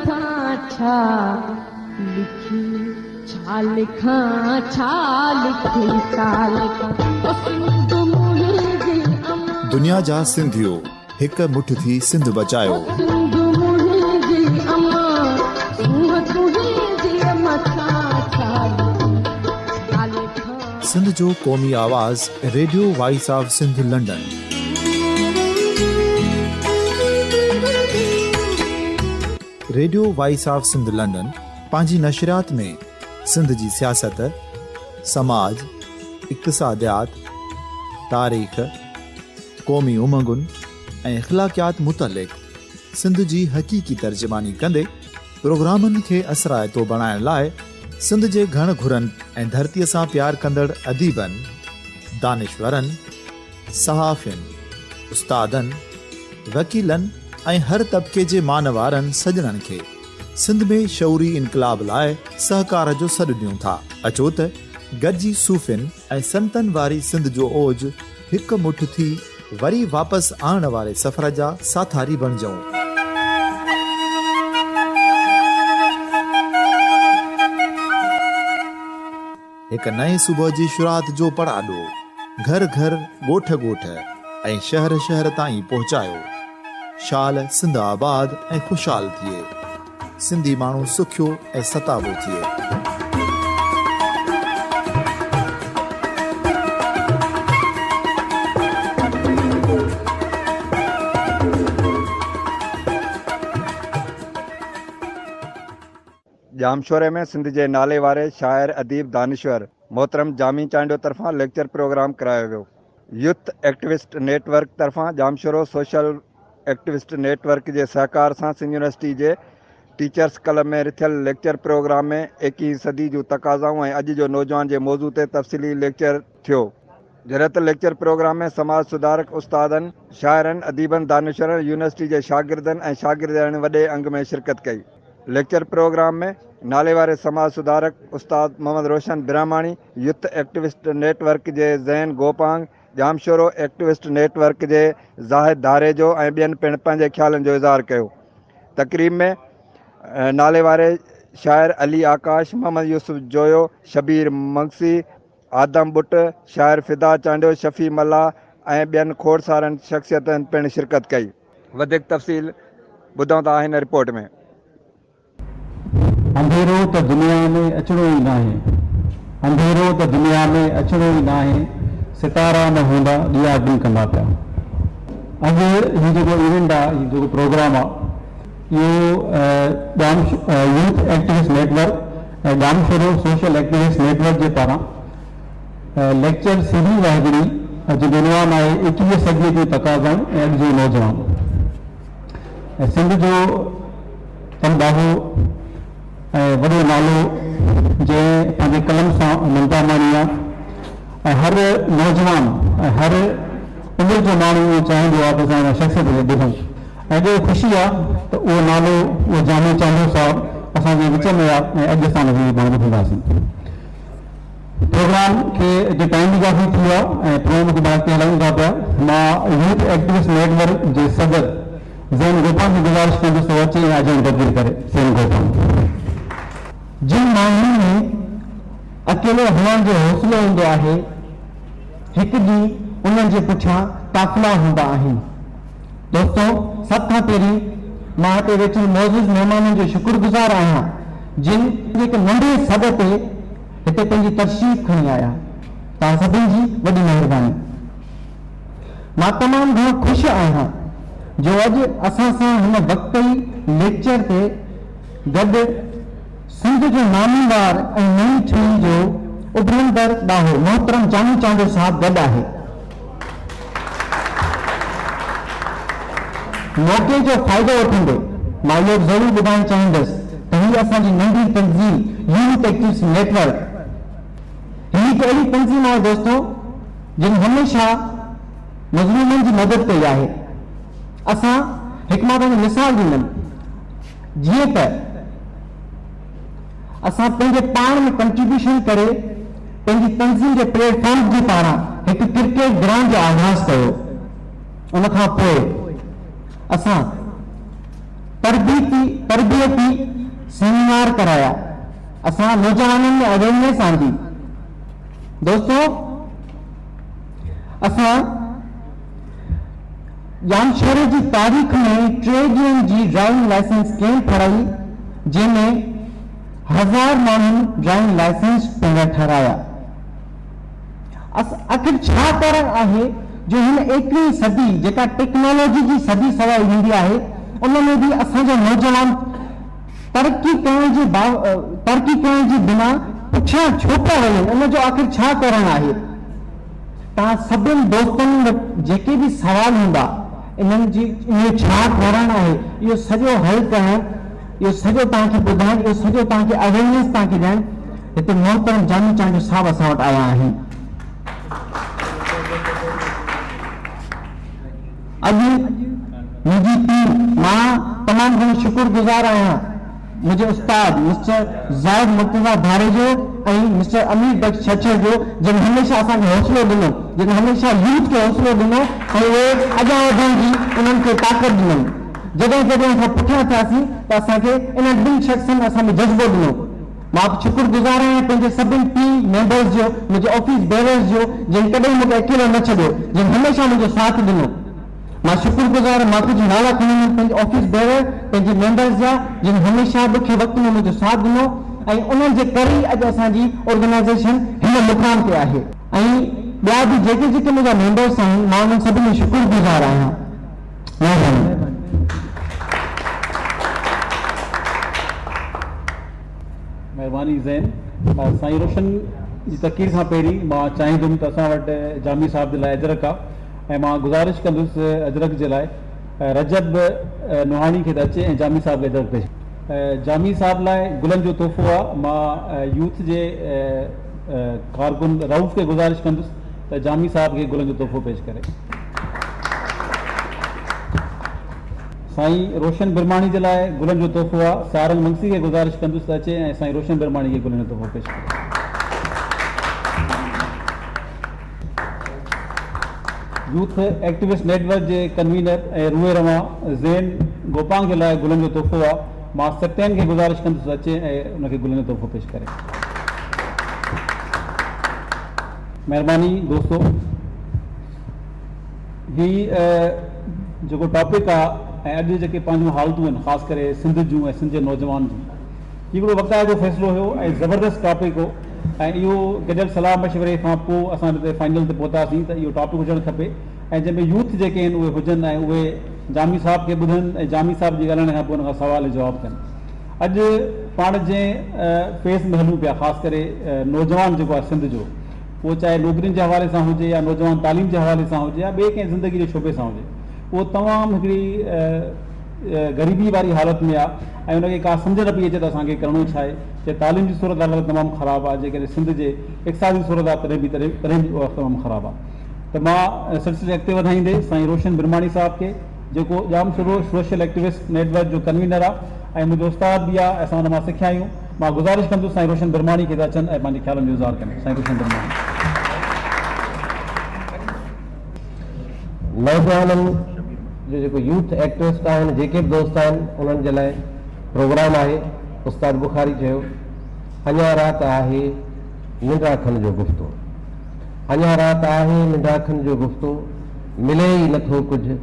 مٿان ڇا لکي ڇا لکان ڇا لکي ڇا لکان او سنڌ منهنجي امان. دنيا جا سنڌيو هڪ مٺ ٿي سنڌ بچايو. او سنڌ منهنجي امان سونهن تنهنجي مٿان ڇا لکي ڇا لکان. سنڌ جو قومي آواز radio voice of Sindh London. Radio voice of Sindh London پنهنجي نشريات ۾ سنڌ جي سياست، سماج، اقتصاديات، تاريخ، قومي امنگن ۽ اخلاقيات متعلق سنڌ جي حقيقي ترجماني ڪندي پروگرامن کي اثرائتو بڻائڻ لاء سنڌ جي گهڻ گهرن ۽ ڌرتيء سان پيار ڪندڙ اديبن، دانشورن، صحافين، استادن، وڪيلن ۽ هر طبقي جي مان وارن سڄڻن کي سنڌ ۾ شعوري انقلاب لاء سهڪار جو سڏ ڏيون ٿا. اچو ته گڏجي صوفين ۽ سنتن واري سنڌ جو اوج هڪ مٺ ٿي وري واپس آڻڻ واري سفر جا ساٿاري بڻجئون. هڪ نئين صبح جي شروعات جو پڙاڏو گهر گهر، ڳوٺ ڳوٺ ۽ شهر شهر تائين پهچايو. شال سنڌ آباد ۽ خوشحال ٿئي. سنڌي ماڻهو سکيو ۽ ستابو ٿئي. ڄامشوري ۾ سنڌ جي نالي واري شاعر اديب دانشور محترم جامي چانڊيو طرفان ليڪچر پروگرام ڪرايو ويو. يوٿ ايڪٽوسٽ نيٽ ورڪ طرفان Jamshoro social activist net work جي سهڪار سان سنڌ يونيورسٽي جي ٽيچرس ڪلب ۾ رٿيل ليڪچر پروگرام ۾ ايڪيهين صدي جون تقاضائون ۽ اڄ جو نوجوان جي موضوع تي تفصيلي ليڪچر ٿيو. جڏهن ته ليڪچر پروگرام ۾ سماج سڌارڪ استادن، شاعرن، اديبن، دانشورن، يونيورسٽي جي شاگردن ۽ شاگردياڻين وڏي انگ ۾ شرڪت ڪئي. ليڪچر پروگرام ۾ ناليواري سماج سڌارڪ استاد Muhammad Roshan Brahmani, youth activist network جي Zain Gopang, Jamshoro activist net work جي زاهد ڌاريجو ۽ ٻين پڻ پنهنجي خيالن جو اظهار ڪيو. تقريب ۾ ناليواري شاعر علي آڪاش، محمد يوسف جويو، شبير منگسي، آدم ٻٽ، شاعر فدا چانڊيو، شفيع ملاح ۽ ٻين کوڙ سارن شخصيتن پڻ شرڪت ڪئي. وڌيڪ تفصيل ٻڌون ٿا هن رپورٽ ۾. انڌيرو ته دنيا ۾ اچڻو ئي ناهي انڌيرو ته دنيا ۾ اچڻو ئي ناهي ستارا نه هوندا ڏيئا ٽمڪندا پيا. اڄ هي جيڪو ايونٽ آ هي جيڪو پروگرام آ اهو Jam youth activist network ۽ Jamshoro social activist network جي پاران ليڪچر سيريز آهي هڪڙي جنهن جو عنوان آهي ايڪويهه صديء جون تقاضائون ۽ اڄ جو نوجوان ۽ سنڌ جو تن ڏاهو ۽ وڏو نالو جنهن پنهنجي قلم سان ممتا ماڻي آهي ۽ هر نوجوان ۽ هر عمر جو ماڻهو اهو چاهيندو آهي ته اسان ان شخصيت کي ٻڌون ۽ اڄ اهو خوشي آهي ته اهو نالو اهو جامي چانڊيو صاحب اسان جي وچ ۾ آهي ۽ اڄ اسان ان کي پاڻ ٻڌنداسين. پروگرام کي جو ٽائيم به ڪافي ٿي ويو آهي ۽ پروگرام کي اڳتي هلايون ٿا پيا. مان يوٿ ايڪٽوسٽ نيٽ ورڪ جي صدر زين گوپانگ کي گذارش ڪندس ته هو اچي ۽ اجڻ تقرير ڪري. زين گوپانگ. جن ماڻهن ۾ اڪيلو هلڻ جو حوصلو هوندو آهي، هڪ ڏينهن انهن جي پٺيان قافلا هوندا آهن. دوستو سڀ کان پهرين مان هتي ويٺل معزز مهمانن جو شڪر گذار آهيان جن هڪ ننڍي سڏ تي هتي پنهنجي تشريف کڻي آيا. توهان سڀني جي وڏي مهرباني. مان تمام گهڻو خوش آهيان جو اڄ اسان سان هن وقتي ليڪچر تي گڏ سنڌ جو ناميوار ۽ نئين ٽهي جو اڀرندڙ ڏاهو محترم جانو چانڊيو صاحب گڏ آهي. موقعي جو فائدو وٺندي مان اهو به ضرور ٻڌائڻ چاهيندس ته هي اسان جي ننڍي تنظيم يوٿ ايڪٽيوسٽ نيٽ ورڪ هي هڪ اهڙي تنظيم آهي دوستو جن هميشه مظلومن جي مدد ڪئي آهي. اسان هڪ مان توهان کي مثال ڏيندم جيئن ته اسان پنهنجي پاڻ ۾ ڪنٽريبيوشن ڪري پنهنجي تنظيم جي پليٽ فارم جي پاران هڪ ڪرڪيٽ گرائونڊ جو آغاز ڪيو ان کان پوء اسان تربيتي تربيتي سيمينار ڪرايا. اسان نوجوانن ۾ اويرنيس آندي. دوستو اسان ڄامشوري جي تاريخ ۾ ٽي ڏينهن جي ڊرائيونگ لائسنس ڪيمپ هڻائي جنهن ۾ هزار ماڻهن ڊرائيونگ لائسنس پنهنجا ٺهرايا. آخر ڇا ڪارڻ آهي جو هن ايڪويهين صدي جيڪا ٽيڪنالاجي جي صدي سوائي ويندي آهي ان ۾ به اسان جا نوجوان ترقي ڪرڻ جي ترقي ڪرڻ جي بنا پٺيان ڇو پيا وڃن ان جو آخر ڇا ڪارڻ آهي؟ توهان سڀن دوستن وٽ جيڪي به سوال هوندا انهن جي اهو ڇا ڪارڻ آهي اهو سڄو حل ڪرڻ اهو سڄو توهان کي ٻڌائڻ اهو سڄو توهان کي اويرنيس توهان کي ڏيڻ هتي محترم جاني چانڊيو صاحب اسان وٽ آيا آهن. اڄ منهنجي ٽيم مان تمام گهڻو شڪر گذار آهيان منهنجي استاد مسٽر زاهد مرتضيٰ ڌاريجو ۽ مسٽر امير بخش ڇڇر جو جن هميشه اسان کي حوصلو ڏنو جن هميشه يوٿ کي حوصلو ڏنو ۽ اهي اڳيان وڌڻ جي انهن کي طاقت ڏنم جڏهن جڏهن اسان پٺيان ٿياسين ته اسان کي انهن ٻن شخصن اسان ۾ جذبو ڏنو. مان به شڪر گذار آهيان پنهنجي سڀن ٽيم ميمبرز جو، منهنجي آفيس بيررز جو، جن ڪڏهن مون کي اڪيلو نه ڇڏيو، جن هميشه منهنجو ساٿ ڏنو. مان شڪر گذار مان ڪجهه نالا کڻندم پنهنجي آفيس بيرر، پنهنجي ميمبرز جا، جن هميشه ڏکي وقت ۾ منهنجو ساٿ ڏنو ۽ انهن جي ڪري ئي اڄ اسان جي آرگنائيزيشن هن مقام تي آهي. ۽ ٻيا به جيڪي جيڪي منهنجا ميمبرز آهن، مان انهن سڀني جو شڪر گذار آهيان. مهرباني. مهرباني زين. سائين روشن جي تقرير کان پهرين مان چاهيندم ته اسان وٽ جامي صاحب جي لاء اجرڪ آ ۽ مان گذارش ڪندس اجرڪ جي لاء رجب نوحاڻي کي ته اچي ۽ جامي صاحب کي اجرڪ پيش جامي صاحب لاء گلن جو تحفو آ مان يوٿ جي ڪارڪن رئوف کي گذارش ڪندس ته جامي صاحب کي گلن جو تحفو پيش ڪري. سائين روشن برماڻي جي لاء گلن جو تحفو آ سارنگ منگسي کي گذارش ڪندس ته اچي ۽ سائين روشن برماڻي کي گلن جو تحفو پيش ڪري. يوٿ ايڪٽيوسٽ نيٽ ورڪ جي ڪنوينر ۽ روح روان زين گوپانگ جي لاء گلن جو تحفو آ مان سبطين کي گذارش ڪندس ته اچي ۽ ان کي گلن جو تحفو پيش ڪري. مهرباني دوستو. هي جيڪو ٽاپڪ آ ۽ اڄ جيڪي پنهنجون حالتون آهن خاص ڪري سنڌ جون ۽ سنڌ جي نوجوان جون هي هڪڙو وقتائتو فيصلو هيو ۽ زبردست ٽاپڪ هو ۽ اهو گڏيل صلاح مشوري کان پوء اسان هتي فائنل تي پهتاسين ته اهو ٽاپڪ هجڻ کپي ۽ جنهن ۾ يوٿ جيڪي آهن اهي هجن ۽ اهي جامي صاحب کي ٻڌن ۽ جامي صاحب جي ڳالهائڻ کان پوء ان کان سوال ۽ جواب ٿين اڄ پاڻ جنهن فيز ۾ هلون پيا خاص ڪري نوجوان جيڪو آهي سنڌ جو اهو چاهي نوڪرين جي حوالي سان هجي يا نوجوان تعليم جي حوالي سان هجي يا ٻئي ڪنهن زندگي جي شعبي سان هجي اهو تمام هڪڙي غريبي واري حالت ۾ آهي ۽ ان کي ڪا سمجهه نه پئي اچي ته اسان کي ڪرڻو ڇا آهي چاهي تعليم جي صورت حال تمام خراب آهي جيڪڏهن سنڌ جي اقتصادي صورت حال تڏهن به تڏهن به اها تمام خراب آهي ته مان سلسلي اڳتي وڌائيندي سائين روشن برماڻي صاحب کي جيڪو Jamshoro social activist net work جو ڪنوينر آ ۽ منهنجو استاد به آ ۽ اسان ان مان سکيا آهيون. مان گذارش ڪندس سائين روشن برماڻي کي ته اچن ۽ پنهنجي خيالن جو اظهار ڪن. سائين روشن برماڻي. نوجوانن جو جيڪو يوٿ ايڪٽوسٽ آهن جيڪي به دوست آهن انهن جي لاء پروگرام آهي استاد بخاري چيو اڃا رات آهي ننڊاکن جو گفتو اڃا رات آهي ننڊاکن جو گفتو ملي ئي نٿو ڪجهه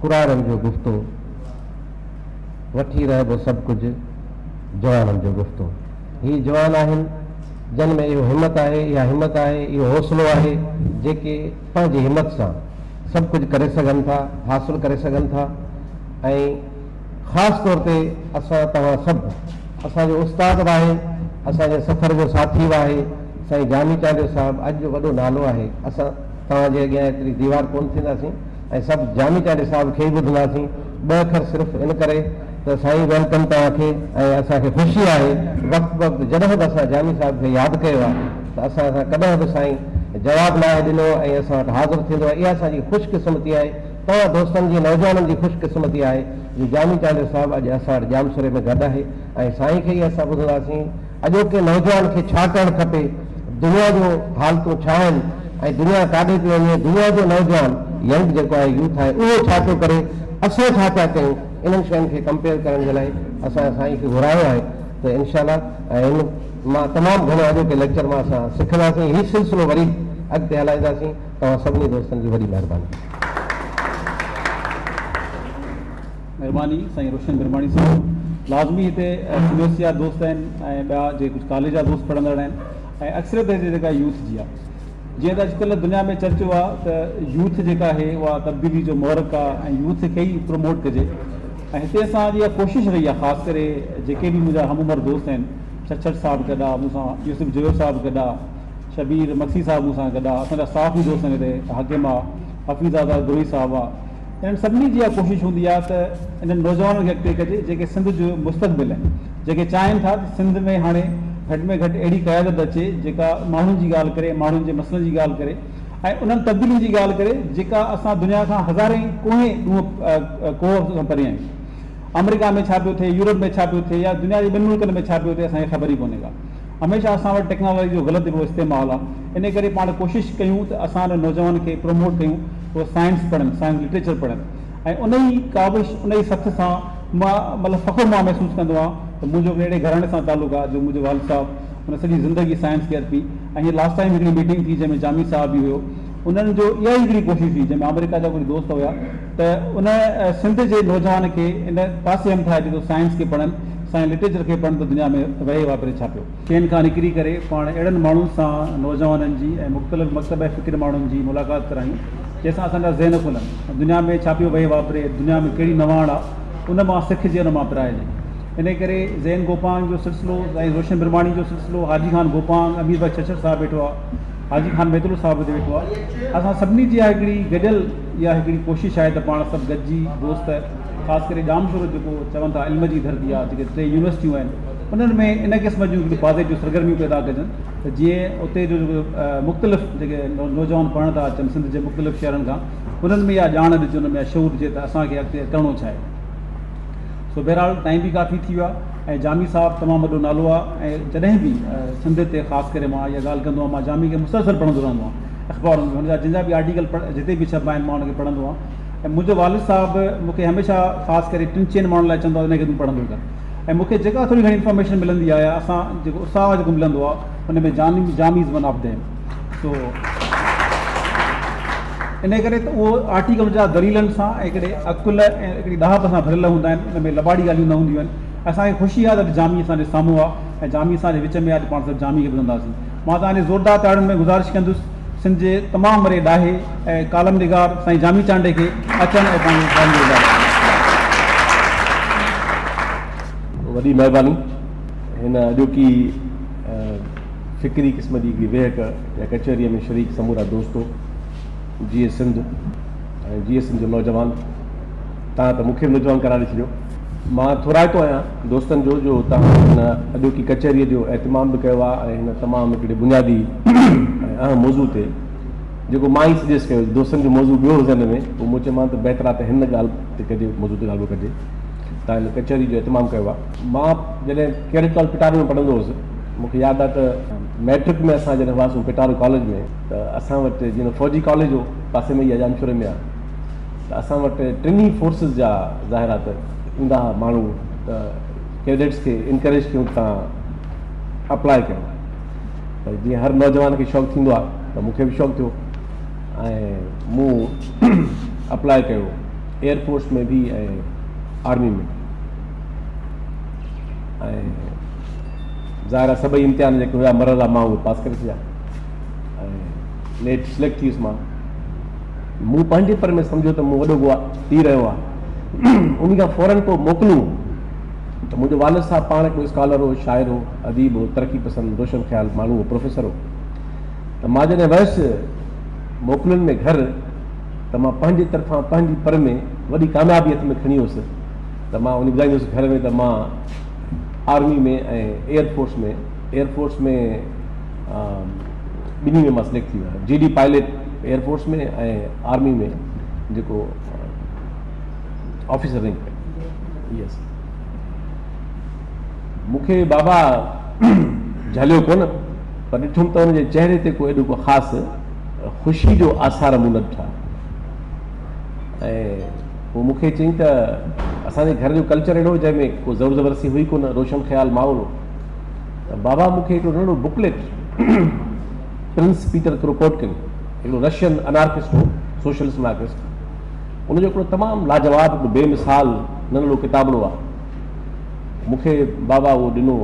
ڪراڙن جو گفتو، وٺي رهبو سڀ ڪجهه جوانن جو گفتو. هي جوان آهن جن ۾ اهو همت آهي، اها همت آهي، اهو حوصلو آهي، جيڪي پنهنجي همت سان سڀ ڪجهه ڪري سگهن ٿا، حاصل ڪري سگهن ٿا ۽ خاص طور تي اسان توهان سڀ، اسان جو استاد به آهي، اسان جي سفر جو ساٿي به آهي، سائين جامي چانڊيو صاحب اڄ جو وڏو نالو آهي، اسان توهان جي اڳيان ايتري ديوار ڪونه ٿينداسين ۽ سڀ جامي چانڊيي صاحب کي ئي ٻڌنداسين، ٻه اکر صرف ان ڪري ته سائين welcome توهان کي ۽ اسان کي خوشي آهي وقت بوقت جڏهن به اسان جامي صاحب کي ياد ڪيو آهي ته اسان کان ڪڏهن به سائين جواب ناهي ڏنو ۽ اسان وٽ حاضر ٿيندو آهي اها اسان جي خوش قسمتي آهي توهان دوستن جي نوجوانن جي خوش قسمتي آهي جو جامي چانڊيو صاحب اڄ اسان وٽ ڄامشوري ۾ گڏ آهي ۽ سائين کي ئي اسان ٻڌنداسين اڄوڪي نوجوان کي ڇا ڪرڻ کپي، دنيا جون حالتون ڇا آهن ۽ دنيا ڪاڏي پئي وڃي، دنيا جو نوجوان ينگ جيڪو آهي يوٿ آهي اهو ڇا پيو ڪري، اسان ڇا پيا ڪيون، انهن شين کي ڪمپيئر ڪرڻ جي لاء اسان سائين کي گهرايو آهي ته انشاء الله ۽ هن مان تمام گهڻو اڄوڪي ليڪچر مان اسان سکنداسين هي سلسلو وري اڳتي هلائينداسين توهان سڀني دوستن جي وڏي مهرباني. مھرباني سائين روشن برھماڻي صاحب لازمي ھتي يونيورسٽي جا دوست آھن ۽ ٻيا جيڪي ڪجھ ڪاليج جا دوست پڙھندڙ آھن ۽ اڪثريت ھتي جيڪا يوٿ جي آ جيئن ته اڄڪلھ دنيا ۾ چرچو آ ته يوٿ جيڪا آھي اھا تبديلي جو محرڪ آ ۽ يوٿ کي ئي پروموٽ ڪجي ۽ ھتي اسان جي اھا ڪوشش رھي آ خاص ڪري جيڪي به منھنجا ھم عمر دوست آھن ڇڇر صاحب گڏ آ مون سان يوسف جويو صاحب گڏ آ شبير مگسي صاحب مون سان گڏ آ اسان جا صحافي دوست آھن ھتي حاڪم آ حفيظ آزاد بروھي صاحب آ انهن سڀني جي اها ڪوشش هوندي آهي ته انهن نوجوانن کي اڳتي ڪجي جيڪي سنڌ جو مستقبل آهن جيڪي چاهين ٿا ته سنڌ ۾ هاڻي گهٽ ۾ گهٽ اهڙي قيادت اچي جيڪا ماڻهن جي ڳالهه ڪري ماڻهن جي مسئلن جي ڳالهه ڪري ۽ انهن تبديلين جي ڳالهه ڪري جيڪا اسان دنيا کان هزارين ڪوهين ڏونهن ڪوهه کان پري آهيون آمريڪا ۾ ڇا پيو ٿئي يورپ ۾ ڇا پيو ٿئي يا دنيا جي ٻين ملڪن ۾ ڇا پيو ٿئي اسان کي خبر ئي ڪونهي ڪا. هميشه اسان وٽ ٽيڪنالاجي جو غلط هڪڙو استعمال آ انهي ڪري پاڻ ڪوشش ڪيون ته اسان انهن نوجوانن کي پروموٽ ڪيون ته اهي سائنس پڙهن سائنس لٽريچر پڙهن ۽ انهي ڪاوش انهي سٿ سان مان مطلب فخر مان محسوس ڪندو آهيان ته منهنجو هڪڙي اهڙي گهراڻي سان تعلق آ جو منهنجو والد صاحب ان سڄي زندگي سائنس کي ارپي ۽ هينئر لاسٽ ٽائيم هڪڙي ميٽنگ ٿي جنهن ۾ جامي صاحب به هيو انهن جو اها ئي هڪڙي ڪوشش هئي جنهن ۾ آمريڪا جا ڪجهه دوست هيا ته ان سنڌ جي نوجوان کي ان پاسي همٿائجي ته سائنس کي پڙهن سائين لٽريچر کي پڙهن ته دنيا ۾ وهي واپري ڇا پيو. شين کان نڪري ڪري پاڻ اهڙن ماڻهن سان نوجوانن جي ۽ مختلف مڪتبه فڪر ماڻهن جي ملاقات ڪرايون جنهن سان اسان جا ذهن کلن ۽ دنيا ۾ ڇا پيو وهي واپري دنيا ۾ ڪهڙي نواڻ آ ان مان سکجي ان مان پرائجي انهي ڪري زين گوپانگ جو سلسلو سائين روشن برهماڻي جو سلسلو حاجي خان گوپانگ امير بخش ڇڇر صاحب ويٺو آ حاجي خان ميتلو صاحب هتي ويٺو آ اسان سڀني جي اها هڪڙي گڏيل اها هڪڙي ڪوشش آهي ته پاڻ سڀ گڏجي دوست خاص ڪري ڄامشورو جيڪو چون ٿا علم جي ڌرتي آهي جيڪي ٽي يونيورسٽيون آهن انهن ۾ ان قسم جون هڪڙيون پازيٽو سرگرميون پيدا ڪجن ته جيئن اتي جو جيڪو مختلف جيڪي نوجوان پڙهڻ ٿا اچن سنڌ جي مختلف شهرن کان انهن ۾ اها ڄاڻ ڏجي انهن ۾ اها شعور ڏجي ته اسان کي اڳتي ڪرڻو ڇا آهي سو بهرحال ٽائيم به ڪافي ٿي ويو آهي ۽ جامي صاحب تمام وڏو نالو آهي ۽ جڏهن به سنڌ تي خاص ڪري مان اها ڳالهه ڪندو آهيان مان جامي کي مسلسل پڙهندو رهندو آهيان اخبارن ۾ هن جا جن جا به آرٽيڪل جتي به ڇپبا آهن مان ان کي پڙهندو آهيان ۽ منهنجو والد صاحب مون کي هميشه خاص ڪري ٽن چئن ماڻهن لاء چوندو آهي ته ان کي تون پڙهندو ڪر ۽ مون کي جيڪا ٿوري گهڻي انفارميشن ملندي آهي يا اسان جيڪو اتساهه جيڪو ملندو آهي ان ۾ جامي جامي is one of them so ان ڪري ته اهو آرٽيڪل جا دليلن سان ۽ هڪڙي عقل ۽ هڪڙي ڏاهپ سان ڀريل هوندا آهن ان ۾ لٻاڙي ڳالهيون نه هونديون آهن اسان کي خوشي آهي ته اڄ جامي اسان جي سامهون آهي ۽ جامي اسان جي وچ ۾ آهي اڄ پاڻ سڀ جامي کي ٻڌنداسين مان توهان جي زوردار تاڙين ۾ گذارش ڪندس سنڌ جي تمام وڏي ڏاهي ۽ ڪالم نگار سائين جامي چانڊئي کي اچن ۽ پنهنجي خيالن جو اظهار ڪن. وڏي مهرباني هن اڄوڪي فڪري قسم جي هڪڙي ويهڪ يا ڪچهريء ۾ شريڪ سمورا دوستو جيئي سنڌ ۽ جيئي سنڌ جو نوجوان تان ته مون کي به نوجوان قرار ڏئي ڇڏيو. مان ٿورائتو آهيان دوستن جو جو توهان هن اڄوڪي ڪچهريء جو اهتمام به ڪيو آهي ۽ هن تمام هڪڙي بنيادي ۽ اهم موضوع تي جيڪو مان ئي سجيسٽ ڪيو دوستن جو موضوع ٻيو هو ذهن ۾ پوء مون چيو مان ته بهتر آهي ته هن ڳالهه تي ڪجي موضوع تي ڳالهه ڪجي تان هن ڪچهري جو اهتمام ڪيو آهي. مان جڏهن ڪيڊٽ ڪاليج پٽارو ۾ پڙهندو هوس مون کي ياد آهي ته مئٽرڪ ۾ اسان جڏهن هئاسون پٽارو ڪاليج ۾ ته اسان وٽ جيئن ته فوجي ڪاليج هو پاسي ۾ ئي آهي ڄامشوري ۾ آهي ته اسان وٽ ٽنهي فورسز جا ظاهر آ ته ايندا ها ماڻهو ته ڪيڊٽس کي انڪريج ڪيون ته توهان اپلاء ڪيو ته جيئن هر نوجوان کي شوق ٿيندو آ ته مون کي به شوق ٿيو ۽ مون اپلاء ڪيو ايئر فورس ۾ به ۽ آرمي ۾ ۽ ظاهر آ سڀئي امتحان جيڪي هيا مرحلا مان اهي پاس ڪري ڇڏيا ۽ نيٺ سليڪٽ ٿي ويس مان. مون پنهنجي پر ۾ سمجهيو ته مون وڏو گوا پي رهيو آهي. انهي کان فوراً پوء موڪلون ته منهنجو والد صاحب پاڻ هڪڙو اسڪالر هو، شاعر هو، اديب هو، ترقي پسند، روشن خيال ماڻهو هو، پروفيسر هو. ته مان جڏهن ويس موڪلن ۾ گهر ته مان پنهنجي طرفان پنهنجي پر ۾ وڏي ڪاميابي هٿ ۾ کڻي هيس ته مان وڃي ٻڌائيندو هيس گهر ۾ ته مان army ۾ ۽ air force ۾ air force ۾ ٻنهي ۾ مان سليڪٽ ٿي ويو آهيان G D pilot air force ۾ ۽ army ۾ جيڪو آفيسر رينڪ ۾ يس مون کي بابا جهليو ڪونه پر ڏٺم ته ان جي چهري تي ڪو ايڏو ڪو خاص خوشي جو آثار مون نه ڏٺا ۽ پوء مون کي چيائين ته اسان جي گهر جو ڪلچر اهڙو هو جنهن ۾ ڪو زور زبردستي هئي ڪونه، روشن خيال ماحول هو ته بابا مون کي هڪڙو ننڍڙو بڪليٽ پرنس پيٽر ڪروپوٽڪن هڪڙو رشين انارڪسٽ هو، سوشلسٽ انارڪسٽ، ان جو هڪڙو تمام لاجواب هڪڙو بي مثال ننڍڙو ڪتابڙو آهي، مون کي بابا اهو ڏنو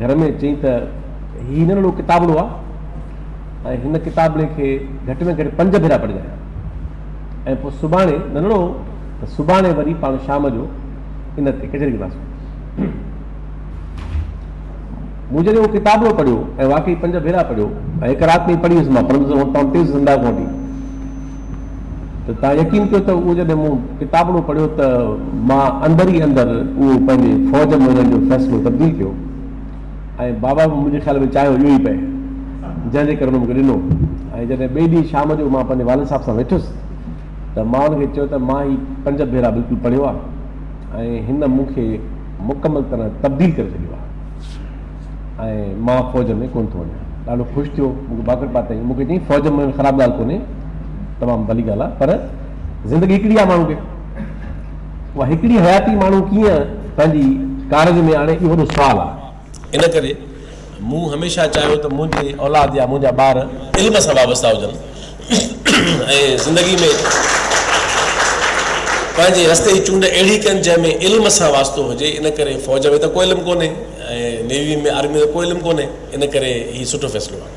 گهر ۾ چيائين ته هي ننڍڙو ڪتابڙو آهي ۽ هن ڪتابڙي کي گهٽ ۾ گهٽ پنج ڀيرا پڙهجانء. ۽ پوء سڀاڻي ننڍڙو هو ته سڀاڻي وري پاڻ شام جو ان تي ڪچهري ڪنداسون. مون جڏهن اهو ڪتابڙو پڙهيو ۽ واقعي پنج ڀيرا پڙهيو ۽ هڪ رات ۾ ئي پڙهي ويس مان پڙهندس هئم تمام تيز انداز کان وٺي ته تان يقين ڪيو ته اهو جڏهن مون ڪتابڙو پڙهيو ته مان اندر ئي اندر اهو پنهنجي فوج ۾ وڃڻ جو فيصلو تبديل ڪيو. ۽ بابا به منهنجي خيال ۾ چاهيو اهو ئي پئي، جنهن جي ڪري هن مون کي ڏنو ۽ جڏهن ٻئي ڏينهن شام جو مان پنهنجي والد صاحب سان ويٺس ته مان هن کي چيو ته مان هي پنج ڀيرا بلڪل پڙهيو آهي ۽ هن مون کي مڪمل طرح تبديل ڪري ڇڏيو آهي ۽ مان فوج ۾ ڪونه ٿو وڃان. ڏاڍو خوش ٿيو، مون کي ڀاڪر پاتائين، مون کي چيائين فوج ۾ وڃڻ خراب ڳالهه ڪونهي، تمام ڀلي ڳالهه آهي پر زندگي هڪڙي آهي ماڻهو کي. اها هڪڙي حياتي ماڻهو ڪيئن پنهنجي ڪارج ۾ آڻي اهو وڏو سوال آهي. ان ڪري مون هميشه چاهيو ته منهنجي اولاد يا منهنجا ٻار علم سان وابسته هجن ۽ زندگي ۾ پنهنجي رستي جي چونڊ اهڙي ڪن جنهن ۾ علم سان واسطو هجي. ان ڪري فوج ۾ ته ڪو علم ڪونهي ۽ نيوي ۾ آرمي ۾ ته ڪو علم ڪونهي ان ڪري هي سٺو فيصلو آهي.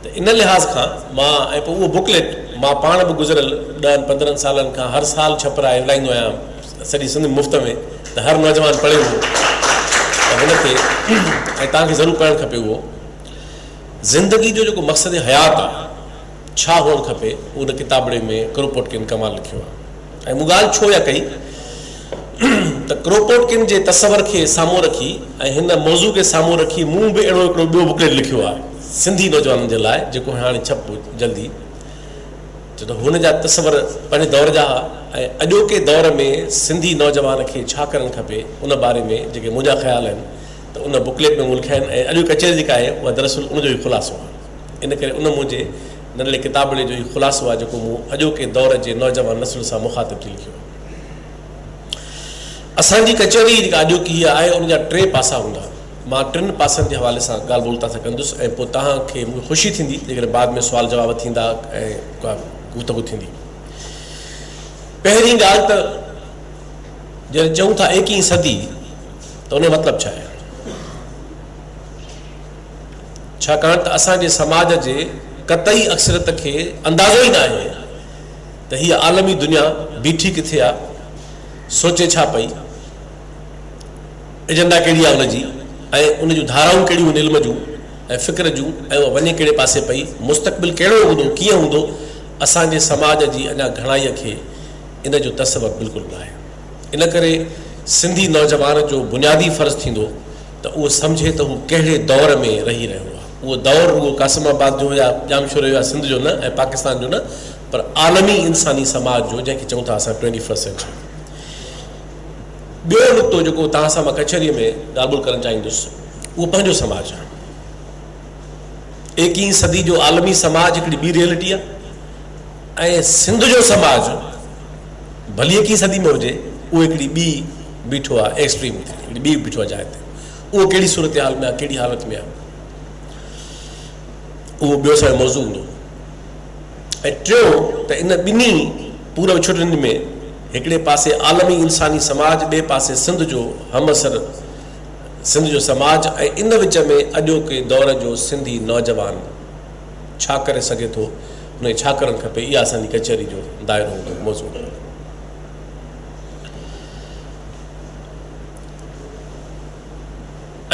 ته ان لحاظ کان مان ۽ پوء اهو بڪليٽ مان پاڻ به گذريل ڏهن پندرهن سالن کان هر سال ڇپرائي ورهائيندو آهيان سڄي سنڌ ۾ مفت ۾ ته هر نوجوان پڙهي اهو ته هن کي ۽ توهان کي ضرور پڙهڻ کپي اهو زندگي جو جيڪو مقصد حيات آهي ڇا هئڻ کپي اهو ان ڪتابڙي ۾ ڪروپوٽڪن ڪمال لکيو آهي. ۽ مون ڳالهه ڇو اها ڪئي ته ڪروپوٽڪن جي تصور کي سامهون رکي ۽ هن موضوع کي سامهون رکي مون به اهڙو هڪڙو ٻيو بڪليٽ لکيو آهي سنڌي نوجوانن جي لاء جيڪو هاڻي ڇپبو جلدي ڇو ته هن جا تصور پنهنجي دور جا ها ۽ اڄوڪي دور ۾ سنڌي نوجوان کي ڇا ڪرڻ کپي ان باري ۾ جيڪي منهنجا خيال آهن ته ان بڪليٽ ۾ مون لکيا آهن ۽ اڄوڪي ڪچهري جيڪا آهي اها دراصل ان جو ئي خلاصو آهي. ان ڪري ان منهنجي ننڍڙي ڪتابڙي جو هي خلاصو آهي جيڪو مون اڄوڪي دور جي نوجوان نسل سان مخاطب ٿي لکيو آهي. اسان جي ڪچهري جيڪا اڄوڪي هيء آهي ان جا ٽي پاسا هوندا. مان ٽن پاسن جي حوالي سان ڳالهه ٻولهه توهان سان ڪندس ۽ پوء توهان کي مون کي خوشي ٿيندي جيڪڏهن بعد ۾ سوال جواب ٿيندا ۽ ڪا گفتگو ٿيندي. پهرين ڳالهه ته جڏهن چئون ٿا ايڪيهين صدي ته ان جو مطلب ڇا آهي؟ ڇاڪاڻ ته اسان جي سماج جي قطعي اڪثريت کي اندازو ئي ناهي ته هيء عالمي دنيا بيٺي ڪٿي آ، سوچي ڇا پئي، ايجنڊا ڪهڙي آ ان جي ۽ ان جون ڌارائون ڪهڙيون آهن علم جون ۽ فڪر جون ۽ اها وڃي ڪهڙي پاسي پئي، مستقبل ڪهڙو هوندو، ڪيئن هوندو، اسان جي سماج جي اڃا گهڻائيء کي ان جو تصور بلڪل ناهي. ان ڪري سنڌي نوجوان جو بنيادي فرض ٿيندو ته اهو سمجهي ته هو ڪهڙي دور ۾ رهي رهيو آهي. اهو دور رڳو قاسم آباد جو يا ڄامشوري جو يا سنڌ جو نه ۽ پاڪستان جو نه پر عالمي انساني سماج جو جنهن کي چئون ٿا اسان ٽوئنٽي فرسٽ سينچري. ٻيو نقطو جيڪو توهان سان مان ڪچهريء ۾ ڳالهه ٻولهه ڪرڻ چاهيندس اهو پنهنجو سماج آهي. ايڪيهين صدي جو عالمي سماج هڪڙي ٻي ريئلٽي آهي ۽ سنڌ جو سماج ڀلي ايڪيهين صدي ۾ هجي اهو هڪڙي ٻي بيٺو آهي ايڪسٽريم تي هڪڙي ٻي بيٺو آهي جاء تي اهو ڪهڙي صورتحال ۾ آهي ڪهڙي حالت ۾ آهي اهو ٻيو اسان جو موضوع هوندو ۽ ٽيون ته ان ٻنهي پورب ڇٽن ۾ هڪڙي پاسي عالمي انساني سماج ٻئي پاسي سنڌ جو همعصر سنڌ جو سماج ۽ ان وچ ۾ اڄوڪي دور جو سنڌي نوجوان ڇا ڪري سگهي ٿو ان کي ڇا ڪرڻ کپي اها اسان جي ڪچهري جو دائرو هوندو موضوع هوندو.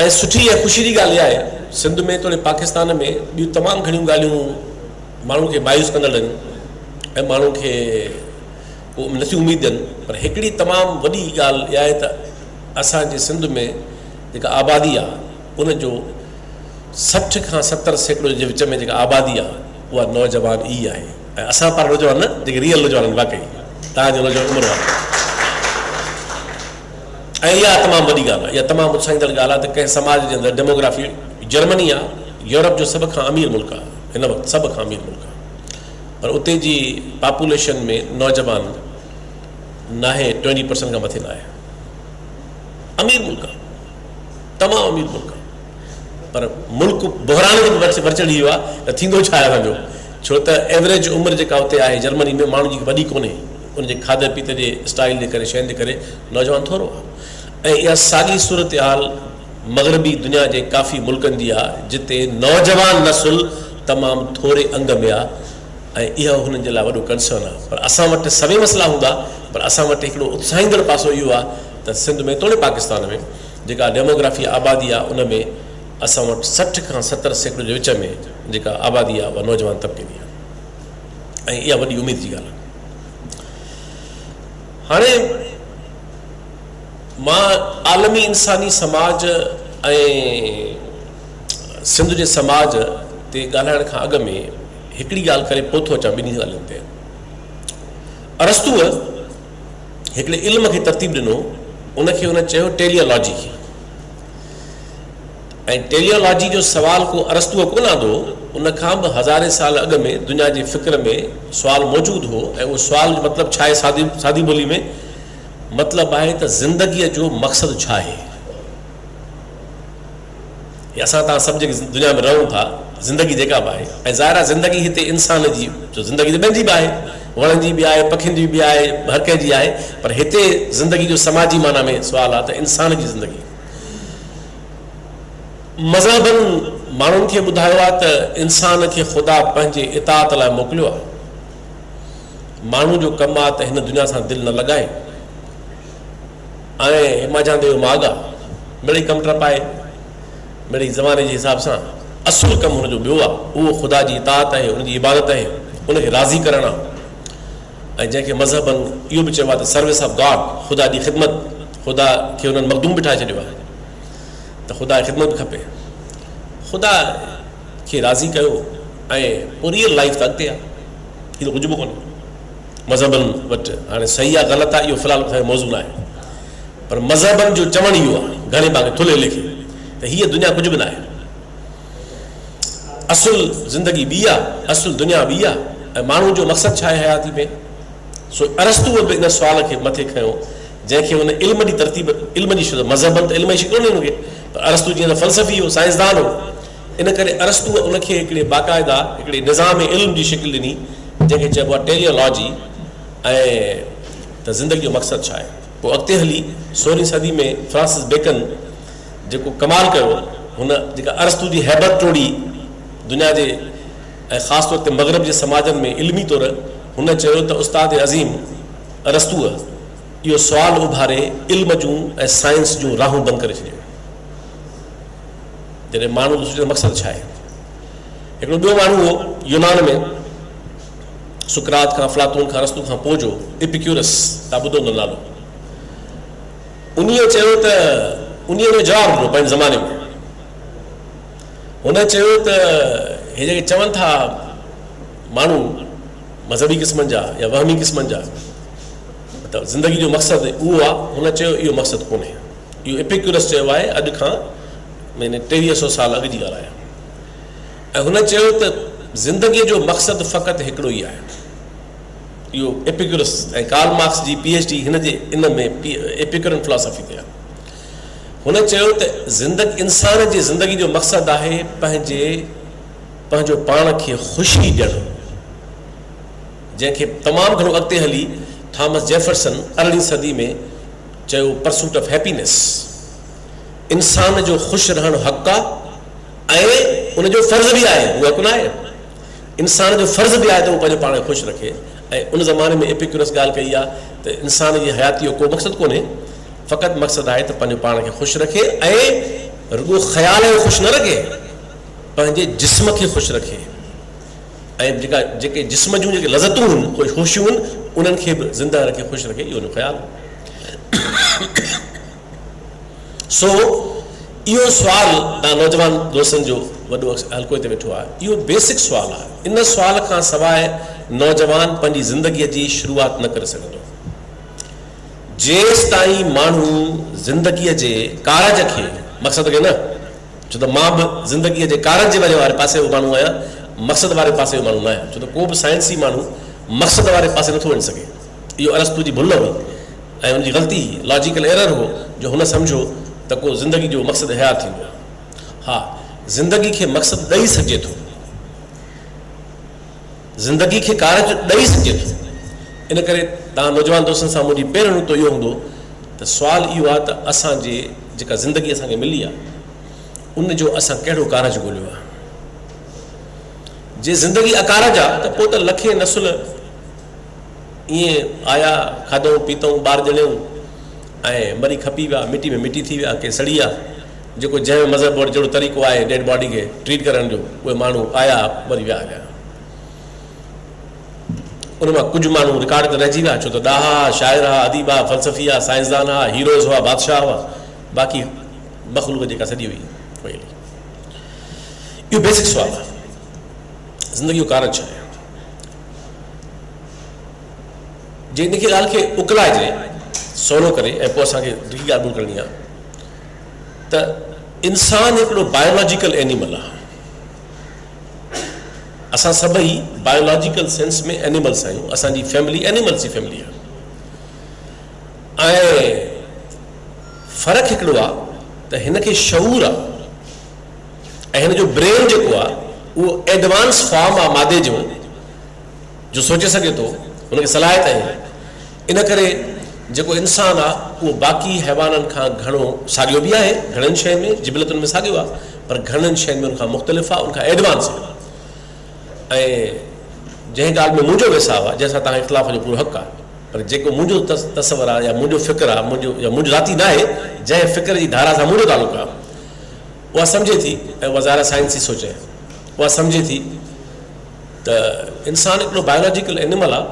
۽ سٺي ۽ خوشي جي ڳالهه اها آهي سنڌ ۾ توڙي پاڪستان ۾ ٻيون تمام گهڻيون ڳالهيون ماڻهو کي مايوس ڪندڙ آهن ۽ ماڻهو کي ڪو نٿيون اميد ڏين پر هڪڙي تمام وڏي ڳالهه اها آهي ته اسان جي سنڌ ۾ جيڪا آبادي آهي ان جو 60 کان 70% جي وچ ۾ جيڪا آبادي آهي اها نوجوان ئي آهي ۽ اسان پارا نوجوان نه جيڪي ريئل نوجوان آهن واقعي توهان جي نوجوان عمر وارا ۽ اها تمام وڏي ڳالهه آهي اها تمام اتساهيندڙ ڳالهه آهي ته ڪنهن سماج جي اندر ڊيموگرافي جرمني آهي يورپ جو سڀ کان امير ملڪ آهي هن وقت سڀ کان امير ملڪ آهي پر اتي جي پاپوليشن ۾ نوجوان ناهي ٽوئنٽي پرسنٽ کان مٿي ناهي. امير ملڪ آهي، تمام امير ملڪ آهي، پر ملڪ بحران جي به ور چڙهي ويو آهي ته ٿيندو ڇا آهي اسان جو؟ ڇو ته ايوريج عمر جيڪا اتي آهي جرمني ۾ ماڻهن جي وڏي ڪونهي، ان جي کاڌي پيتي جي اسٽائيل جي ڪري شين جي ڪري نوجوان ٿورو آهي ۽ اها ساڳي صورتحال مغربي دنيا جي ڪافي ملڪن جي آهي جتي نوجوان نسل تمام ٿوري انگ ۾ آهي ۽ اهو هنن جي لاء وڏو ڪنسرن آهي پر اسان وٽ سوين مسئلا هوندا پر اسان وٽ هڪڙو اتساهيندڙ پاسو اهو آهي ته سنڌ ۾ توڙي پاڪستان ۾ جيڪا ڊيموگرافي آبادي آهي ان ۾ اسان وٽ 60 کان 70% جي وچ ۾ جيڪا آبادي آهي اها نوجوان طبقي جي آهي ۽ اها وڏي اميد جي ڳالهه آهي. هاڻي مان عالمي انساني سماج ۽ سنڌ جي سماج تي ڳالهائڻ کان اڳ ۾ هڪڙي ڳالهه ڪري پوء ٿو اچان ٻنهي ڳالهين تي. ارسطوء هڪڙي علم کي ترتيب ڏنو، ان کي هن چيو ٽيليالاجي ۽ ٽيليالاجي جو سوال ڪو ارسطوء ڪونه آندو، ان کان به هزارين سال اڳ ۾ دنيا جي فڪر ۾ سوال موجود هو ۽ اهو سوال جو مطلب ڇا آهي سادي سادي ٻولي ۾ مطلب آهي ته زندگيء جو مقصد ڇا آهي؟ هي اسان توهان سڀ جيڪي دنيا ۾ رهون ٿا، زندگي جيڪا به آهي ۽ ظاهر آهي زندگي هتي انسان جي جو زندگي ته ٻين جي به آهي، وڻن جي به آهي، پکين جي به آهي، هر ڪنهن جي آهي پر هتي زندگي جو سماجي معنيٰ ۾ سوال آهي ته انسان جي زندگي. مذهبن ماڻهن کي ٻڌايو آهي ته انسان کي خدا پنهنجي اطاعت لاء موڪليو آهي. ماڻهو جو ڪم آهي ته هن دنيا سان دل نه لڳائي. ۽ مانجهاندي جو ماڳ آ. مڙئي ڪم ٽپائي، مڙئي زماني جي حساب سان. اصل ڪم هن جو ٻيو آ. اهو خدا جي اطاعت آهي، ان جي عبادت آهي، ان کي راضي ڪرڻ آ. ۽ جنهن کي مذهبن اهو به چيو آ ته سروس آف گاڊ، خدا جي خدمت، خدا کي انهن مخدوم به ٺاهي ڇڏيو آهي ته خدا جي خدمت به کپي. خدا کي راضي ڪيو ۽ پوء ريئل لائيف ته اڳتي آ. هي ته ڪجهه به ڪونهي. مذهبن وٽ هاڻي صحيح آ غلط آ اهو في الحال اسان جو موضوع ناهي پر مذهبن جو چوڻ اهو آ گهڻي ڀاڱي ٿلهي ليکي ته هيء دنيا ڪجهه به ناهي اصل زندگي ٻي آ اصل دنيا ٻي آ ۽ ماڻهو جو مقصد ڇا آهي حياتي ۾ سو ارسطوء به ان سوال کي مٿي کنيو جنهن کي هن علم جي ترتيب علم جي شڪل مذهبن ته علم جي شڪل ڏني هن کي پر ارسطو جيئن ته فلسفي هو سائنسدان هو ان ڪري ارسطوء ان کي هڪڙي باقاعده هڪڙي نظام علم جي شڪل ڏني، جنهن کي چئبو آهي ٽيليالاجي ۽ ته زندگي جو مقصد ڇا آهي. پوء اڳتي هلي سورهين صدي ۾ فرانسس بيڪن جيڪو ڪمال ڪيو، هن جيڪا ارسطو جي هيبت ٽوڙي دنيا جي ۽ خاص طور تي مغرب جي سماجن ۾ علمي طور هن چيو ته استاد عظيم ارسطوء اهو سوال اڀاري علم جون ۽ سائنس جون راهون بند ڪري ڇڏيون. جڏهن ماڻهو ٿو سوچي ته مقصد ڇا آهي؟ هڪڙو ٻيو ماڻهو هو يونان ۾ سقراط کان افلاطون کان ارسطو کان پوء جو اپيڪيورس تان ٻڌو هوندو نالو انهيء چيو ته انهيء جو جواب ڏنو پنهنجي زماني ۾ هن چيو ته هي جيڪي چون ٿا ماڻهو مذهبي قسمن جا يا وهمي قسمن جا ته زندگي جو مقصد اهو آهي هن چيو اهو مقصد ڪونهي اهو اپيڪيورس چيو آهي اڄ کان يعني ٽيويهه سو سال اڳ جي ڳالهه آهي ۽ هن چيو ته زندگيء جو مقصد فقط هڪڙو ئي آهي. اهو ايپيڪيورس ۽ ڪارل مارڪس جي پي ايڇ ڊي هن جي ان ۾ ايپيڪيورن فلاسافي تي آهي. هن چيو ته زندگي انسان جي زندگي جو مقصد آهي پنهنجي پنهنجو پاڻ کي خوشي ڏيڻ جنهن کي تمام گهڻو اڳتي هلي ٿامس جيفرسن ارڙهين صدي ۾ چيو پرسوٽ آف هيپينس انسان جو خوش رهڻ حق آ ۽ ان جو فرض به آهي، اهو حق ناهي، انسان جو فرض به آهي ته هو پنهنجو پاڻ کي خوش رکي ۽ ان زماني ۾ ايپيڪيورس ڳالهه ڪئي آ ته انسان جي حياتي جو ڪو مقصد ڪونهي، فقط مقصد آهي ته پنهنجو پاڻ کي خوش رکي ۽ رڳو خيال کي خوش نه رکي، پنهنجي جسم کي خوش رکي ۽ جيڪا جيڪي جسم جون جيڪي لذتون هن، خوشيون هن، انهن کي به زنده رکي خوش رکي، اهو ان جو خيال هو. سو اهو سوال توهان نوجوان دوستن جو وڏو حلقو هتي ويٺو آهي، اهو بيسڪ سوال آهي. ان سوال کان سواء نوجوان پنهنجي زندگيء جي شروعات نه ڪري سگهندو. جيستائين ماڻهو زندگيء جي ڪارج کي، مقصد کي نه، ڇو ته مان به زندگيء جي ڪارج جي واري پاسي جو ماڻهو آهيان، مقصد واري پاسي جو ماڻهو نه آهيان، ڇو ته ڪو به سائنسي ماڻهو مقصد واري پاسي نٿو وڃي سگهي. اهو ارسطو جي ڀل هئي. ۽ ان جي غلطي هئي، لاجيڪل ايرر هو جو هن سمجهيو ته ڪو زندگي جو مقصد حيات ٿيندو آهي. ها زندگي کي مقصد ڏئي سگهجي ٿو. زندگي کي ڪارج ڏئي سگهجي ٿو. ان ڪري توهان نوجوان دوستن سان منهنجي پهريون نقطو اهو هوندو ته سوال اهو آهي ته اسان جي جيڪا زندگي اسان کي ملي آهي ان جو اسان ڪهڙو ڪارج ڳوليو آهي. جي زندگي اڪارج آهي ته پوء ته لکين نسل ائين آيا، کاڌئون پيتئون، ٻار ڄڻيئون ۽ مري کپي ويا، مٽي ۾ مٽي ٿي ويا، ڪي سڙي ويا. جيڪو جنهن مذهب وٽ جهڙو طريقو آهي ڊيڊ باڊي کي ٽريٽ ڪرڻ جو، اهي ماڻهو آيا، مري ويا هليا. ان مان ڪجهه ماڻهو رڪارڊ تي رهجي ويا، ڇو ته ڏاها ها، شاعر ها، اديب ها، فلسفي ها، سائنسدان ها، هيروز هئا، بادشاهه هئا، باقي مخلوق جيڪا سڄي هئي، وئي هلي. اهو بيسڪ سوال آهي. زندگي جو ڪارج ڇا آهي؟ جي ان کي ڳالهه کي اڪلائجي، سولو ڪري ۽ پوء اسان کي ڊگهي ڳالهه ٻولهه ڪرڻي آهي ته انسان هڪڙو بايولاجيڪل اينيمل آهي. اسان سڀئي بايولاجيڪل سينس ۾ اينيملس آهيون، اسان جي فيملي اينيملس جي فيملي آهي ۽ فرق هڪڙو آهي ته هن کي شعور آهي ۽ هن جو برين جيڪو آهي اهو ايڊوانس فارم آهي مادي جو جو سوچي سگهي ٿو، هن کي صلاحيت آهي. ان ڪري جيڪو انسان آهي اهو باقي حيوانن کان گهڻو ساڳيو به آهي، گهڻين شين ۾ جبلتن ۾ ساڳيو آهي پر گهڻين شين ۾ ان کان مختلف آهي، ان کان ايڊوانس آهي. ۽ جنهن ڳالهه ۾ منهنجو ويساهه آهي، جنهن سان توهان کي اختلاف جو پورو حق آهي، پر جيڪو منهنجو تصور آهي يا منهنجو فڪر آهي، منهنجو يا منهنجو ذاتي ناهي، جنهن فڪر جي ڌارا سان منهنجو تعلق آهي، اها سمجهي ٿي ۽ اها ظاهر آهي سائنسي سوچ آهي، اها سمجهي ٿي ته انسان هڪڙو بايولاجيڪل اينيمل آهي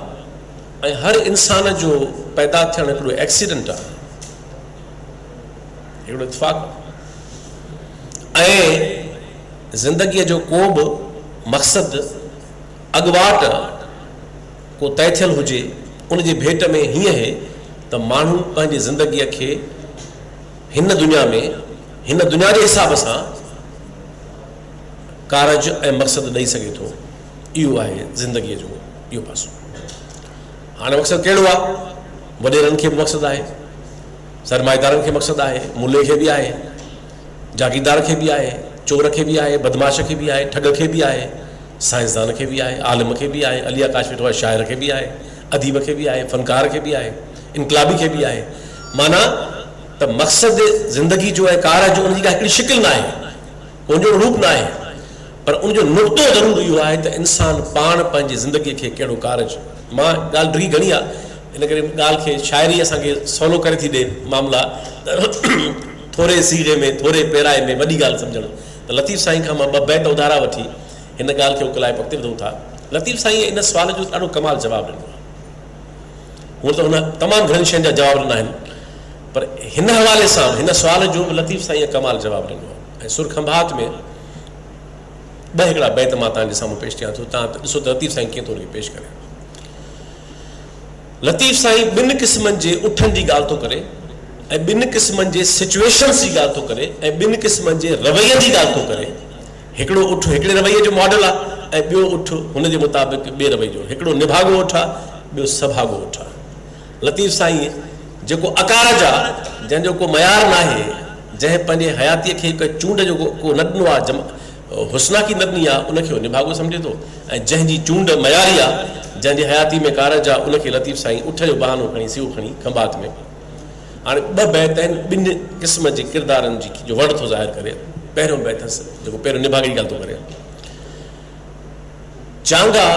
۽ هر انسان جو پيدا ٿيڻ هڪڙو ايڪسيڊنٽ آهي، هڪڙو اتفاق آهي ۽ زندگيء جو ڪو به مقصد اڳواٽ ڪو طئي ٿيل هجي، ان جي ڀيٽ ۾ هيئن اهي ته ماڻهو پنهنجي زندگيء کي هن دنيا ۾ هن دنيا جي حساب سان ڪارج ۽ مقصد ڏئي سگهي ٿو. اهو آهي زندگيء جو اهو پاسو. هاڻي مقصد ڪهڙو آهي؟ وڏيرن کي به مقصد آهي، سرمائيدارن کي مقصد آهي، ملي کي به آهي، جاگيردار کي به آهي، چور کي به آهي، بدمعاش کي به آهي، ٺڳ کي به آهي، سائنسدان کي به آهي، عالم کي به آهي، علي آڪاش ويٺو آهي، شاعر کي به آهي، اديب کي به آهي، فنڪار کي به آهي، انقلابي کي به آهي. معنيٰ ته مقصد زندگي جو ۽ ڪارج ان جي ڪا هڪڙي شڪل ناهي. ان جو روپ ناهي پر ان جو نقطو ضرور اهو آهي ته انسان پاڻ پنهنجي زندگيء کي ڪهڙو ڪارج مان ڳالهه ڊگهي گهڻي آهي ان ڪري ڳالهه کي شاعري اسان کي سولو ڪري ٿي ڏي معاملا ته ٿوري صيغي ۾ ٿوري پيرائي ۾ وڏي ڳالهه سمجهڻ ته لطيف سائين کان مان ٻه بيت اڌارا وٺي هن ڳالهه کي اڪلائي پوء اڳتي وڌون ٿا لطيف سائينء ان سوال جو ڏاڍو ڪمال جواب ڏنو آهي هونء ته هن تمام گهڻين شين جا جواب ڏنا آهن پر هن حوالي سان هن سوال جو به لطيف سائينء ڪمال جواب ڏنو آهي ۽ سر کنڀات ۾ ٻه هڪڙا بيت مان توهان جي سامهون پيش ڪيان ٿو توهان ڏسو ته لطيف سائين ڪيئن ٿو ان کي پيش ڪري. لطيف سائين ٻن قسمن جي اٺن جي ڳالهه ٿو ڪري ۽ ٻن قسمن جي سچويشنس جي ڳالهه ٿو ڪري ۽ ٻن قسمن جي روين جي ڳالهه ٿو ڪري. هڪڙو اٺ هڪڙي رويي جو ماڊل آهي ۽ ٻيو اٺ هن جي مطابق ٻئي رويي جو. هڪڙو نڀاڳو اٺ آهي ٻيو سڀاڳو اٺ آهي. لطيف سائين جيڪو اڪارج آ، جنهن جو ڪو معيار ناهي، جنهن پنهنجي حياتيء کي هڪ چونڊ جو ڪو نه ڏنو آ، حسناڪي نه ڏني آ، ان کي هو نڀاڳو سمجهي ٿو ۽ جنهن جي چونڊ معياري آ، جنهن جي حياتي ۾ ڪارج آ، ان کي لطيف سائين اٺ جو بهانو کڻي سيهو کڻي کنڀات ۾. هاڻي ٻه بيت آهن، ٻن قسم جي ڪردارن جي جو وڙ ٿو ظاهر ڪري. پهريون بيت جيڪو پهريون نڀاڳي جي ڳالهه ٿو ڪري. چانگا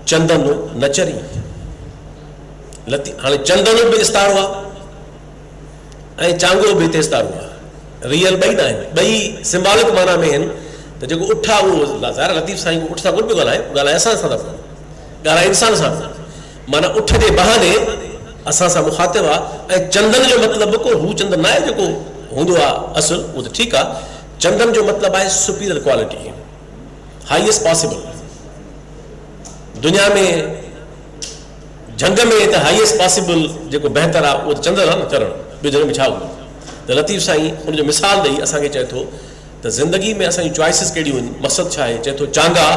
چندن نه چرين. لطي هاڻي چندن به استعارو آ ۽ چانگو به هتي استعارو آ. ريئل ٻئي ناهن، ٻئي سمبالڪ معنيٰ ۾ آهن ته جيڪو اٺ آ اهو ظاهر آ لطيف سائين اٺ سان ڪونه پيو ڳالهائي، ڳالهائي اسان سان ٿا پيو، ڳالهائي انسان سان پيو، معنيٰ اٺ جي بهاني اسان سان مخاطب آ ۽ چندن جو مطلب به ڪو هو چندن ناهي جيڪو هوندو آ اصل، اهو ته ٺيڪ آ، چندن جو مطلب آهي سپيريئر ڪوالٽي. هائيسٽ پاسيبل دنيا ۾ جهنگ ۾ ته هائيسٽ پاسيبل جيڪو بهتر آهي اهو ته چندر آهي نه چرڻ ٻيو جهنگ ۾ ڇا هوندو ته لطيف سائين ان جو مثال ڏئي اسان کي چئي ٿو ته زندگي ۾ اسان جون چوائسز ڪهڙيون آهن مقصد ڇا آهي چئي ٿو چانگا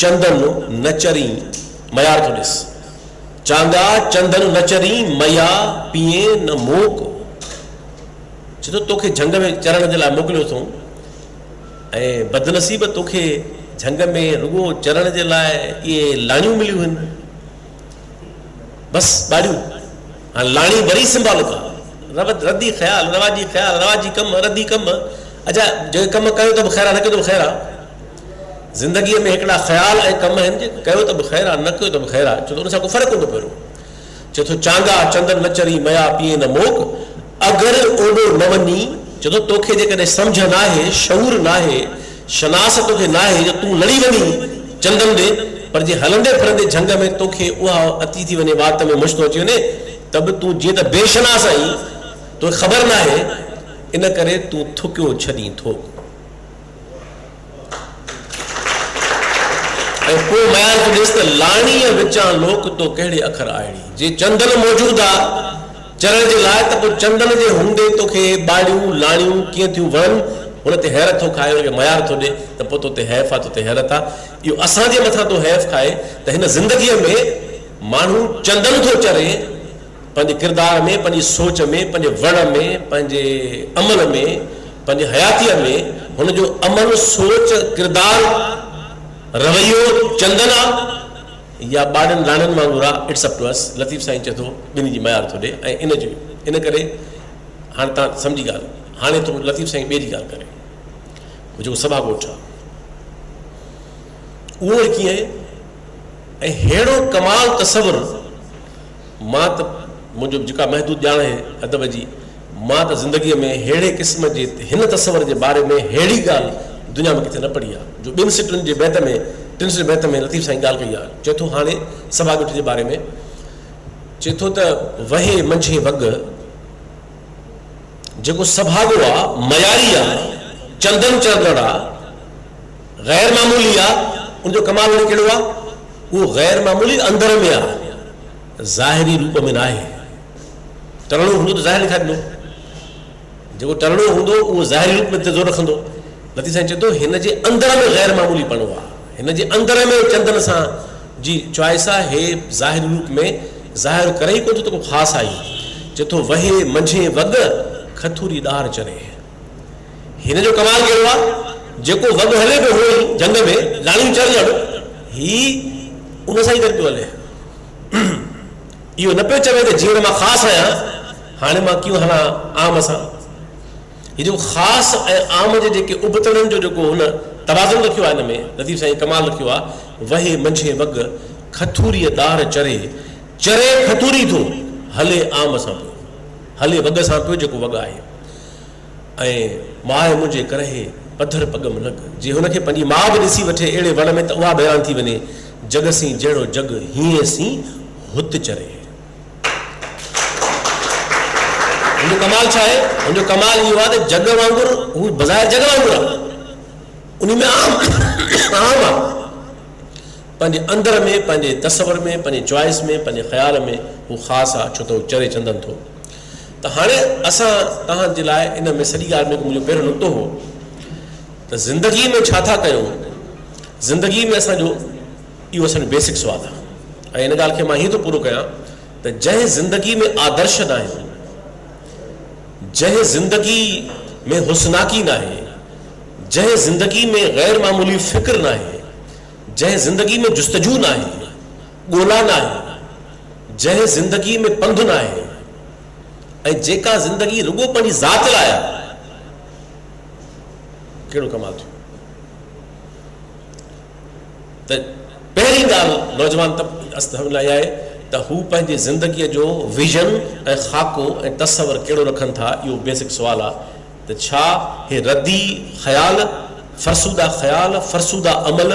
چندن نه چرين معيار ٿو ڏس. چانگا چندن نه چرين، ميا پيئين نه موڪ. چئي ٿو توکي جهنگ ۾ چرڻ جي لاء موڪليو اٿئون ۽ بدنصيب توکي جهنگ ۾ رڳو چرڻ جي لاء اهي لاڻيون مليون هن. بس ٻاڙيون. هاڻ لاڻي وري سمبالڪ آ. ردي خيال، رواجي خيال، رواجي ڪم، ردي ڪم. اڇا جيڪي ڪم ڪيو ته به خير آ نه ڪيو ته به خير آ. زندگيء ۾ هڪڙا خيال ۽ ڪم آهن جي ڪيو ته به خير آ نه ڪيو ته به خير آ ڇو ته ان سان ڪو فرق ڪونه ٿو پئي. چئي ٿو چانگا چندن نه چري ميا پيئين نه موڪ اگر اوڏو نه وڃي چئي ٿو توکي جيڪڏهن سمجهه ناهي شعور ناهي شناس توکي ناهي جو تون لڙي وڃين چندن ڏي پر جي هلندي ڦرندي جهنگ ۾ توکي اها اچي ٿي وڃي وات ۾ مشتو اچي وڃي ته به تون جيئن ته بي شناس آهين توکي خبر ناهي ان ڪري تون ٿڪيو ڇڏين ٿوڪ. ۽ پوء ميار ٿو ڏيس ته لاڻيء وچان لوڪ تو ڪهڙي اکر آئڙي. جي چندن موجود آ چرڻ جي لاء ته پوء چندن جي هوندي توکي اهي ٻاڙيون، لاڻيون، ڪيئن ٿيون وڻن؟ هن تي حيرت ٿو کائي، هن کي ميار ٿو ڏي ته پوء تو تي حيف آ، تو تي حيرت آ. اهو اسان جي مٿان ٿو حيف کائي ته هن زندگيء ۾ ماڻهو چندن ٿو چري، پنهنجي ڪردار ۾، پنهنجي سوچ ۾، پنهنجي وڙ ۾، پنهنجي عمل ۾، پنهنجي حياتيء ۾ هن جو عمل، سوچ، ڪردار، رويو چندن آ يا ٻاڙين لاڻين وانگر آ، It's up to us، Latif سائين چئي ٿو ٻنهي جي معيار ٿو ڏي ۽ ان جو ان ڪري هاڻي تان سمجهي ڳالهه هاڻي ٿو لطيف سائين ٻئي جي ڳالهه ڪري هو جيڪو سڀا ڳوٺ آ اهو وري ڪيئن آهي ۽ ههڙو ڪمال تصور مان ته منهنجو جيڪا محدود ڄاڻ آهي ادب جي، مان ته زندگيء ۾ ههڙي قسم جي هن تصور جي باري ۾ ههڙي ڳالهه دنيا ۾ ڪٿي نه پڙهي آهي، جو ٻن سٽن جي بيت ۾، ٽن سٽن جي بيت ۾ لطيف سائين ڳالهه ڪئي آهي. چئي ٿو هاڻي سڀا ڳوٺ جي باري ۾ چئي ٿو ته وهي منجهين وڳ، جيڪو سڀاڳو آ، معياري آ، چندن چرندڙ آ، غير معمولي آ، ان جو ڪمال وري ڪهڙو آ؟ اهو غير معمولي اندر ۾ آ، ظاهري روپ ۾ ناهي. ٽرڻو هوندو ته ظاهر ڏيکاريندو. جيڪو ٽرڻو هوندو اهو ظاهري روپ ۾ تي زور رکندو. لطيف سائين چئي ٿو هن جي اندر ۾ غير معمولي پڻو آ. هن جي اندر ۾ چندن سان جي چوائس آ، هي ظاهري روپ ۾ ظاهر ڪري ئي ڪونه ٿو ته ڪو خاص آهي. چئي ٿو وهي منجهين وڳ، کٿوري ڏار چري. هن جو ڪمال ڪهڙو آ؟ جيڪو وڳ هلي پيو هونئن ئي جهنگ ۾ لاڻيون چرندڙ هي ان سان ئي گڏ پيو هلي. اهو نه پيو چوي ته جيئن ته مان خاص آهيان هاڻي مان ڪيئن هلان عام سان. هي جيڪو خاص ۽ عام جي جيڪي ابتڙن جو جيڪو هن توازن رکيو آهي ان ۾ لطيف سائين ڪمال رکيو آ، وهي منجهين وڳ کٿوريء ڏار چري، چري کٿوري ٿو هلي عام سان پيو هلي وڳ سان پيو جيڪو وڳ آهي. ۽ ماء منهنجي ڪرهي پڌر پڳم لڳ. جي هن کي پنهنجي ماء به ڏسي وٺي اهڙي وڻ ۾ ته اها به حيران ٿي وڃي. جڳ سين جهڙو جڳ هينئين سين هت چري. هن جو ڪمال ڇا آهي؟ هن جو ڪمال اهو آهي ته جڳ وانگر هو بظاهر جڳ وانگر آهي. انهي ۾ عام عام آهي. پنهنجي اندر ۾ پنهنجي تصور ۾ پنهنجي چوائس ۾ پنهنجي خيال ۾ هو خاص آهي ڇو ته هو چري چندن ٿو. ته هاڻي اسان توهان جي لاء ان ۾ سڄي ڳالهه ۾ منهنجو پهريون نقطو هو ته زندگي ۾ ڇا ٿا ڪيون، زندگي ۾ اسان جو اهو اسان جو بيسڪ سوال آهي ۽ ان ڳالهه کي مان هيئن ٿو پورو ڪيان ته جنهن زندگي ۾ آدرش ناهن، جنهن زندگي ۾ حسناڪي ناهي، جنهن زندگي ۾ غير معمولي فڪر ناهي، جنهن زندگي ۾ جستجو ناهي، ڳولا ناهي، جنهن زندگي ۾ پنڌ ناهي ۽ جيڪا زندگي رڳو پنهنجي ذات لاء آهي، ڪهڙو ڪمال ٿيو ته پهرين ڳالهه نوجوان طبقي لاء اها آهي ته هو پنهنجي زندگيء جو ويزن ۽ خاڪو ۽ تصور ڪهڙو رکن ٿا، اهو بيسڪ سوال آهي. ته ڇا هي ردي خيال، فرسوده خيال، فرسوده عمل،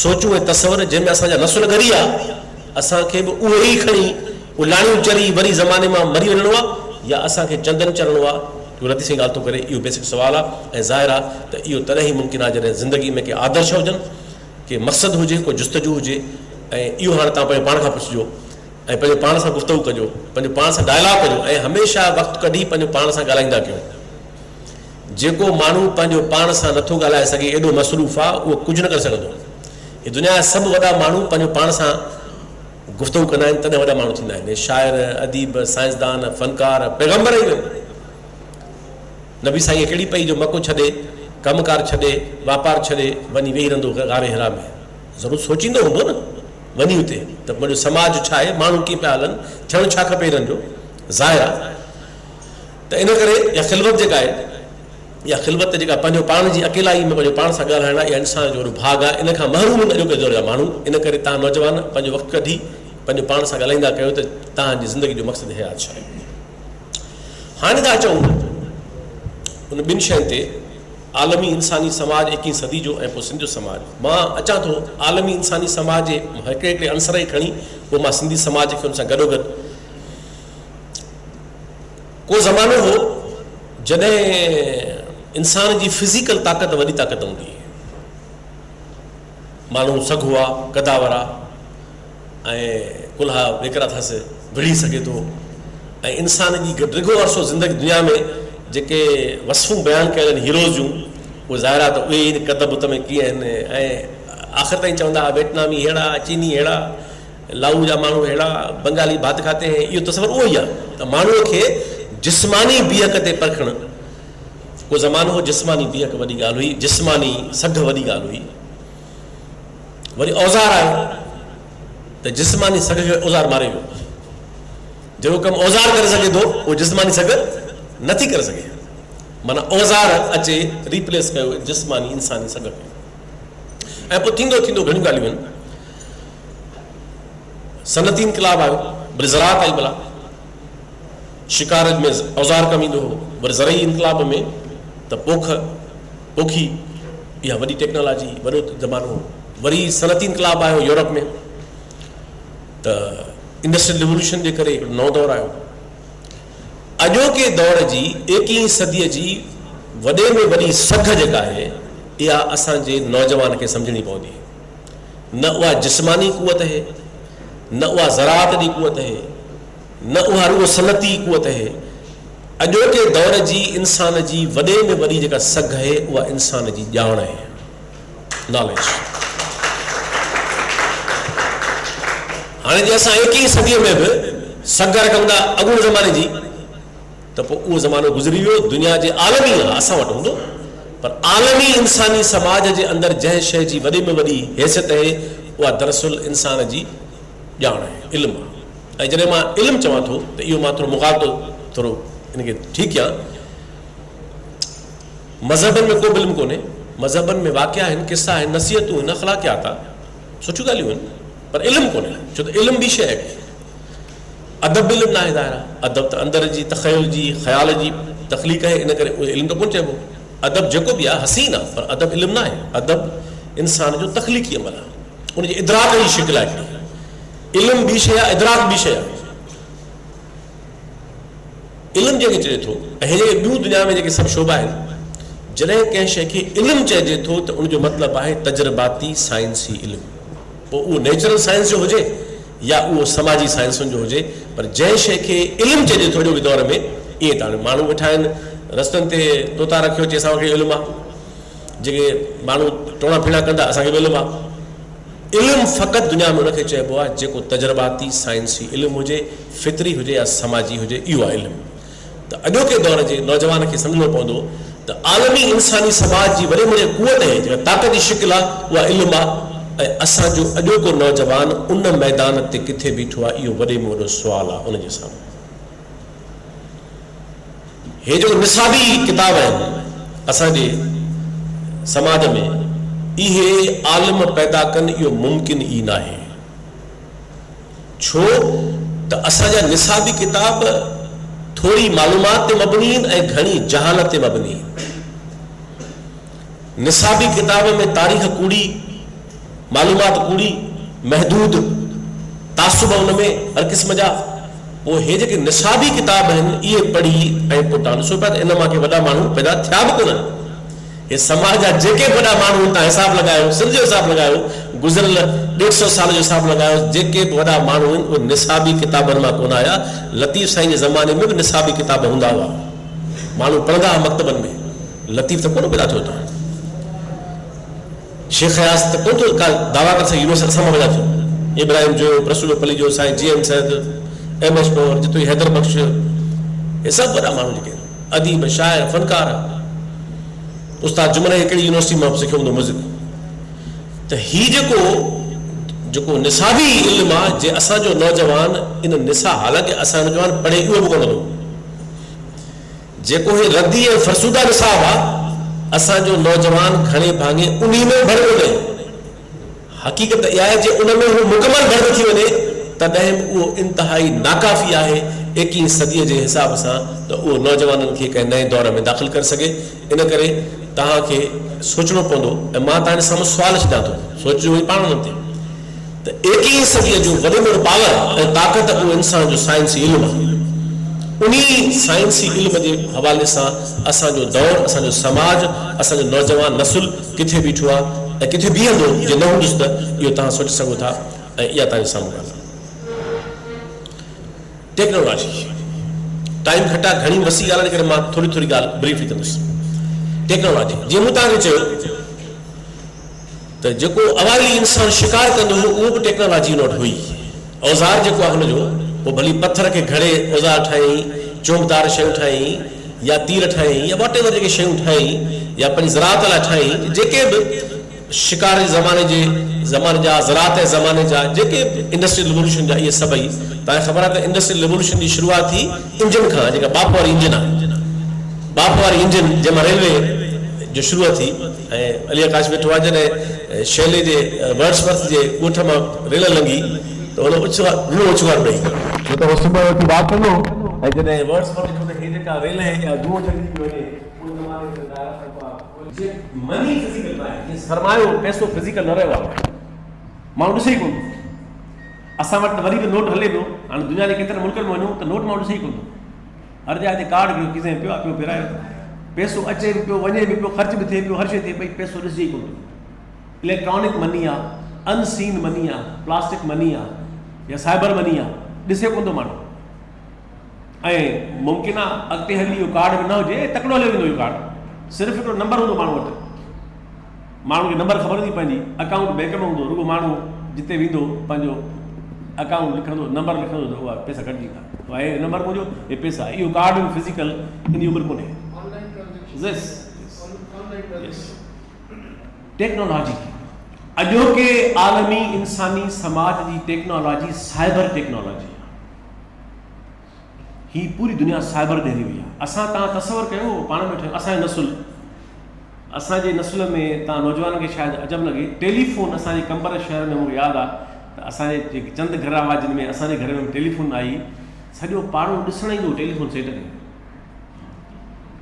سوچون ۽ تصور جنهن ۾ اسان جا نسل ڳري آ، اسان کي به اهي ئي کڻي اهي لاڻيون چري وري زماني مان مري وڃڻو آ يا اسان کي چندن چرڻو آ؟ اهو لطيف سائين ڳالهه ٿو ڪري، اهو بيسڪ سوال آ ۽ ظاهر آ ته اهو تڏهن ئي ممڪن آ جڏهن زندگي ۾ ڪي آدرش هجن، ڪي مقصد هجي، ڪو جستجو هجي ۽ اهو هاڻي توهان پنهنجو پاڻ کان پڇجو. ۽ پنهنجو پاڻ سان گفتگو ڪجو، پنهنجو پاڻ سان ڊائلاگ ڪجو ۽ هميشه وقت ڪڍي پنهنجو پاڻ سان ڳالهائيندا ڪيو. جيڪو ماڻهو پنهنجو پاڻ سان نٿو ڳالهائي سگهي ايڏو مصروف آ اهو ڪجهه نه ڪري سگهندو. هي دنيا جا سڀ وڏا ماڻهو پنهنجو پاڻ سان گفتگو ڪندا آهن تڏهن وڏا ماڻهو ٿيندا آهن. هي شاعر، اديب، سائنسدان، فنڪار، پيغمبر ئي ويو. نبي سائينء کي ڪهڙي پئي جو مڪو ڇڏي، ڪم ڪار ڇڏي، واپار ڇڏي، وڃي ويهي رهندو غار حرا ۾. ضرور سوچيندو هوندو نه وڃي اتي ته منهنجو سماج ڇا آهي، ماڻهو ڪيئن پيا هلن، ٿيڻ ڇا کپي هنن جو. ظاهر آهي ته ان ڪري اها خلوت جيڪا آهي، اها خلوت جيڪا پنهنجو پاڻ جي اڪيلائي ۾ پنهنجو پاڻ سان ڳالهائڻ آهي، اها انسان جو وڏو ڀاڳ آهي. ان کان محروم آهن اڄوڪي دور جا ماڻهو. ان ڪري توهان نوجوان پنهنجو وقت ڪڍي پنهنجو پاڻ سان ڳالهائيندا ڪيو ته توهان جي زندگي جو مقصد حيات ڇا آهي. هاڻي ٿا اچون ان ٻن شين تي، عالمي انساني سماج ايڪيهين صدي جو ۽ پوء سنڌ جو سماج. مان اچان ٿو عالمي انساني سماج جي هڪڙي هڪڙي عنصر کي کڻي پوء مان سنڌي سماج کي ان سان گڏوگڏ. ڪو زمانو هو جڏهن انسان جي فزيڪل طاقت وڏي طاقت هوندي هئي. ماڻهو سگهو آ، قداور آ ۽ ڪلها ويڪرا اٿس، وڙهي سگهي ٿو ۽ انسان جي ڊگهو عرصو زندگي دنيا ۾ جيڪي وصفون بيان ڪيل آهن هيروز جون اهي ظاهر آ ته اهي ئي قد بت ۾ ڪيئن آهن ۽ آخر تائين چوندا ها ويٽنامي ههڙا، چيني ههڙا، لاهور جا ماڻهو ههڙا، بنگالي ڀات کاتي هين، اهو تصور اهو ئي آ ته ماڻهوء کي جسماني بيهڪ تي پرکڻ. ڪو زمانو هو جسماني بيهڪ وڏي ڳالهه هئي، جسماني سگهه وڏي ڳالهه هئي. وري اوزار آيو ته جسماني سگهه کي اوزار ماري ويو. جيڪو ڪم اوزار ڪري سگهي ٿو اهو جسماني سگهه نٿي ڪري سگهي. معنيٰ اوزار اچي ريپليس ڪيو جسماني انساني سگهه کي. ۽ پوء ٿيندو ٿيندو گهڻيون ڳالهيون آهن. صنعتي انقلاب آيو، وري زراعت آئي ڀلا. شڪار ۾ اوزار ڪم ايندو هو، وري زرعي انقلاب ۾ ته پوک پوکي اها وڏي ٽيڪنالاجي وڏو زمانو هو. وري صنعتي انقلاب آيو يورپ ۾ ته انڊسٽريل ريولوشن جي ڪري هڪڙو نئون دور آيو. اڄوڪي دور جي ايڪيهين صديء جي وڏي ۾ وڏي سگهه جيڪا آهي اها اسان جي نوجوان کي سمجهڻي پوندي. نه اها جسماني قوت اهي، نه اها زراعت جي قوت اهي، نه اها رڳو صنعتي قوت اهي. اڄوڪي دور جي انسان جي وڏي ۾ وڏي جيڪا سگهه اهي اها انسان جي ڄاڻ اهي، Knowledge. هاڻي جي اسان ايڪيهين صديء ۾ به سگهه رکون ٿا اڳوڻي زماني جي ته پوء اهو زمانو گذري ويو، دنيا جي عالمي، ها اسان وٽ هوندو پر عالمي انساني سماج جي اندر جنهن شيء جي وڏي ۾ وڏي حيثيت اهي اها دراصل انسان جي ڄاڻ آهي، علم آهي. ۽ جڏهن مان علم چوان ٿو ته اهو مان ٿورو مغالطو ٿورو ان کي ٺيڪ ڪيان. مذهبن ۾ ڪو به علم ڪونهي، مذهبن ۾ واقعا آهن، قصا آهن، نصيحتون آهن، اخلاقيات آهي، سٺيون ڳالهيون آهن پر علم ڪونهي، ڇو ته علم ٻي شيء آهي. ادب به علم ناهي ظاهر آهي ادب ته اندر جي تخيل جي خيال جي تخليق آهي ان ڪري اهو علم ته ڪونه چئبو. ادب جيڪو به آهي حسين آهي پر ادب علم ناهي. ادب انسان جو تخليقي عمل آهي ان جي ادراڪ جي شڪل آهي هڪڙي. علم ٻي شيء آهي ادراڪ ٻي شيء آهي. علم جنهن کي چئجي ٿو ۽ هي جيڪي ٻيون دنيا ۾ جيڪي سڀ شعبا آهن جڏهن ڪنهن شيء کي علم چئجي ٿو ته ان جو مطلب آهي تجرباتي سائنسي علم پوء اهو نيچرل سائنس جو هجي يا اهو سماجي سائنسن جو هجي پر جنهن شيء کي علم چئجي ٿو اڄوڪي دور ۾ ائين ته هاڻي ماڻهو ويٺا آهن رستن تي طوطا رکيو چي اسان کي علم آهي جيڪي ماڻهو ٽوڻا ڦيڻا ڪندا اسان کي به علم آهي علم فقط دنيا ۾ ان کي چئبو آهي جيڪو تجرباتي سائنسي علم هجي فطري هجي يا سماجي هجي اهو آهي علم. ته اڄوڪي دور جي نوجوان کي سمجهڻو پوندو ته عالمي انساني سماج جي وڏي ۾ وڏي قوت اهي جيڪا طاقت جي شڪل آهي اها علم آهي ۽ اسان جو اڄوڪو نوجوان ان ميدان تي ڪٿي بيٺو آهي اهو وڏي ۾ وڏو سوال آهي ان جي سامهون. هي جيڪو نصابي ڪتاب آهن اسان جي سماج ۾ اهي عالم پيدا ڪن اهو ممڪن ئي ناهي. ڇو ته اسان جا نصابي ڪتاب ٿوري معلومات تي مبني آهن ۽ گهڻي جهالت تي مبني آهن. نصابي ڪتاب ۾ تاريخ ڪوڙي، معلومات ڪوڙي، محدود، تعصب ان ۾ هر قسم جا. پوء هي جيڪي نصابي ڪتاب آهن اهي پڙهي ۽ پوء توهان ڏسو پيا ته ان مان ڪي وڏا ماڻهو پيدا ٿيا به ڪونهن. هي سماج جا جيڪي به وڏا ماڻهو آهن توهان حساب لڳايو، سنڌ جو حساب لڳايو، گذريل ڏيڍ سئو سال جو حساب لڳايو، جيڪي به وڏا ماڻهو آهن اهي نصابي ڪتابن مان ڪونه آيا، لطيف سائين جي زماني ۾ به نصابي ڪتاب هوندا هئا، ماڻهو پڙهندا هئا مڪتبن ۾، لطيف ته ڪونه پيدا ٿيو اتان، شيخ اياز ته ڪونه ٿو ڪا دعويٰ ڪري سگهي يونيورسٽي اسان مان پيدا ٿيو. Ibrahim Joyo, Prasalo Palijo, Sain G M Syed, M H Panhwar, Jatoi Haider Bakhsh, هي سڀ وڏا ماڻهو جيڪي آهن، اديب، شاعر، فنڪار، استاد جمن کي ڪهڙي يونيورسٽي مان سکيو هوندو ميوزڪ. ته هي جيڪو جيڪو نصابي علم آ جي اسان جو نوجوان ان نصا حالانڪه اسان جو نوجوان پڙهي اهو به ڪونه ٿو جيڪو هي ردي ۽ فرسوده نصاب آ اسان جو نوجوان گهڻي ڀاڱي انهي ۾ به ڀڙ ڪونهي. حقيقت اها آهي جي ان ۾ هو مڪمل ڀڙ به ٿي وڃي تڏهن به اهو انتهائي ناڪافي آهي ايڪيهين صديء جي حساب سان ته اهو نوجوانن کي ڪنهن نئين دور ۾ داخل ڪري سگهي. ان ڪري توهان کي سوچڻو پوندو ۽ مان توهان جي سامهون سوال ڇڏيان ٿو، سوچجو وري پاڻ انهن تي ته ايڪيهين صديء جو وڏي ۾ وڏو پاور ۽ طاقت اهو انسان جو سائنسي علم آهي. انهي سائنسي علم جي حوالي سان اسان جو دور، اسان جو سماج، اسان جو نوجوان نسل ڪٿي بيٺو آهي ۽ ڪٿي بيهندو جي نه هوندس ته اهو توهان سوچي سگهو ٿا ۽ اها توهان جي سامهون ڳالهه آهي. ٽيڪنالاجي ٽائيم گهٽ آهي گهڻي وسيع ڳالهه آهي ان ڪري مان ٿوري ٿوري ڳالهه بريفلي ڪندس. ٽيڪنالاجي جيئن مون توهان کي چيو ته جيڪو اوائلي انسان شڪار ڪندو هو اهو به ٽيڪنالاجي ان وٽ هئي. اوزار جيڪو آهي هن جو پوء ڀلي پٿر کي گهڙي اوزار ٺاهيائين، چونبدار شيون ٺاهيائين يا تير ٺاهيائين يا واٽ ايور جيڪي شيون ٺاهيائين يا پنهنجي زراعت لاء ٺاهيائين جيڪي به شڪار جي زماني جي زماني جا، زراعت جي زماني جا، جيڪي به انڊسٽريل ريووليوشن جا اهي سڀئي توهان کي خبر آهي ته انڊسٽريل ريووليوشن جي شروعات ٿي انجن کان جيڪا ٻاڦ واري انجن آهي ٻاڦ واري انجن جنهن مان ريلوي جو شروعات ٿي ۽ علي آڪاش ويٺو آهي جڏهن شيلي جي ورڊس ورٿ جي ڳوٺ مان ريل لنگهي ته هن اڇ رنو اڇگار ڏئي. ڇو ته هو صبح جو اٿي واڪ ڪندو هو ۽ جڏهن ورڊس ورٿ ڏٺو ته هي جيڪا ريل آهي اها دونهون ڇڏي ٿي وڃي ان زماني ۾ دائره طرفان جيئن مني فزيڪل ناهي، جيئن سرمايو پئسو فزيڪل نه رهيو آهي، ماڻهو ڏسي ئي ڪونه ٿو. اسان وٽ ته وري به نوٽ هلي پيو، هاڻي دنيا جي ڪيترن ملڪن ۾ وڃون ته نوٽ ماڻهو ڏسي ئي ڪونه ٿو. هر جاء تي ڪارڊ پيو کيسي ۾ پيو آهي، پيو ڦيرايو ٿو. پئسو اچي به پيو، وڃي به پيو، خرچ به ٿئي پيو، هر شيء ٿئي پئي، پئسو ڏسجي ئي ڪونه ٿو. اليڪٽرانڪ مني آ، ان سين مني آ، پلاسٽڪ مني آ يا سائبر مني آ، ڏسي ڪونه ٿو ماڻهو. ۽ ممڪن آ اڳتي هلي اهو ڪارڊ به نه هجي ۽ تڪڙو هليو ويندو اهو ڪارڊ صرف هڪڙو نمبر هوندو ماڻهو وٽ ماڻهو کي نمبر خبر هوندي پنهنجي اڪائونٽ بينڪ ۾ هوندو رڳو ماڻهو جتي ويندو پنهنجو اڪائونٽ لکندو نمبر لکندو ته اها پئسا ڪٽجي ويندا هي نمبر منهنجو هي پئسا اهو ڪارڊ به فزيڪل ان جي عمر ڪونهي يس يس ٽيڪنالاجي اڄوڪي عالمي انساني سماج جي ٽيڪنالاجي سائبر ٽيڪنالاجي هي پوري دنيا سائبر ڏي هلي وئي آهي. اسان توهان تصور ڪيو پاڻ ۾ ويٺا آهيون اسان جو نسل اسان جي نسل ۾ توهان نوجوانن کي شايد عجب لڳي ٽيليفون اسان جي قمبر شهر ۾ مونکي ياد آهي ته اسان جي جيڪي چند گهر هئا جن ۾ اسان جي گهر ۾ ٽيليفون آئي سڄو پاڙو ڏسڻ ايندو هو ٽيليفون سيٽ کي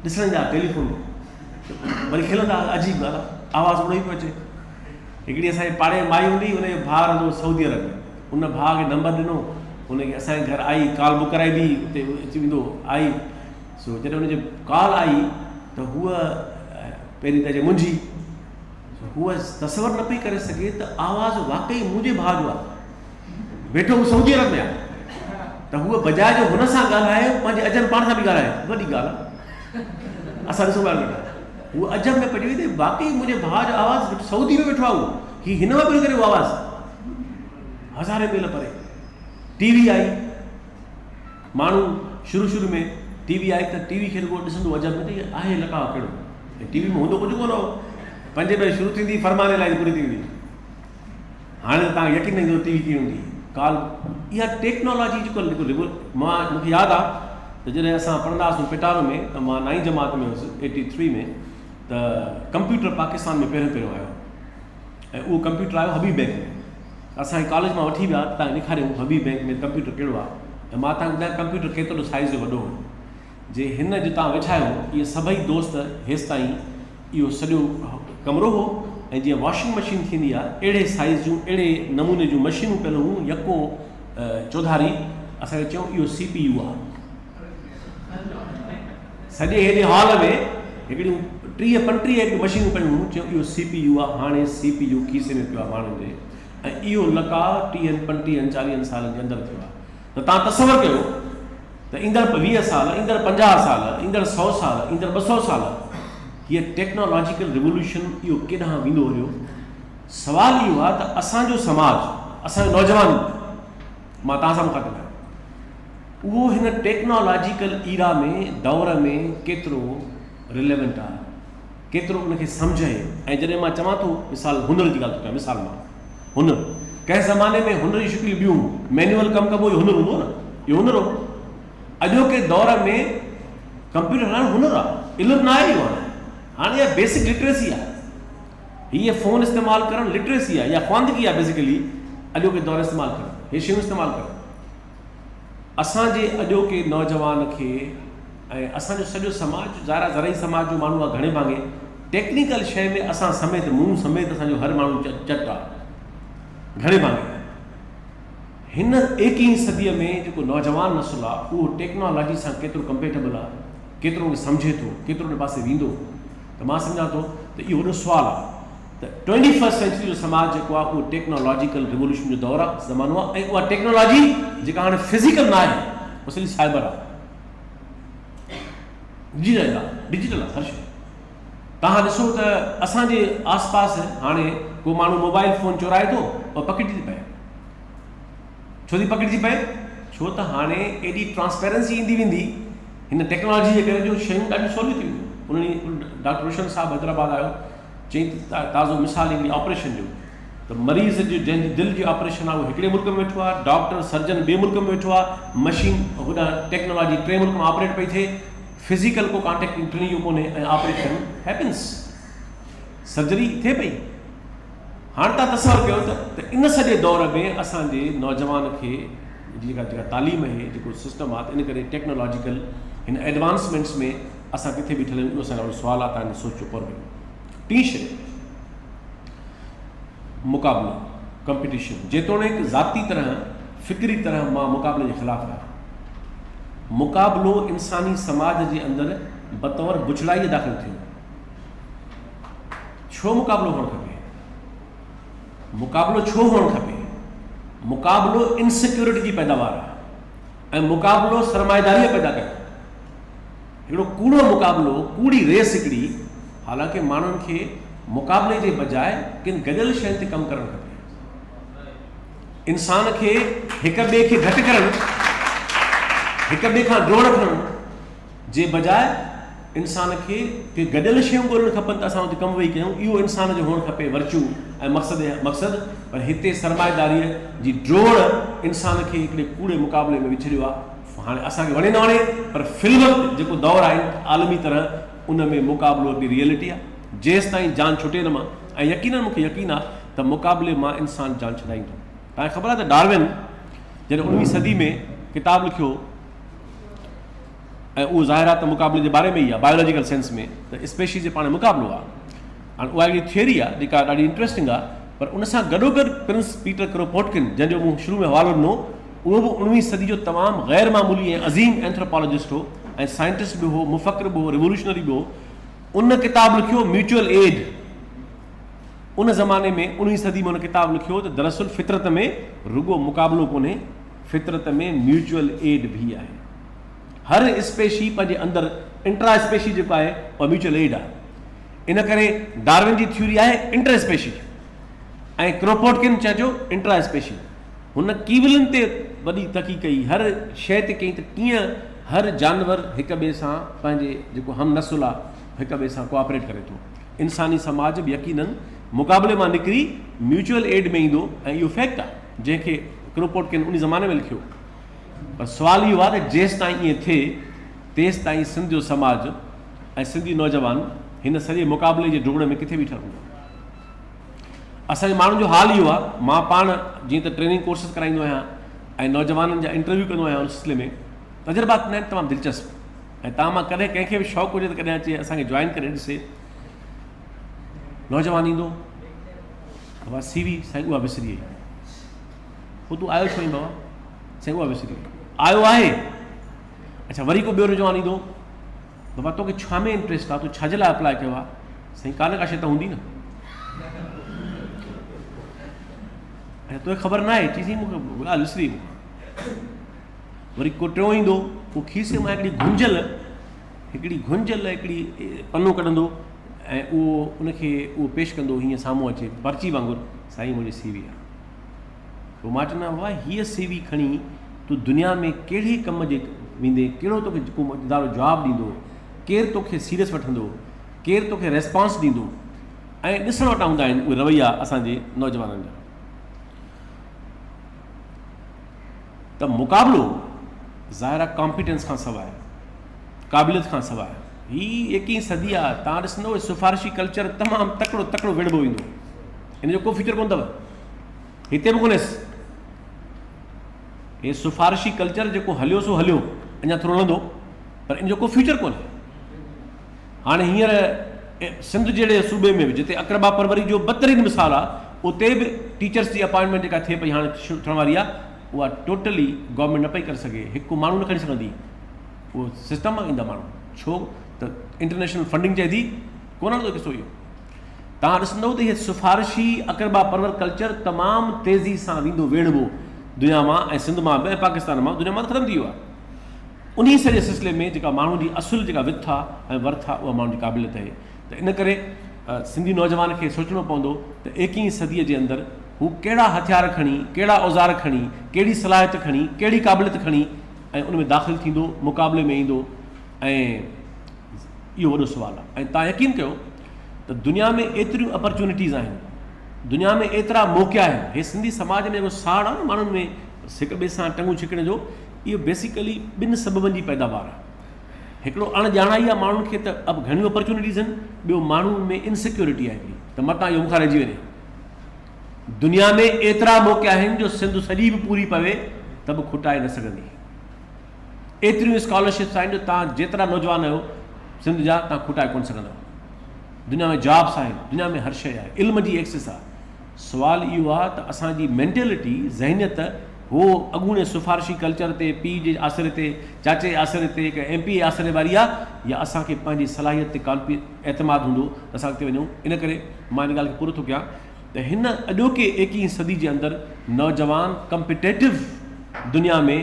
ڏسڻ ايندا ٽيليفون وري کلندا عجيب ڳالهه آواز اڙي پيو اچي هڪڙي اسان جي پاڙي ۾ مائي هوندي هئي، ان جو ڀاء رهندو هو سعودي عرب ۾. ان ڀاء کي نمبر ڏنو، هن کي اسان جي گهر آئي ڪال بڪ ڪرائبي هئي، اتي اچي ويندو هو، آئي. سو جڏهن هن جي ڪال آئي ته هوء پهرين ته اچي منجهي. سو هوء تصور نه پئي ڪري سگهي ته آواز واقعي منهنجي ڀاء جو آهي. ويٺو هو سعودي عرب ۾ آهي. ته هوء بجاء جو هن سان ڳالهائي، پنهنجي اجن پاڻ سان پئي ڳالهائي. وڏي ڳالهه آهي. اسان ڏسون پيا ويٺا. هوء عجب ۾ پئجي وئي ته واقعي منهنجي ڀاء جو آواز سعودي ۾ ويٺو آهي اهو. هي هن مان پيو ڪري اهو آواز. هزارين ميل پري. ٽي وي آئي. ماڻهو شروع شروع ۾ ٽي وي آئي ته ٽي وي کي رڳو ڏسندو عجب ۾ ته هي آهي لقاء ڪهڙو. ۽ ٽي وي ۾ هوندو ڪجهه ڪونه هو. پنجين بجي شروع ٿيندي فرمان الاهي پوري ٿي ويندي. هاڻي ته توهان کي يقين نه ايندو ٽي وي ڪيئن هوندي هئي. ڪال اها ٽيڪنالاجي جيڪو جيڪو مان مون کي ياد آ ته جڏهن اسان پڙهندا هئاسون پيٽارو ۾ ته مان نائين جماعت ۾ هيس ايٽي ٿري ۾ ته ڪمپيوٽر پاڪستان ۾ پهريون پهريون آيو ۽ اهو ڪمپيوٽر آيو حبيب بينڪ ۾ اسان کي ڪاليج مان وٺي ويا ته توهان کي ڏيکاريون حبيب بينڪ ۾ ڪمپيوٽر ڪهڙو آ ۽ مان توهان کي ٻڌايان ڪمپيوٽر ڪيترو سائيز جو وڏو هو جي هن جتان ويٺا آهيو اهي سڀئي دوست هيستائين اهو سڄو ڪمرو هو ۽ جيئن واشنگ مشين ٿيندي آهي اهڙي سائيز جون اهڙي نموني جون مشينون پيل هيون يڪو چوڌاري اسان کي چيائون اهو سي پي يو آهي سڄي هيڏي هال ۾ هڪڙيون 30 35 هڪڙيون مشينون پيون هيون چيائون اهو سي پي يو آهي هاڻي سي پي يو کيسي ۾ پيو آهي ماڻهن جي ۽ اهو لقاء ٽيهن پنٽيهن چاليهن سالن جي اندر ٿيو آهي ته توهان تصور ڪيو ته ايندڙ 20 سال، ايندڙ 50 سال، ايندڙ سئو سال، ايندڙ 200 سال هيء ٽيڪنالاجيڪل ريولوشن اهو ڪيڏانهن ويندو هليو؟ سوال اهو آهي ته اسان جو سماج اسان جو نوجوان مان توهان سان مخاطب آهيان اهو هن ٽيڪنالاجيڪل ايرا ۾ دور ۾ ڪيترو رليونٽ آ ڪيترو ان کي سمجهه آهي ۽ جڏهن مان چوان ٿو مثال هنر جي ڳالهه ٿو ڪيان مثال مان هنر ڪنهن زماني ۾ هنر جون شڪليون ٻيون هيون مينوئل ڪم ڪبو اهو هنر هوندو هو نه اهو هنر هو اڄوڪي دور ۾ ڪمپيوٽر هلائڻ هنر آ علم نه آهي اهو هاڻي هاڻي اها بيسڪ لٽريسي آ هيء فون استعمال ڪرڻ لٽريسي آ يا خواندگي آ بيسڪلي اڄوڪي دور استعمال ڪرڻ هي شيون استعمال ڪرڻ اسان جي اڄوڪي نوجوان کي ۽ اسان جو سڄو سماج ظاهر آ زرعي سماج جو ماڻهو آ گهڻي ڀاڱي ٽيڪنيڪل شيء ۾ اسان سميت مون سميت اسان جو هر ماڻهو چٽ آ گهڻي ڀاڱي هن ايڪيهين صديء ۾ جيڪو نوجوان نسل آ اهو ٽيڪنالاجي سان ڪيترو ڪمپيٽبل آ ڪيترو ان کي سمجهي ٿو ڪيترو ان پاسي ويندو ته مان سمجهان ٿو ته اهو وڏو سوال آ ته ٽوئنٽي فرسٽ سينچري جو سماج جيڪو آهي اهو ٽيڪنالاجيڪل ريووليوشن جو دور آهي زمانو آهي ۽ اها ٽيڪنالاجي جيڪا هاڻي فزيڪل نه آهي اها سڄي سائبر آهي ڊجيٽل آهي ڊجيٽل آهي هر شيء توهان ڏسو ته اسان جي آس پاس هاڻي ڪو ماڻهو موبائل فون چورائي ٿو اها پڪڙجي ٿي پئي ڇو ٿي پڪڙجي پئي ڇو ته هاڻي ايڏي ٽرانسپيرنسي ايندي ويندي هن ٽيڪنالاجي جي ڪري جو شيون ڏاڍيون سوليون ٿي وينديون ان ڏينهن ڊاڪٽر روشن صاحب حيدرآباد آيو چيائين ته تازو مثال هڪڙي آپريشن جو ته مريض جو جنهن جي دل جي آپريشن آهي اهو هڪڙي ملڪ ۾ ويٺو آهي ڊاڪٽر سرجن ٻئي ملڪ ۾ ويٺو آهي مشين هوڏانهن ٽيڪنالاجي ٽئين ملڪ مان آپريٽ پئي ٿئي فزيڪل ڪو ڪانٽيڪٽ ٽنهي جو ڪونهي ۽ آپريشن هيپنس سرجري ٿئي پئي هاڻ تان تصور ڪيو ته ته ان سڄي دور ۾ اسان جي نوجوان کي جيڪا جيڪا تعليم آهي جيڪو سسٽم آهي ان ڪري ٽيڪنالاجيڪل هن ايڊوانسمينٽس ۾ اسان ڪٿي بيٺل آهيون اهو اسان لاء وڏو سوال آهي تان سوچ جو پور ڪيو ٽين شيء مقابلو ڪمپيٽيشن جيتوڻيڪ ذاتي طرح فڪري طرح مان مقابلي جي خلاف آهيان مقابلو انساني سماج جي اندر بطور بڇڙائيء داخل ٿيو ڇو مقابلو هئڻ کپي؟ مقابلو ڇو هئڻ کپي؟ مقابلو انسيڪيورٽي جي پيداوار آهي ۽ مقابلو سرمائيداريء پيدا ڪيو. هڪڙو ڪوڙو مقابلو، ڪوڙي ريس هڪڙي، حالانڪه ماڻهن کي مقابلي جي بجاء ڪن گڏيل شين تي ڪم ڪرڻ کپي. انسان کي هڪ ٻئي کي گهٽ ڪرڻ، هڪ ٻئي کان ڊوڙ کڻڻ، جي بجاء انسان کي ڪي گڏيل شيون ڳولڻ کپن ته اسان اتي ڪم ويهي ڪيون اهو انسان جو هئڻ کپي ورچو ۽ مقصد مقصد پر هتي سرمائيداريء جي ڊوڙ انسان کي هڪڙي ڪوڙي مقابلي ۾ وڇڙيو آهي هاڻي اسان کي وڻي نه وڻي پر في الوقت جيڪو دور آهي عالمي طرح ان ۾ مقابلو هڪڙي ريئلٽي آهي جيستائين جان ڇٽي ان مان ۽ يقينن مون کي يقين آهي ته مقابلي مان انسان جان ڇڏائيندو توهان کي خبر آهي ته ڊارون جڏهن اڻويهين صدي ۾ ڪتاب لکيو ۽ اهو ظاهر آهي ته مقابلي جي باري ۾ ئي آهي بايولاجيڪل سينس ۾ ته اسپيشيز جي پاڻ ۾ مقابلو آهي هاڻي اها هڪڙي ٿيوري آهي جيڪا ڏاڍي انٽريسٽنگ آهي پر ان سان گڏوگڏ پرنس پيٽر ڪروپوٽڪن جنهن جو مون شروع ۾ حوالو ڏنو اهو به اڻويهين صدي جو تمام غير معمولي ۽ عظيم اينٿروپالاجسٽ هو ۽ سائنٽسٽ به هو مفڪر به هو ريوولوشنري به هو ان ڪتاب لکيو ميوچوئل ايڊ ان زماني ۾ اڻويهين صدي ۾ ان ڪتاب لکيو ته دراصل فطرت ۾ رڳو مقابلو ڪونهي فطرت ۾ ميوچوئل ايڊ به آهي. هر اسپيشي پنهنجي اندر انٽرا اسپيشي جيڪو آهي اها ميوچوئل ايڊ آهي. ان ڪري ڊارون جي ٿيوري آهي انٽر اسپيشي ۽ ڪروپوٽڪن چئجو انٽرا اسپيشي. هن ڪيولن تي وڏي تحقيق ڪئي هر شيء تي ڪئي ته ڪيئن هر جانور هڪ ٻئي سان پنهنجي جيڪو هم نسل آهي هڪ ٻئي سان ڪوآپريٽ ڪري ٿو. انساني سماج به يقينن مقابلي مان نڪري ميوچوئل ايڊ ۾ ايندو ۽ اهو فيڪٽ آهي. جنهن کي ڪروپوٽڪن ان زماني ۾ لکيو. پر سوال اهو آهي ته جيستائين ائين ٿئي تيستائين سنڌ جو سماج ۽ سنڌي نوجوان هن سڄي مقابلي جي ڊوڙ ۾ ڪٿي بيٺل هوندا. اسان جي ماڻهن جو حال اهو آهي، مان پاڻ جيئن ته ٽريننگ ڪورسز ڪرائيندو آهيان ۽ نوجوانن جا انٽرويو ڪندو آهيان ان سلسلي ۾ تجربا ٿيندا آهن تمام دلچسپ ۽ توهان مان ڪڏهن ڪنهن کي به شوق هجي ته ڪڏهن اچي اسان کي جوائن ڪري ڏسي. نوجوان ايندو بابا سي وي سائين اها وسري وئي پوء تون آيو ڇو آهين بابا سائين اها وسري وئي آيو آهي اچھا وري ڪو ٻيو نوجوان ايندو بابا توکي ڇا ۾ انٽريسٽ آ تو ڇا جي لاء اپلاء ڪيو آ سائين ڪا نه ڪا شي ته هوندي نه اچھا توکي خبر نه آهي چي سائين مونکي ڳالهه وسري وئي وري ڪو ٽيون ايندو پوء کيسي مان هڪڙي گهنجل هڪڙي گهنجل هڪڙي پنو ڪڍندو ۽ اهو ان کي اهو پيش ڪندو هيئن سامهون اچي پرچي وانگر سائين منهنجي سي وي آ. پوء مان چوندو آهيان بابا هيء سي وي کڻي تون دنيا ۾ ڪهڙي ڪم جي ويندين، ڪهڙو توکي ڪو ادارو جواب ڏيندو، ڪير توکي سيريس وٺندو، ڪير توکي ريسپانس ڏيندو ۽ ڏسڻ وٽان هوندا آهن اهي رويا اسان جي نوجوانن جا ته مقابلو ظاهر آهي ڪامپيٽنس کان سواء قابليت کان سواء هي ايڪيهين صدي آهي تان ڏسندو سفارشي ڪلچر تمام تڪڙو تڪڙو وڙهبو ويندو ان جو ڪو فيوچر ڪونه اٿو هتي به ڪونهيس. هي سفارشي ڪلچر جيڪو هليو سو هليو، اڃا ٿورو هلندو پر ان جو ڪو فيوچر ڪونهي. هاڻي هينئر سنڌ جهڙي صوبي ۾ به جتي اقربا پروري جو بدترين مثال آهي اتي به ٽيچرس جي اپائنٽمينٽ جيڪا ٿئي پئي هاڻي شروع ٿيڻ واري آهي اها ٽوٽلي گورنمينٽ نه پئي ڪري سگهي، هڪ ماڻهو نه کڻي سگهندي اهو سسٽم مان ايندا ماڻهو ڇو ته انٽرنيشنل فنڊنگ چئي ٿي ڪونه هلندو قصو اهو. توهان ڏسندؤ ته هي سفارشي اقربا پرور ڪلچر تمام تيزي سان ويندو ويڙهبو دنيا مان ۽ سنڌ مان به ۽ پاڪستان مان دنيا مان ته ختم ٿي ويو آهي. انهي سڄي سلسلي ۾ جيڪا ماڻهو جي اصل جيڪا وٿ آهي ۽ ورٿ آهي اها ماڻهو جي قابليت آهي ته ان ڪري سنڌي نوجوان کي سوچڻو پوندو ته ايڪيهين صديء جي اندر هو ڪهڙا هٿيار کڻي، ڪهڙا اوزار کڻي، ڪهڙي صلاحيت کڻي، ڪهڙي قابليت کڻي ۽ ان ۾ داخل ٿيندو، مقابلي ۾ ايندو ۽ اهو وڏو سوال آهي ۽ توهان يقين ڪيو ته دنيا ۾ ايتريون اپرچونٽيز آهن دنيا ۾ ايترا موقعا آهن هي سنڌي سماج ۾ جيڪو ساڙ آهي نه ماڻهن ۾ هڪ ٻئي سان ٽنگون ڇڪڻ جو اهو بيسيڪلي ٻن سببن جي پيداوار آهي هڪڙو اڻ ڄاڻائي آهي ماڻهن کي ته اب گهڻيون اپرچونٽيز آهن ٻيو ماڻهن ۾ انسيڪيورٽي آهي هڪڙي ته متان اهو مون کان رهجي وڃي دنيا ۾ ايترا موقعا آهن جو سنڌ سڄي به پوري پوي ته به کٽائي نه سگهندي ايتريون اسڪالرشپس آهن جو توهان جيترا نوجوان آهيو سنڌ جا توهان کوٽائي ڪونه سگهندؤ. دنيا ۾ جابس آهن، دنيا ۾ هر شيء آهي، علم جي ايڪسس آهي. سوال اهو آهي ته اسان جي مينٽيلٽي، ذهنيت، هو اڳوڻي سفارشي ڪلچر تي، پيء جي آسري تي، چاچي جي آسري تي، ڪنهن ايم پي جي آسري واري آهي يا اسان کي پنهنجي صلاحيت تي ڪانفي اعتماد هوندو ته اسان اڳتي وڃون. ان ڪري مان ان ڳالهه کي پورو ٿو ڪيان ته هن اڄوڪي ايڪيهين صدي جي اندر نوجوان ڪمپيٽيٽو دنيا ۾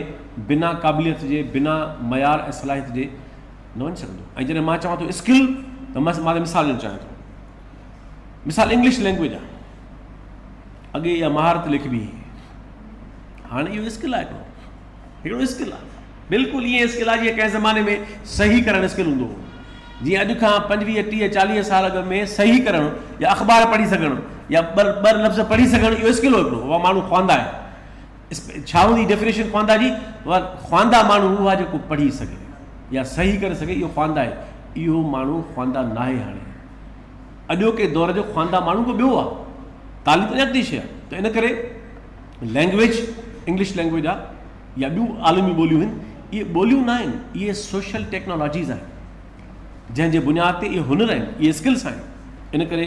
بنا قابليت جي بنا معيار ۽ صلاحيت جي نه وڃي سگهندو ۽ جڏهن مان چوان ٿو اسڪل ته مان مان مثال ڏيڻ چاهيان ٿو مثال انگلش لينگويج آهي اڳي اها مهارت لکبي هئي هاڻي اهو اسڪل آهي هڪڙو هڪڙو اسڪل آهي بلڪل ائين اسڪل آهي جيئن ڪنهن زماني ۾ صحيح ڪرڻ اسڪل هوندو هو. جيئن اڄ کان پنجويهه، ٽيهه، چاليهه سال اڳ ۾ صحيح ڪرڻ يا اخبار پڙهي سگهڻ يا ٻه ٻه لفظ پڙهي سگهڻ اهو اسڪل هو هڪڙو. اها ماڻهو خوانده آهي. ڇا هوندي ڊيفينيشن خوانده جي؟ اها خوانده ماڻهو اهو آهي جيڪو پڙهي سگهي يا صحيح ڪري سگهي اهو خوانده آهي. اهو ماڻهو خوانده ناهي هاڻي. اڄوڪي دور جو خوانده ماڻهو ڪو ٻيو آهي. تعليم ته اڃا اڳتي شيء آهي. ته ان ڪري لينگويج انگلش لينگويج آهي. يا ٻيون عالمي ٻوليون آهن، اهي ٻوليون نه آهن، اهي سوشل ٽيڪنالاجيز آهن، جنهن جي بنياد تي اهي هنر آهن، اهي اسڪلس آهن. ان ڪري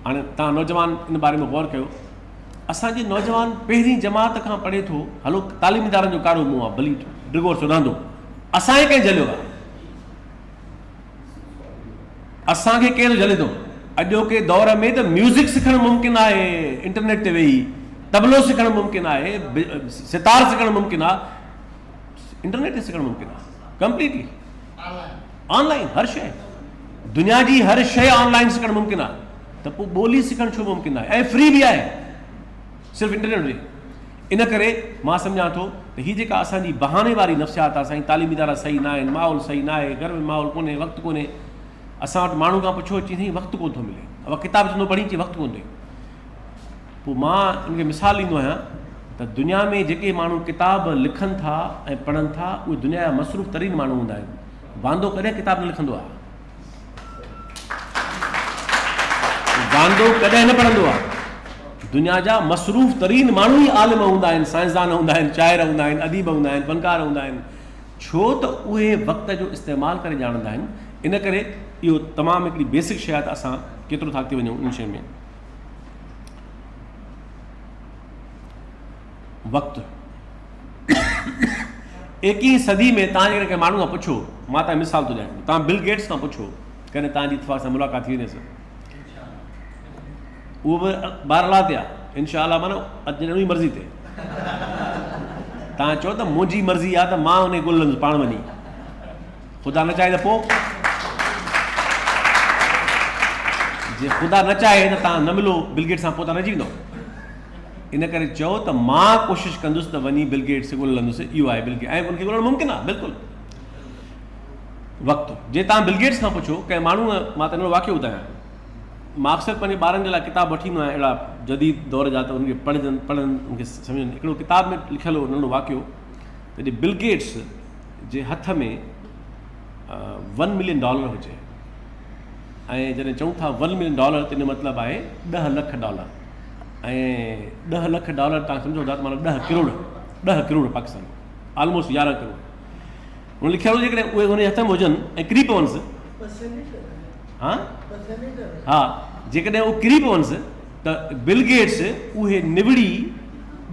هاڻي توهان نوجوان ان باري ۾ غور ڪيو. اسان جي نوجوان پهرين جماعت کان پڙهي ٿو، هلو تعليمي ادارن جو ڪارو منهن آهي، ڀلي ڊگهو عرصو رهندو. اسان کي ڪنهن جهليو آهي؟ اسان کي ڪير جهلي ٿو؟ اڄوڪي دور ۾ ته ميوزڪ سکڻ ممڪن آهي انٽرنيٽ تي ويهي، طبلو سکڻ ممڪن آهي، ستار سکڻ ممڪن آهي، انٽرنيٽ تي سکڻ ممڪن آهي ڪمپليٽلي آن لائن هر شيء دنيا جي هر شيء آن لائن سکڻ ممڪن آهي ته پوء ٻولي سکڻ ڇو ممڪن آهي ۽ فري به آهي صرف انٽرنيٽ هجي. ان ڪري مان سمجهان ٿو ته هي جيڪا اسان جي بهاني واري نفسيات آهي سائين تعليمي ادارا صحيح نه آهن، ماحول صحيح نه آهي، گهر ۾ ماحول ڪونهي، وقت ڪونهي. اسان وٽ ماڻهو کان پڇو چي سائين وقت ڪونه ٿو ملي. اها ڪتاب چوندو پڙهين چي وقت ڪونه ٿئي. پوء مان ان کي مثال ڏيندو آهيان ته دنيا ۾ جيڪي ماڻهو ڪتاب لکن ٿا ۽ پڙهن ٿا اهي دنيا جا مصروف ترين ماڻهو هوندا آهن. واندو ڪڏهن ڪتاب نه لکندو آهي. واندو ڪڏهن نه پڙهندو آهي. دنيا جا مصروف ترين ماڻهو ئي عالم هوندا آهن، سائنسدان هوندا آهن، شاعر هوندا آهن، اديب هوندا آهن، فنڪار هوندا آهن. ڇو ته اهي وقت جو استعمال ڪري ڄاڻندا آهن. ان ڪري اهو تمام هڪڙي بيسڪ شيء آهي ته اسان ڪيترو ٿا اڳتي وڃون ان شيء ۾. وقت ايڪيهين صدي ۾ توهان جيڪڏهن ڪنهن ماڻهو کان پڇو، مان توهان کي مثال ٿو ڏيان، توهان بل گيٽس کان پڇو، ڪڏهن توهان جي اتفاق سان ملاقات ٿي وڃيس، اهو به بار الله تي آهي، انشاء الله معنيٰ جڏهن ان جي مرضي تي. توهان چئو ته منهنجي مرضي آهي ته مان ان کي ڳولندس پاڻ وڃي، خدا نه چاهي ته پوء؟ جي خدا نه چاهي ته توهان نه ملو بل گيٽس سان پوء توهان رهجي ويندؤ. ان ڪري چئو ته مان ڪوشش ڪندس ته وڃي بل گيٽس کي ڳولي لهندس. اهو آهي بل گيٽس ۽ ان کي ڳولڻ ممڪن آهي بلڪل. وقت جي توهان بل گيٽس کان پڇو ڪنهن ماڻهوء مان ته ننڍڙو واقعو ٻڌايان. مان اڪثر پنهنجي ٻارن جي لاء ڪتاب وٺي ايندو آهيان اهڙا جديد دور جا ته انهن کي پڙهجن پڙهن ان کي سمجهن. هڪڙو ڪتاب ۾ لکيل هو ننڍڙو واقعو ته جي بل گيٽس جي هٿ ۾ ون ملين ڊالر هجي ۽ جڏهن چئون ٿا ون ملين ڊالر ته ان جو مطلب آهي ڏهه لک ڊالر ۽ ڏهه لک ڊالر تان سمجهو ٿا ته معنيٰ ڏهه ڪروڙ ڏهه ڪروڙ پاڪستان آلموسٽ يارهن ڪروڙ هن لکيل هو جيڪڏهن اهي هن جي هٿ ۾ هجن ۽ ڪري پونس ها ها جيڪڏهن اهو ڪري پونس ته بل گيٽس اهي نوڙي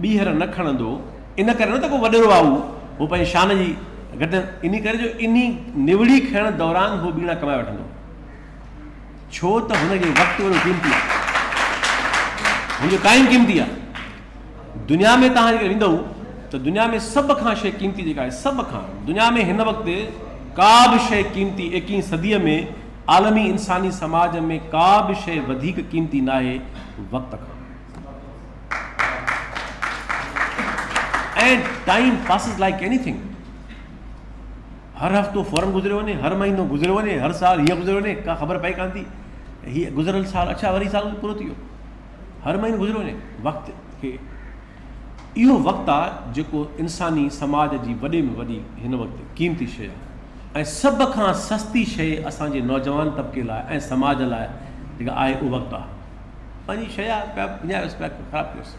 ٻيهر نه کڻندو ان ڪري نه ته ڪو وڏيرو آهي هو هو پنهنجي شان جي گهٽ انهي ڪري جو انهي نوڙي کڻڻ دوران هو ٻيڻا ڪمائي وٺندو ڇو ته هن جو وقت وڏو قيمتي آهي هن جو ٽائيم قيمتي آهي دنيا ۾ توهان جيڪڏهن ويندؤ ته دنيا ۾ سڀ کان شيء قيمتي جيڪا آهي سڀ کان دنيا ۾ هن وقت ڪا به شيء قيمتي ايڪيهين صديء ۾ عالمي انساني سماج ۾ ڪا به شيء وڌيڪ قيمتي ناهي وقت کان. ۽ Time passes like anything هر هفتو فورن گذريو وڃي هر مهينو گذريو وڃي هر سال هيئن گذريو وڃي ڪا خبر پئي ڪانه ٿي هي گذريل سال اڇا وري سال پورو ٿي ويو هر مهينو گذريو وڃي وقت کي اهو وقت آ جيڪو انساني سماج جي وڏي ۾ وڏي هن وقت قيمتي شيء آ ۽ سڀ کان سستي شيء اسان جي نوجوان طبقي لاء ۽ سماج لاء جيڪا آهي اهو وقت آ پنهنجي شيء آ پيا وڃايوس پيا خراب ڪيوس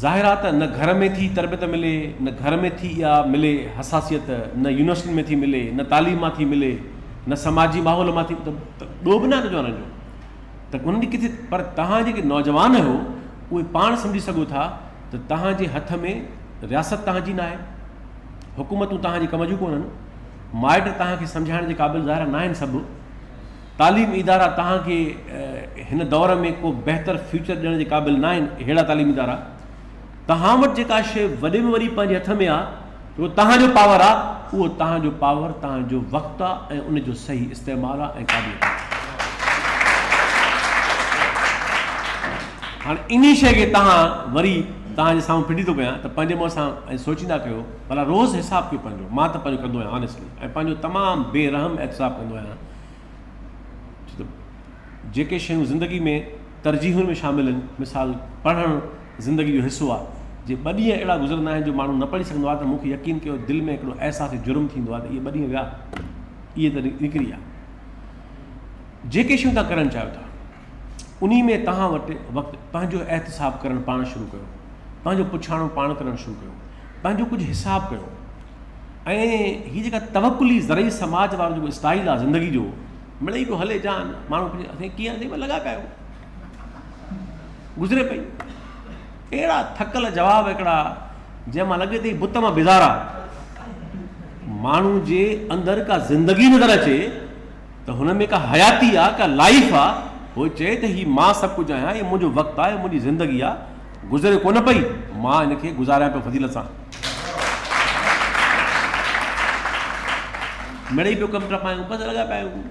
ظاهر آ ته نه گهر ۾ ٿي تربيت ملي نه گهر ۾ ٿي اها ملي حساسيت نه يونيورسٽين ۾ ٿي ملي نه تعليم مان ٿي ملي نه سماجي ماحول مان ٿي ته ڏوهه به نه آهي نوجوانن جو ته انهن جي ڪٿي پر توهان جيڪي نوجوان آهيو اهي پاڻ سمجهي سگهو ٿا ته توهان جي هٿ ۾ رياست توهان جي ناهي، حڪومتون توهان جي ڪم جون ڪونهن، مائٽ توهان کي سمجهائڻ جي قابل ظاهر ناهن سڀ، تعليم ادارا توهان کي هن دور ۾ ڪو بهتر فيوچر ڏيڻ جي قابل ناهن اهڙا تعليمي ادارا توهان وٽ جيڪا شيء وڏي ۾ وڏي پنهنجي هٿ ۾ آ جيڪو توهان جو پاور آ اهو توهان جو پاور توهان جو وقت آ ۽ ان جو صحيح استعمال آ ۽ قابليت آ. هاڻ انهي شيء کي توهان وري توهان جي سامهون ڦٽي ٿو ڪيان ته پنهنجي منهن سان ۽ سوچيندا ڪيو ڀلا روز حساب ڪيو پنهنجو مان ته پنهنجو ڪندو آهيان آنيسٽلي ۽ پنهنجو تمام بي رحم احتساب ڪندو آهيان ڇو ته جيڪي شيون زندگي ۾ ترجيحن ۾ شامل آهن مثال پڙهڻ زندگي جو حصو آهي. جي ٻه ڏينهن اهڙا گذرندا آهن جو ماڻهو نه پڙهي سگهندو آهي ته مون کي يقين ڪيو دل ۾ هڪڙو احساس جرم ٿيندو آهي ته اهي ٻه ڏينهن ويا اهي ته نڪري ويا. جيڪي شيون توهان ڪرڻ چاهيو ٿا انهي ۾ توهان وٽ وقت پنهنجو احتساب ڪرڻ پاڻ شروع ڪيو پنهنجو پڇاڻو پاڻ ڪرڻ شروع ڪيو پنهنجو ڪجهه حساب ڪيو ۽ هي جيڪا توڪلي زرعي سماج وارو جيڪو اسٽائل آهي زندگي جو مڙئي پيو هلي جان ماڻهو ڪيئن اسين لڳا پيا آهيون گذري پئي. اهڙا ٿڪل جواب هڪڙا جنهن مان لڳي ته هي بت مان بيزار آ. ماڻهو جي اندر ڪا زندگي نظر اچي ته هن ۾ ڪا حياتي آ، ڪا لائيف آ، هو چئي ته هي مان سڀ ڪجهه آهيان، هي منهنجو وقت آ، هي منهنجي زندگي آ، گذري ڪونه پئي، مان هن کي گذاريان پيو فضيلت سان. مڙئي پيو ڪم ٽپايون، بس لڳا پيا آهيون.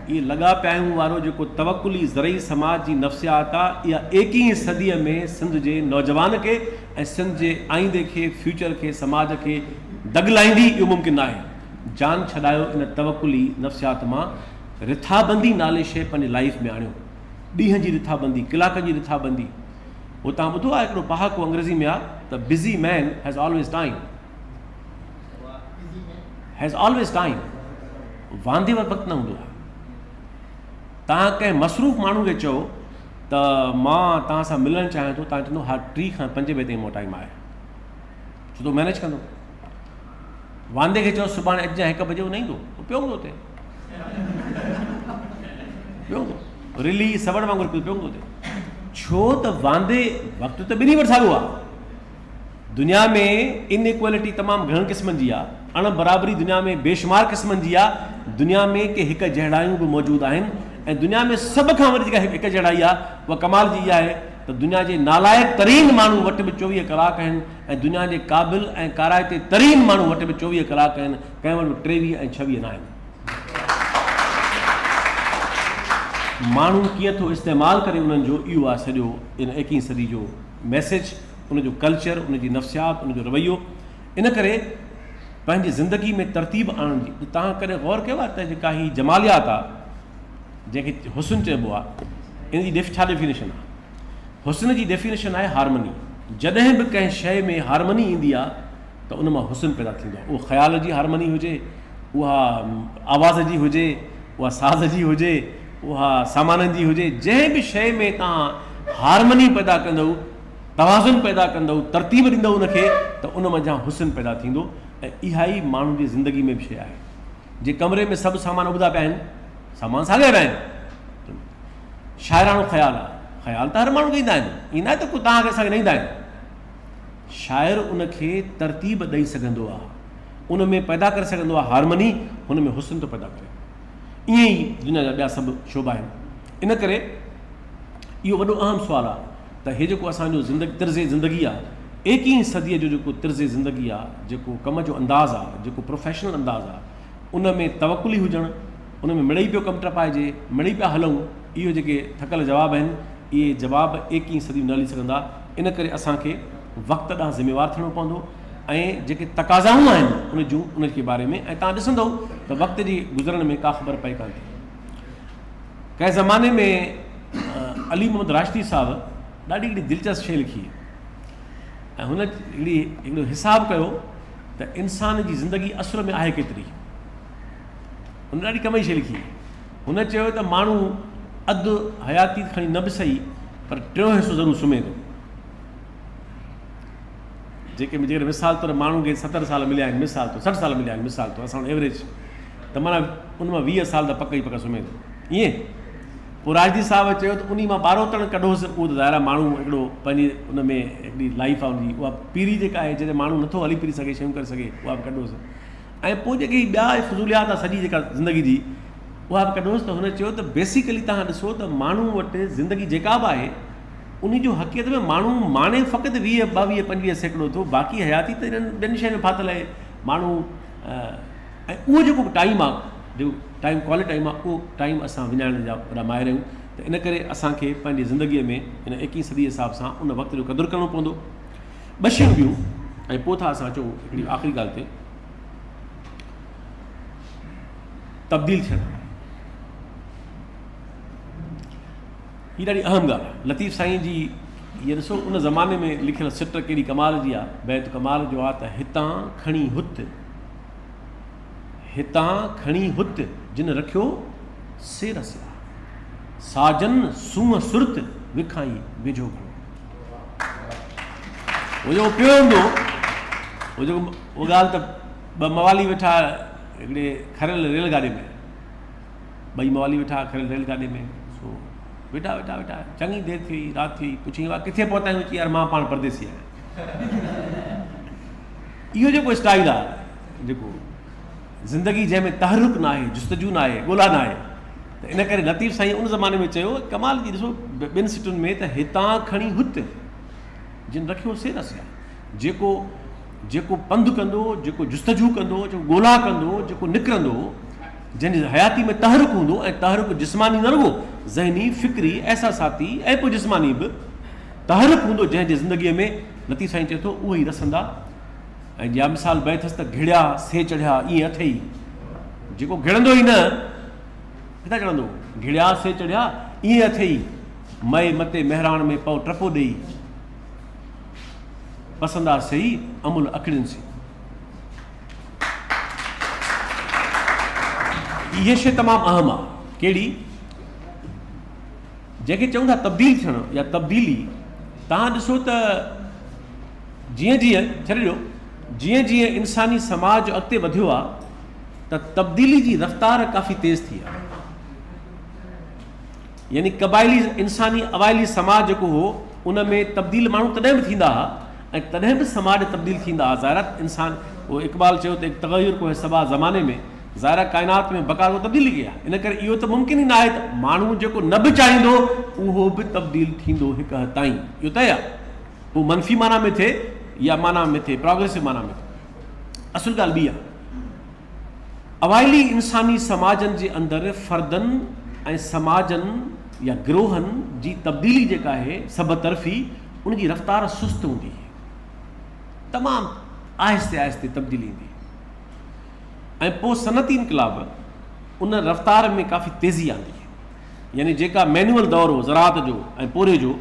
اهي لڳا پيا آهيون وارو جيڪو توڪلي زرعي سماج جي نفسيات آ اها ايڪيهين صديء ۾ سنڌ جي نوجوان کي ۽ سنڌ جي آئيندي کي فيوچر کي سماج کي دڳ لائيندي اهو ممڪن ناهي. جان ڇڏايو ان توڪلي نفسيات مان رٿابندي نالي شيء پنهنجي لائيف ۾ آڻيو. ڏينهن جي رٿابندي، ڪلاڪن جي رٿابندي. هو توهان ٻڌو آهي هڪڙو پهاڪو انگريزي ۾ آ ته busy man has always time. Has always time واندي وٽ وقت نه هوندو آهي. توهان ڪنهن مصروف ماڻهو کي چئو ته مان توهان سان ملڻ چاهيان ٿو، توهان چوندو ها ٽي کان پنج بجي تائين مون وٽ ٽائيم آهي، ڇو ته مينيج ڪندو. واندي کي چئو سڀاڻي اچجانء هڪ بجي، هو نه ايندو، هو پيو هوندو اتي، پيو هوندو رلي سوڙ وانگر پيو هوندو اتي. ڇو ته واندي وقت ته ٻنهي وٽ ساڳيو آهي. دنيا ۾ ان ايڪوالٽي تمام گهڻن قسمن جي آ، اڻ برابري دنيا ۾ بيشمار قسمن جي آ، دنيا ۾ ڪي هڪ جهڙايون به موجود آهن ۽ دنيا ۾ سڀ کان وڏي جيڪا هڪ جهڙائي آ اها ڪمال جي اها آهي ته دنيا جي نالائق ترين ماڻهو وٽ به 24 ڪلاڪ آهن ۽ دنيا جي قابل ۽ ڪارائتي ترين ماڻهو وٽ به 24 ڪلاڪ آهن ڪنهن وٽ به 23 ۽ 26 ناهن. ماڻهو ڪيئن ٿو استعمال ڪري انهن جو اهو آهي سڄو ان ايڪيهين صدي جو ميسيج، ان جو ڪلچر، ان جي نفسيات، ان جو رويو. ان ڪري پنهنجي زندگي ۾ ترتيب آڻڻ جي توهان ڪڏهن غور ڪيو آهي ته جيڪا هي جماليات آهي جنهن کي حسن چئبو آهي ان جي ڇا ڊيفينيشن آهي؟ حسن جي ڊيفينيشن آهي هارمني. جڏهن به ڪنهن شيء ۾ هارمني ايندي آهي ته ان مان حسن پيدا ٿيندو آهي. اهو خيال جي هارمني هجي، اها آواز جي هجي، اها ساز جي هجي، اها سامانن جي هجي، جنهن به شيء ۾ توهان هارمني پيدا ڪندؤ، توازن پيدا ڪندؤ، ترتيب ڏيندؤ ان کي ته ان منجهان حسن پيدا ٿيندو ۽ اها ئي ماڻهو جي زندگي ۾ به شيء آهي. جي ڪمري ۾ سڀ سامان اٻڌا پيا آهن، سامان ساڳيا پيا آهن، شاعراڻو خيال آهي، خيال ته هر ماڻهو کي ايندا آهن، ائين ناهي ته ڪو توهان کي اسان کي نه ايندا آهن. شاعر ان کي ترتيب ڏئي سگهندو آهي، ان ۾ پيدا ڪري سگهندو آهي هارمني، هن ۾ حسن ٿو پيدا ڪري. ائين ئي دنيا جا ٻيا سڀ شعبا آهن. ان ڪري اهو وڏو اهم سوال آهي ته هي جيڪو اسان جو زندگي طرز زندگي آهي، ايڪيهين صديء جو جيڪو طرز زندگي آهي، جيڪو ڪم جو انداز آهي، جيڪو پروفيشنل انداز آهي، ان ۾ توڪلي هجڻ، ان ۾ مڙئي پيو ڪم ٽپائجي، مڙئي پيا هلون، اهو جيڪي ٿڪل جواب آهن، اهي جواب ايڪيهين صدي ۾ نه هلي سگهندا. ان ڪري اسان کي وقت ڏانهن ذميوار ٿيڻو پوندو ۽ جيڪي تقاضائون آهن ان جون ان جي باري ۾ ۽ توهان ڏسندؤ ته وقت جي گذرڻ ۾ ڪا خبر پئي ڪانه ٿي. ڪنهن زماني ۾ علي محمد راشدي صاحب ڏاڍي هڪڙي دلچسپ شيء لکي ۽ هن هڪڙي هڪڙو حساب ڪيو ته انسان جي زندگي اصل ۾ آهي ڪيتري. هن ڏاڍي ڪم جي شيء لکي. هن چيو ته ماڻهو اڌ حياتي کڻي نه به سهي پر ٽيون حصو ضرور سمهي ٿو. جيڪي جيڪڏهن مثال طور ماڻهو کي 70 سال مليا آهن مثال طور 60 سال مليا آهن مثال طور اسان وٽ ايوريج ته معنيٰ ان مان 20 سال ته پڪ ئي پڪ سمهي ٿو. ائين پوء راشدي صاحب چيو ته انهي مان ٻاروتڻ ڪڍوس اهو ته ظاهر آهي ماڻهو هڪڙو پنهنجي ان ۾ هڪڙي لائيف آهي ان جي اها پيري جيڪا آهي جڏهن ماڻهو نٿو هلي ڦري سگهي شيون ڪري سگهي اها به ڪڍوس ۽ پوء جيڪي ٻيا فضوليات آهي سڄي جيڪا زندگي جي اها به ڪڍوس ته هن چيو ته بيسيڪلي توهان ڏسو ته ماڻهو وٽ زندگي جيڪا به آهي انهي جو حقيقت ۾ ماڻهو ماڻي فقط 20 22 25% ٿو باقي حياتي ته انهن ٻين شين ۾ ڦاٿل آهي ماڻهو ۽ اهو جيڪو ٽائيم آهي جيڪو ٽائيم ڪوالٽي ٽائيم آهي اهو ٽائيم اسان وڃائڻ جا وڏا ماهر آهيون ته ان ڪري اسان کي پنهنجي زندگي ۾ هن ايڪيهين صدي جي حساب سان ان وقت جو قدر ڪرڻو پوندو. ٻه شيون ٻيون ۽ پوء ٿا اسان اچون هڪڙي آخري ڳالهه تي تبديل ٿيڻ هي ڏاڍي اهم ڳالهه آهي لطيف سائين جي هيء ڏسو ان زماني ۾ لکيل سٽ ڪيڏي ڪمال جي آهي بيت ڪمال جو آهي ته هتان کڻي هت هتان کڻي هت جن رکيو سي رسيا ساجن سونهن سرت وکائي ويجهو گهڻو هو جيڪو پيو هوندو هو جيڪو اها ڳالهه ته ٻه موالي ويٺا هڪڙي کريل ريل گاڏي ۾ ٻئي موالي ويٺا کريل ريل گاڏي ۾ سو ويٺا ويٺا ويٺا چڱي دير ٿي وئي رات ٿي وئي پڇيائين وا ڪٿي پهتا آهيون چي يار مان پاڻ پرديسي آهيان اهو جيڪو اسٽائل آهي جيڪو زندگي جنهن ۾ تحرڪ ناهي، جستجو ناهي، ڳولا ناهي ته ان ڪري لطيف سائين ان زماني ۾ چيو ڪمال جي ڏسو ٻن سٽن ۾ ته هتان کڻي هت جن رکيو سي رسيا جيڪو جيڪو پنڌ ڪندو جيڪو جستجو ڪندو جيڪو ڳولا ڪندو جيڪو نڪرندو جنهن جي حياتي ۾ تحرڪ هوندو ۽ تحرڪ جسماني نه رڳو ذهني فڪري احساساتي ۽ پوء جسماني به تحرڪ هوندو جنهن جي زندگي ۾ لطيف سائين چئي ٿو اهو ئي رسندا ۽ جا مثال بيت اٿس ته گهڙيا سي چڙهيا ائين اٿئي جيڪو گهڙندو ئي نه ڪٿان چڙهندو گهڙيا سي چڙهيا ائين اٿئي مئي متي مهراڻ ۾ پئو ٽپو ڏيئي پسندا سي امل اکڙين سي اها شيء تمام اهم آهي ڪهڙي جنهن کي چئون ٿا تبديل ٿيڻ يا تبديلي توهان ڏسو ته جيئن جيئن ڇڏي ڏيو جيئن جيئن انساني سماج اڳتي وڌيو آهي ته تبديلي جي رفتار ڪافي تيز ٿي آهي يعني قبائلي انساني اوائلي سماج جيڪو هو ان ۾ تبديل ماڻهو تڏهن به ٿيندا هئا ۽ تڏهن به سماج تبديل ٿيندا هئا ظاهر انسان اهو اقبال چيو ته ايڪ تغير ڪو هي صبا زماني ۾ ظاهر آهي ڪائنات ۾ بقا ڪو تبديلي ڪئي آهي ان ڪري اهو ته ممڪن ئي ناهي ته ماڻهو جيڪو نه به چاهيندو اهو به تبديل ٿيندو هڪ حد تائين اهو طئي آهي پوء منفي معنيٰ ۾ ٿئي يا معنيٰ ۾ ٿئي پراگريسو معنيٰ ۾ ٿئي اصل ڳالهه ٻي آهي اوائلي انساني سماجن جي اندر فردن ۽ سماجن يا گروهن جي تبديلي جيڪا آهي سڀ طرفي ان جي رفتار سست هوندي آهي. تمام آهستي آهستي تبديلي ايندي ۽ پوء صنعتي انقلاب ان رفتار ۾ ڪافي تيزي آندي يعني جيڪا مينوئل دور هو زراعت جو ۽ پورهيي جو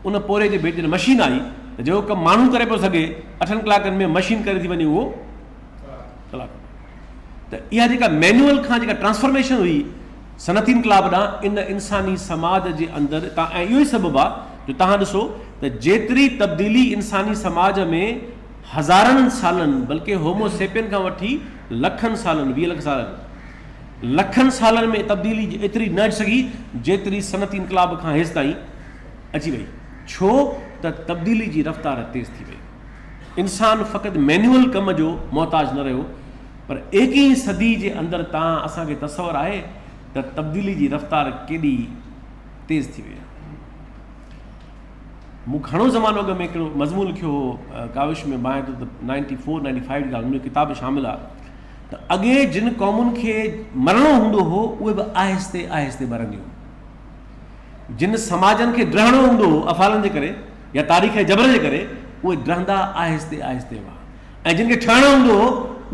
ان پورهيي جي ڀيٽ جڏهن مشين آئي ته جيڪو ڪم ماڻهو ڪري پيو سگهي اٺن ڪلاڪن ۾ مشين ڪري ٿي وڃي اهو ڪلاڪ ته اها جيڪا مينوئل کان جيڪا ٽرانسفارميشن هئي صنعتي انقلاب ڏانهن ان انساني سماج جي اندر تان ۽ اهو ئي سبب آهي جو توهان ڏسو ته جيتري تبديلي انساني سماج ۾ هزارن سالن بلڪه هومو سيپين کان وٺي لکن سالن 20 لک سالن لکن سالن ۾ تبديلي ايتري نه اچي سگهي جيتري صنعتي انقلاب کان هيستائين اچي وئي ڇو ته تبديلي جي رفتار تيز ٿي وئي. انسان فقط مينوئل ڪم جو محتاج نه رهيو پر ايڪيهين صدي جي اندر تان اسان کي تصور آهي ته تبديلي جي رفتار ڪيڏي تيز ٿي وئي آهي. مون گهڻو زمانو اڳ ۾ هڪڙو مضمون لکيو هو ڪاوش ۾ ڀانئان ٿو ته نائنٽي فور نائنٽي فائيو جي ڳالهه ان ۾ ڪتاب ۾ شامل آهي ته اڳي جن قومن کي مرڻو هوندو هو اهي به آهستي آهستي مرنديون جن سماجن کي ڊهڻو هوندو هو افعالن جي ڪري يا تاريخ جي جبر جي ڪري اهي ڊهندا آهستي آهستي هئا ۽ جن کي ٺهڻو هوندو هو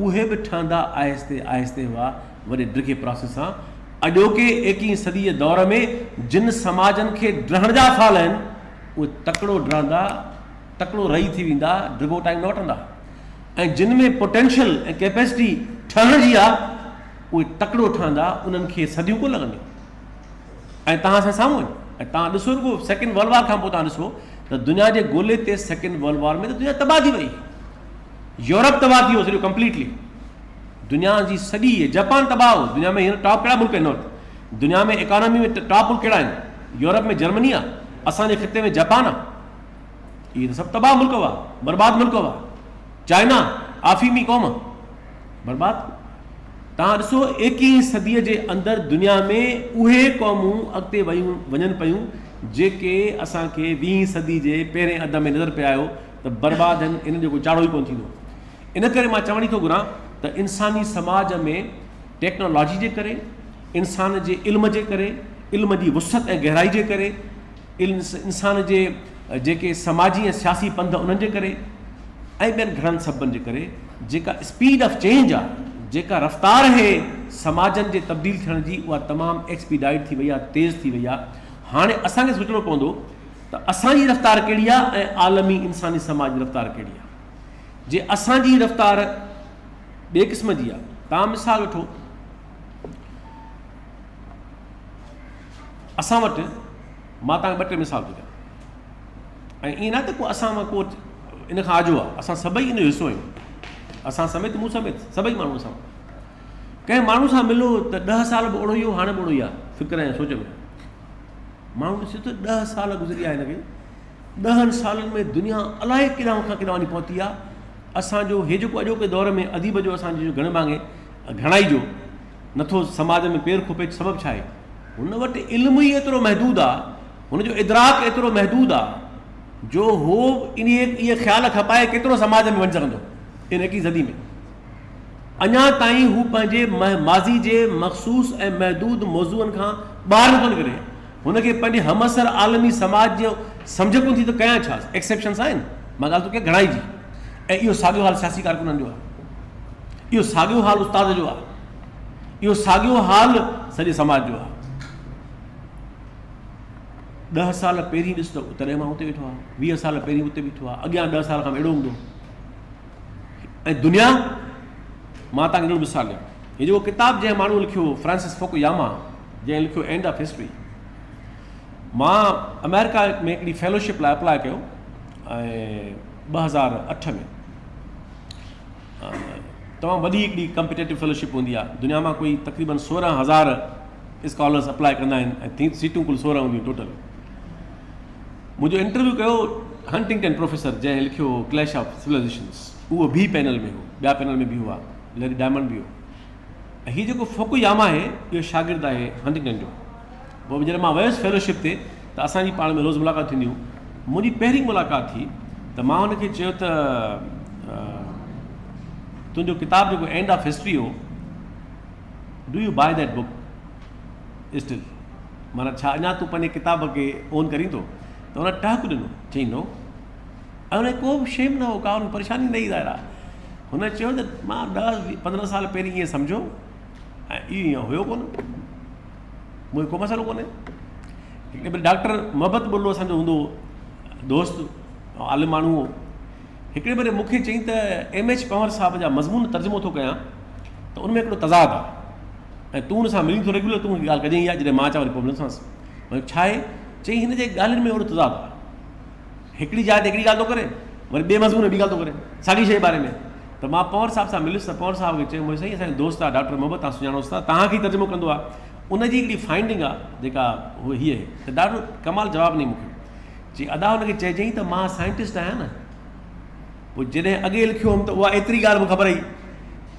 اهي به ٺهندا آهستي آهستي هئا وڏي ڊگهي پراسيس سان. اڄوڪي ايڪيهين صدي جي دور ۾ جن سماجن کي ڊهڻ جا افعال آهن اهي تڪڙو ڊهندا، تڪڙو رهي ٿي ويندا، ڊگهو ٽائيم نه وٺندا ۽ جن ۾ پوٽينشل ۽ ڪيپيسٽي ٺهڻ جي آهي اهي تڪڙو ٺهندا انهن کي صديون ڪونه لڳنديون. ۽ توهان اسان سامهون آهن ۽ توهان ڏسو رڳو سيڪنڊ ورلڊ وار کان پوء توهان ڏسو ته دنيا جي گولي تي سيڪنڊ ورلڊ وار ۾ ته دنيا تباهه ٿي وئي يورپ تباهه ٿي ويو سڄو ڪمپليٽلي دنيا جي سڄي جاپان تباهه هو دنيا ۾ هينئر ٽاپ ڪهڙا ملڪ آهن وقت دنيا ۾ اڪانومي ۾ ٽاپ ملڪ ڪهڙا آهن يورپ ۾ جرمني آهي اسان جي خطي ۾ جاپان آهي اهي ته سڀ تباهه ملڪ هئا برباد ملڪ هئا چائنا آفيمي قوم برباد توهان ڏسو ايڪيهين صديء جي اندر دنيا ۾ اهي قومون اڳتي ويون وڃن پيون جيڪي اسان کي ويهين صدي جي پهرين اڌ ۾ نظر پئي آيو ته برباد آهن انهن جو ڪو چاڙهو ئي ڪونه ٿيندو. ان ڪري مان چوڻ ئي ٿو گهران ته انساني سماج ۾ ٽيڪنالاجي جي ڪري، انسان جي علم جي ڪري، علم جي وسعت ۽ گهرائي جي ڪري، انسان جي جيڪي سماجي ۽ سياسي پنڌ انهن جي ڪري ۽ ٻين گهڻن سببن جي ڪري جيڪا اسپيڊ آف چينج آ جيڪا رفتار آهي سماجن جي تبديل ٿيڻ جي اها تمام ايڪسپيڊائيٽ ٿي وئي آ تيز ٿي وئي آ هاڻي اسان کي سوچڻو پوندو ته اسان جي رفتار ڪهڙي آ ۽ عالمي انساني سماج جي رفتار ڪهڙي آ جي اسان جي رفتار ٻي قسم جي آ تان مثال وٺو اسان وٽ مان توهان کي ٻه ٽي مثال ٿو ڏيان ۽ ائين نه ته ڪو اسان مان ڪو ان کان آجو آهي اسان سڀئي ان جو حصو آهيون اسان سميت مون سميت سڀئي ماڻهو اسان ڪنهن ماڻهو سان ملو ته ڏهه سال به اوڙو ئي هو هاڻي به اوڙو ئي آهي فڪر ۽ سوچ ۾ ماڻهو ڏسي ٿو ڏهه سال گذري ويا هن کي ڏهن سالن ۾ دنيا الائي ڪيڏانهن کان ڪيڏانهن وڃي پهتي آهي اسانجو هي جيڪو اڄوڪي دور ۾ اديب جو اسانجو گهڻي ڀاڱي گهڻائي جو نٿو سماج ۾ پير کوپي سبب ڇا آهي؟ هن وٽ علم ئي ايترو محدود آ، هن جو ادراڪ ايترو محدود آ جو هو انهيء اهي خيال کپائي ڪيترو سماج ۾ وڃي سگهندو ان ايڪيهين صدي ۾. اڃا تائين هو پنهنجي ماضي جي مخصوص ۽ محدود موضوعن کان ٻاهر نٿو نڪري. هن کي پنهنجي همعصر عالمي سماج جو سمجهه ڪونه ٿي ته ڪيان ڇا؟ Exceptions آهن، مان ڳالهه ٿو ڪيان گهڻائي جي. ۽ اهو ساڳيو حال سياسي ڪارڪنن جو آ. اهو ساڳيو حال استاد جو آ. اهو ساڳيو حال سڄي سماج جو آهي. ڏهه سال پهرين ڏس ته تڏهن مان اتي ويٺو آهيان، 20 سال پهرين اتي بيٺو آهيان، اڳيان 10 سال کان اهڙو هوندو. ۽ دنيا مان توهان کي ننڍڙو مثال ڏيان. هي جيڪو ڪتاب جنهن ماڻهوء لکيو فرانسس فوڪو ياما جنهن لکيو اينڊ آف هسٽري مان آمريڪا ۾ هڪڙي فيلوشپ لاء اپلاء ڪيو ۽ 2008 ۾ تمام وڏي هڪڙي ڪمپيٽيٽو فيلوشپ هوندي آهي دنيا مان ڪوئي تقريبن 16000 اسڪالرس اپلاء ڪندا آهن ۽ سيٽون ڪل 16 هونديون ٽوٽل منهنجو انٽرويو ڪيو هنٽنگٽن پروفيسر جنهن لکيو هو ڪليش آف سولائزيشنس اهو به پينل ۾ هو ٻيا پينل ۾ به هئا ليري ڊائمنڊ به هو ۽ هي جيڪو فوڪو ياما آهي اهو شاگرد آهي هنٽنگٽن جو پوء جڏهن مان ويس فيلوشپ تي ته اسان جي پاڻ ۾ روز ملاقات ٿينديون هيون. منهنجي پهرين ملاقات ٿي ته مان هن کي چيو ته تنهنجو ڪتاب جيڪو اينڊ آف هسٽري هو do you buy that book still? معنيٰ ڇا اڃا تون پنهنجي ڪتاب کي اون ڪرين ٿو؟ ته هن ٽهڪ ڏنو، چيائين نو. ۽ هن کي ڪو به شيم نه هو، ڪا هن کي پريشاني نه هئي ظاهر آهي. هن چيو ته مان ڏهه 15 سال پهرين ائين سمجهيو ۽ اهو ائين هيو ڪونه، مون کي ڪو مسئلو ڪونهي. هڪڙي ڀيري ڊاڪٽر محبت ٻرڙو اسان جو هوندو هو، دوست عالم ماڻهو هو. هڪڙي ڀيري مون کي چيائين ته ايم ايڇ پنهور صاحب جا مضمون ترجمو ٿو ڪيان ته ان ۾ هڪڙو تضاد آهي ۽ تون ان سان ملين ٿو ريگيولر تون هن ڳالهه ڪجين يا جڏهن مان اچان وري پوء ملندوسانس. مان چيو ڇا آهي؟ چيائين هن جي ڳالهين ۾ اهڙو تضاد آهي. هڪڙي جاء تي هڪڙي ڳالهه ٿو ڪري وري ٻئي مضمون ۾ ٻي ڳالهه ٿو ڪري ساڳي شيء جي باري ۾. ته مان پنهور صاحب سان مليس ته پنهور صاحب کي چيم سائين اسان جو دوست آهي ڊاڪٽر محبت توهان سڃاڻوس ٿا توهان کي ئي ترجمو ڪندو آهي ان جي هڪڙي فائنڊنگ آهي جيڪا هوء هيء آهي ته ڏاڍو ڪمال جواب ڏني مون کي. چي ادا هن کي چئجئين ته مان سائنٽسٽ آهيان نه. پوء جڏهن اڳي لکيو هوم ته اها ايتري ڳالهه مون خبر هئي،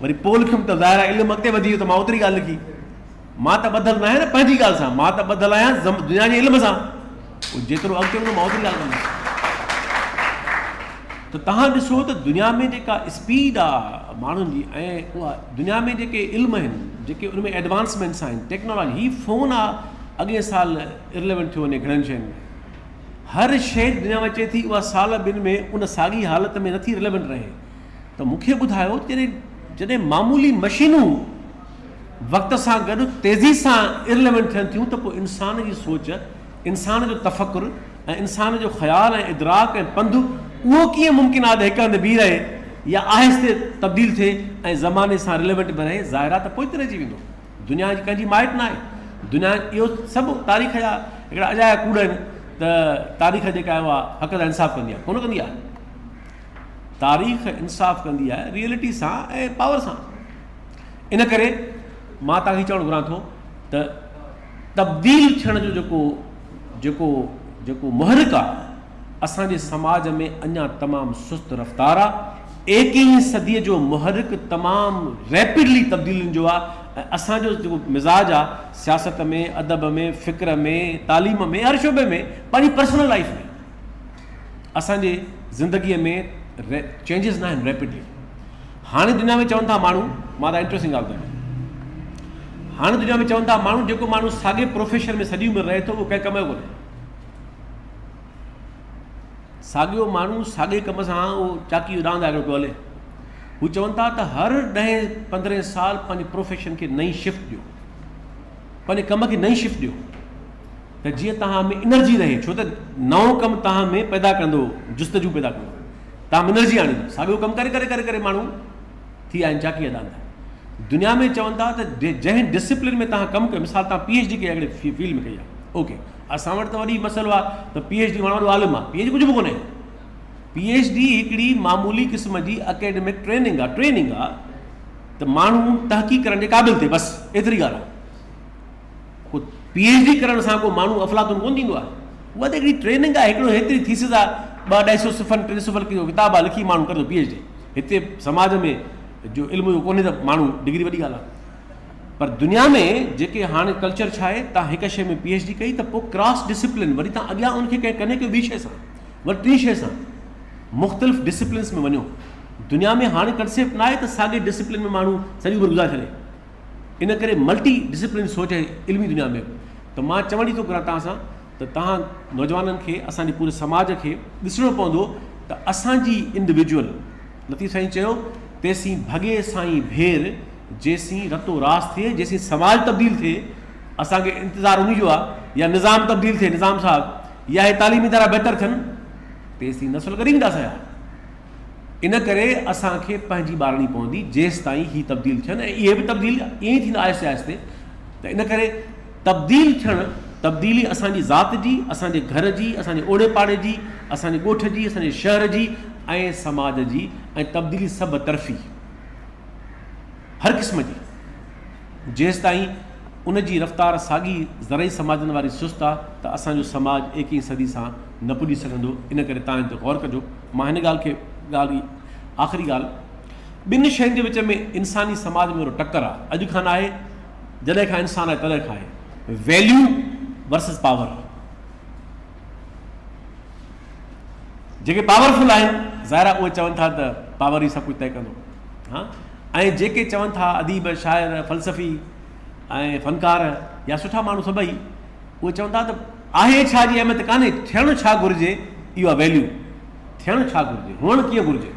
وري پوء لکيم ته ظاهر آهي علم اڳتي وڌي ويو ته مان اوتري ڳالهه لکي. مان ته ٻڌل ناهيان نه پنهنجي ڳالهه سان، مان ته ٻڌل آهيان دنيا جي علم سان. پوء جيترو اڳتي ويندو مان اوتري ڳالهه ڪندس. ته توهان ڏسو ته دنيا ۾ جيڪا اسپيڊ آ ماڻهن جي ۽ اها دنيا ۾ جيڪي علم آهن، جيڪي ان ۾ ايڊوانسمينٽس آهن، ٽيڪنالاجي، هي فون آ اڳئين سال ارليونٽ ٿيو وڃي گهڻن شين ۾. هر شيء دنيا ۾ اچي ٿي اها سال ٻن ۾ ان ساڳي حالت ۾ نٿي رليونٽ رهي ته مون کي ٻڌايو ته جڏهن جڏهن معمولي مشينون وقت سان گڏ تيزي سان ارليونٽ ٿين ٿيون ته پوء انسان جي سوچ، انسان جو تفڪر ۽ انسان جو خيال ۽ ادراڪ ۽ پنڌ اهو ڪيئن ممڪن آهي ته هڪ هنڌ بيهي رهي يا آهستي تبديل ٿئي ۽ زماني سان رليونٽ به رهي ظاهر آهي ته پوئتي رهجي ويندو. دنيا جي ڪنهن جي مائٽ ناهي. دنيا اهو سڀ تاريخ جا هڪڙا اجايا ڪوڙ آهن ته تاريخ جيڪا آهي اها حق سان انصاف ڪندي آهي. ڪونه ڪندي آهي. تاريخ انصاف ڪندي آهي ريئلٽي سان ۽ پاور سان. ان ڪري مان توهان کي چوڻ گهران ٿو ته تبديل ٿيڻ جو جيڪو جيڪو جيڪو محرڪ آهي اسان جي سماج ۾ اڃا تمام سست رفتار آ. ايڪيهين صديء جو محرڪ تمام ريپڊلي تبديلين جو آ ۽ اسان جو جيڪو مزاج آ سياست ۾ ادب ۾ فڪر ۾ تعليم ۾ هر شعبي ۾ پنهنجي پرسنل لائيف ۾ اسان جي زندگيء ۾ چينجز ناهن ريپڊلي. هاڻي دنيا ۾ چون ٿا ماڻهو مان ته انٽريسٽنگ ڳالهه ٻڌايان هاڻي دنيا ۾ چون ٿا ماڻهو جيڪو ماڻهو ساڳي پروفيشن ۾ سڄي عمر رهي ٿو اهو ڪنهن ڪم جو ڪونهي. ساڳيو ماڻهو ساڳئي ڪم سان اهو چاڪي جو ڏاند آهي پيو هلي. هو چون ٿا ته هر ڏهين پندرهين سال پنهنجي پروفيشن کي نئين شفٽ ڏيو، پنهنجي ڪم کي نئين شفٽ ڏيو ته جيئن توهان ۾ انرجي رهي، ڇو ته نئون ڪم توهان ۾ پيدا ڪندو، جستجو پيدا ڪندو، توهان ۾ انرجي آڻيندو. ساڳيو ڪم ڪري ڪري ڪري ڪري ماڻهو ٿي آيا آهن چاڪي جا ڏاند. دنيا ۾ چون ٿا ته جنهن ڊسپلن ۾ توهان ڪم ڪيو، مثال توهان پي ايڇ ڊي ڪئي آهي هڪڙي فيلڊ ۾ ڪئي آهي، اوڪي اسان وٽ ته وڏي مسئلو آهي ته پي ايڇ ڊي ماڻهو وڏو عالم آهي، پي ايڇ ڊي ڪجهه به ڪونهي. پي ايڇ ڊي هڪڙي معمولي قسم جي اڪيڊمڪ ٽريننگ آهي، ٽريننگ آهي ته ماڻهو تحقيق ڪرڻ جي قابل ٿئي بس ايتري ڳالهه آهي. ڪو پي ايڇ ڊي ڪرڻ سان ڪو ماڻهو افلاطون ڪونه ٿيندو آهي. اها ته هڪڙي ٽريننگ آهي، هڪڙو هيتري ٿيسز آهي، ٻه اڍائي سو صفحن ٽن صفحن جو ڪتاب آهي لکي ماڻهو ڪري ٿو پي ايڇ ڊي. هتي سماج ۾ جو علم اهو ڪونهي ته ماڻهو ڊگري وڏي ڳالهه آهي. پر دنيا ۾ جيڪي هاڻي ڪلچر ڇا آهي تان هڪ شيء ۾ پي ايڇ ڊي ڪئي ته پوء ڪراس ڊسپلن وري تان اڳيان ان کي ڪنهن ڪنهن ڪيو ٻي شيء سان وري ٽين شيء سان مختلف ڊسپلنس ۾ وڃو. دنيا ۾ هاڻي ڪنسيپٽ ناهي ته ساڳي ڊسپلن ۾ ماڻهو سڄي عمر گذاري ڇڏي. ان ڪري ملٽي ڊسپلن سوچ آهي علمي دنيا ۾ به. ته مان چوڻ ئي ٿو گهران توهان سان ته توهان نوجوانن کي اسان جي پوري سماج کي ڏسڻو پوندو ته اسان جي انڊويجوئل لطيف سائين چيو تيسين ڀڳي سائين ڀير جيسين رتو راس ٿئي جيسين سماج تبديل ٿئي اسان کي انتظار انهي جو آهي يا نظام تبديل ٿئي نظام صاحب يا هي تعليمي ادارا بهتر ٿين تيسين نسل ڳري ويندا اسان جا. ان ڪري اسان کي پنهنجي ٻارڻي پوندي جيستائين هي تبديل ٿين ۽ اهي به تبديل ائين ئي ٿيندا آهستي آهستي ته ان ڪري تبديل ٿيڻ تبديلي اسان جي ذات جي اسان جي گهر جي اسان جي اوڙي پاڙي جي اسان جي ڳوٺ جي اسان جي شهر جي ۽ سماج جي ۽ تبديلي سڀ طرفي هر قسم جي جيستائين ان جي رفتار ساڳي زرعي سماجن واري سست آ ته اسان جو سماج ايڪيهين صدي سان نه پڄي سگهندو ان ڪري تان ان تي غور ڪجو. مان هن ڳالهه کي ڳالهه آخري ڳالهه ٻن شين جي وچ ۾ انساني سماج ۾ وڏو ٽڪر آ اڄ کان ناهي جڏهن کان انسان آهي تڏهن کان آهي ويليو ورسز پاور جيڪي پاورفل آهن ظاهر آهي اهي چون ٿا ته پاور ئي سڀ ڪجهه طئي ڪندو ها ۽ جيڪي چون ٿا اديب شاعر فلسفي ۽ فنڪار يا سٺا ماڻهو سڀئي اهي چون ٿا ته آهي ڇا جي اهميت ڪانهي، ٿيڻ ڇا گهرجي اهو آهي ويليو. ٿيڻ ڇا گهرجي، هئڻ ڪيئن گهرجي،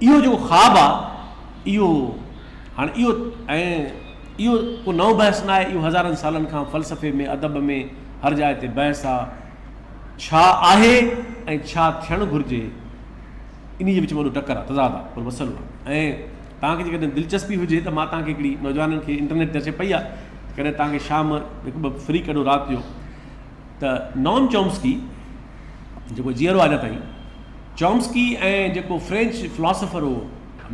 اهو جيڪو خواب آهي اهو هاڻي اهو ۽ اهو ڪو نئون بحث نه آهي، اهو هزارن سالن کان فلسفي ۾ ادب ۾ هر جاء تي بحث آهي. ڇا آهي ۽ ڇا ٿيڻ گهرجي انهي جي وچ ۾ وڏو ٽڪر آهي، تضاد آهي، پر مسئلو آهي. ۽ توهان کي جيڪڏهن دلچسپي هجي ته مان توهان کي هڪڙي نوجوانن کي انٽرنيٽ تي اچي پئي آهي ڪڏهن توهان کي شام هڪ ٻه فري ڪڍو رات جو ته نوم چومسڪي جيڪو جيئرو آهي اڃا تائين چومسڪي ۽ جيڪو فرينچ فلاسفر هو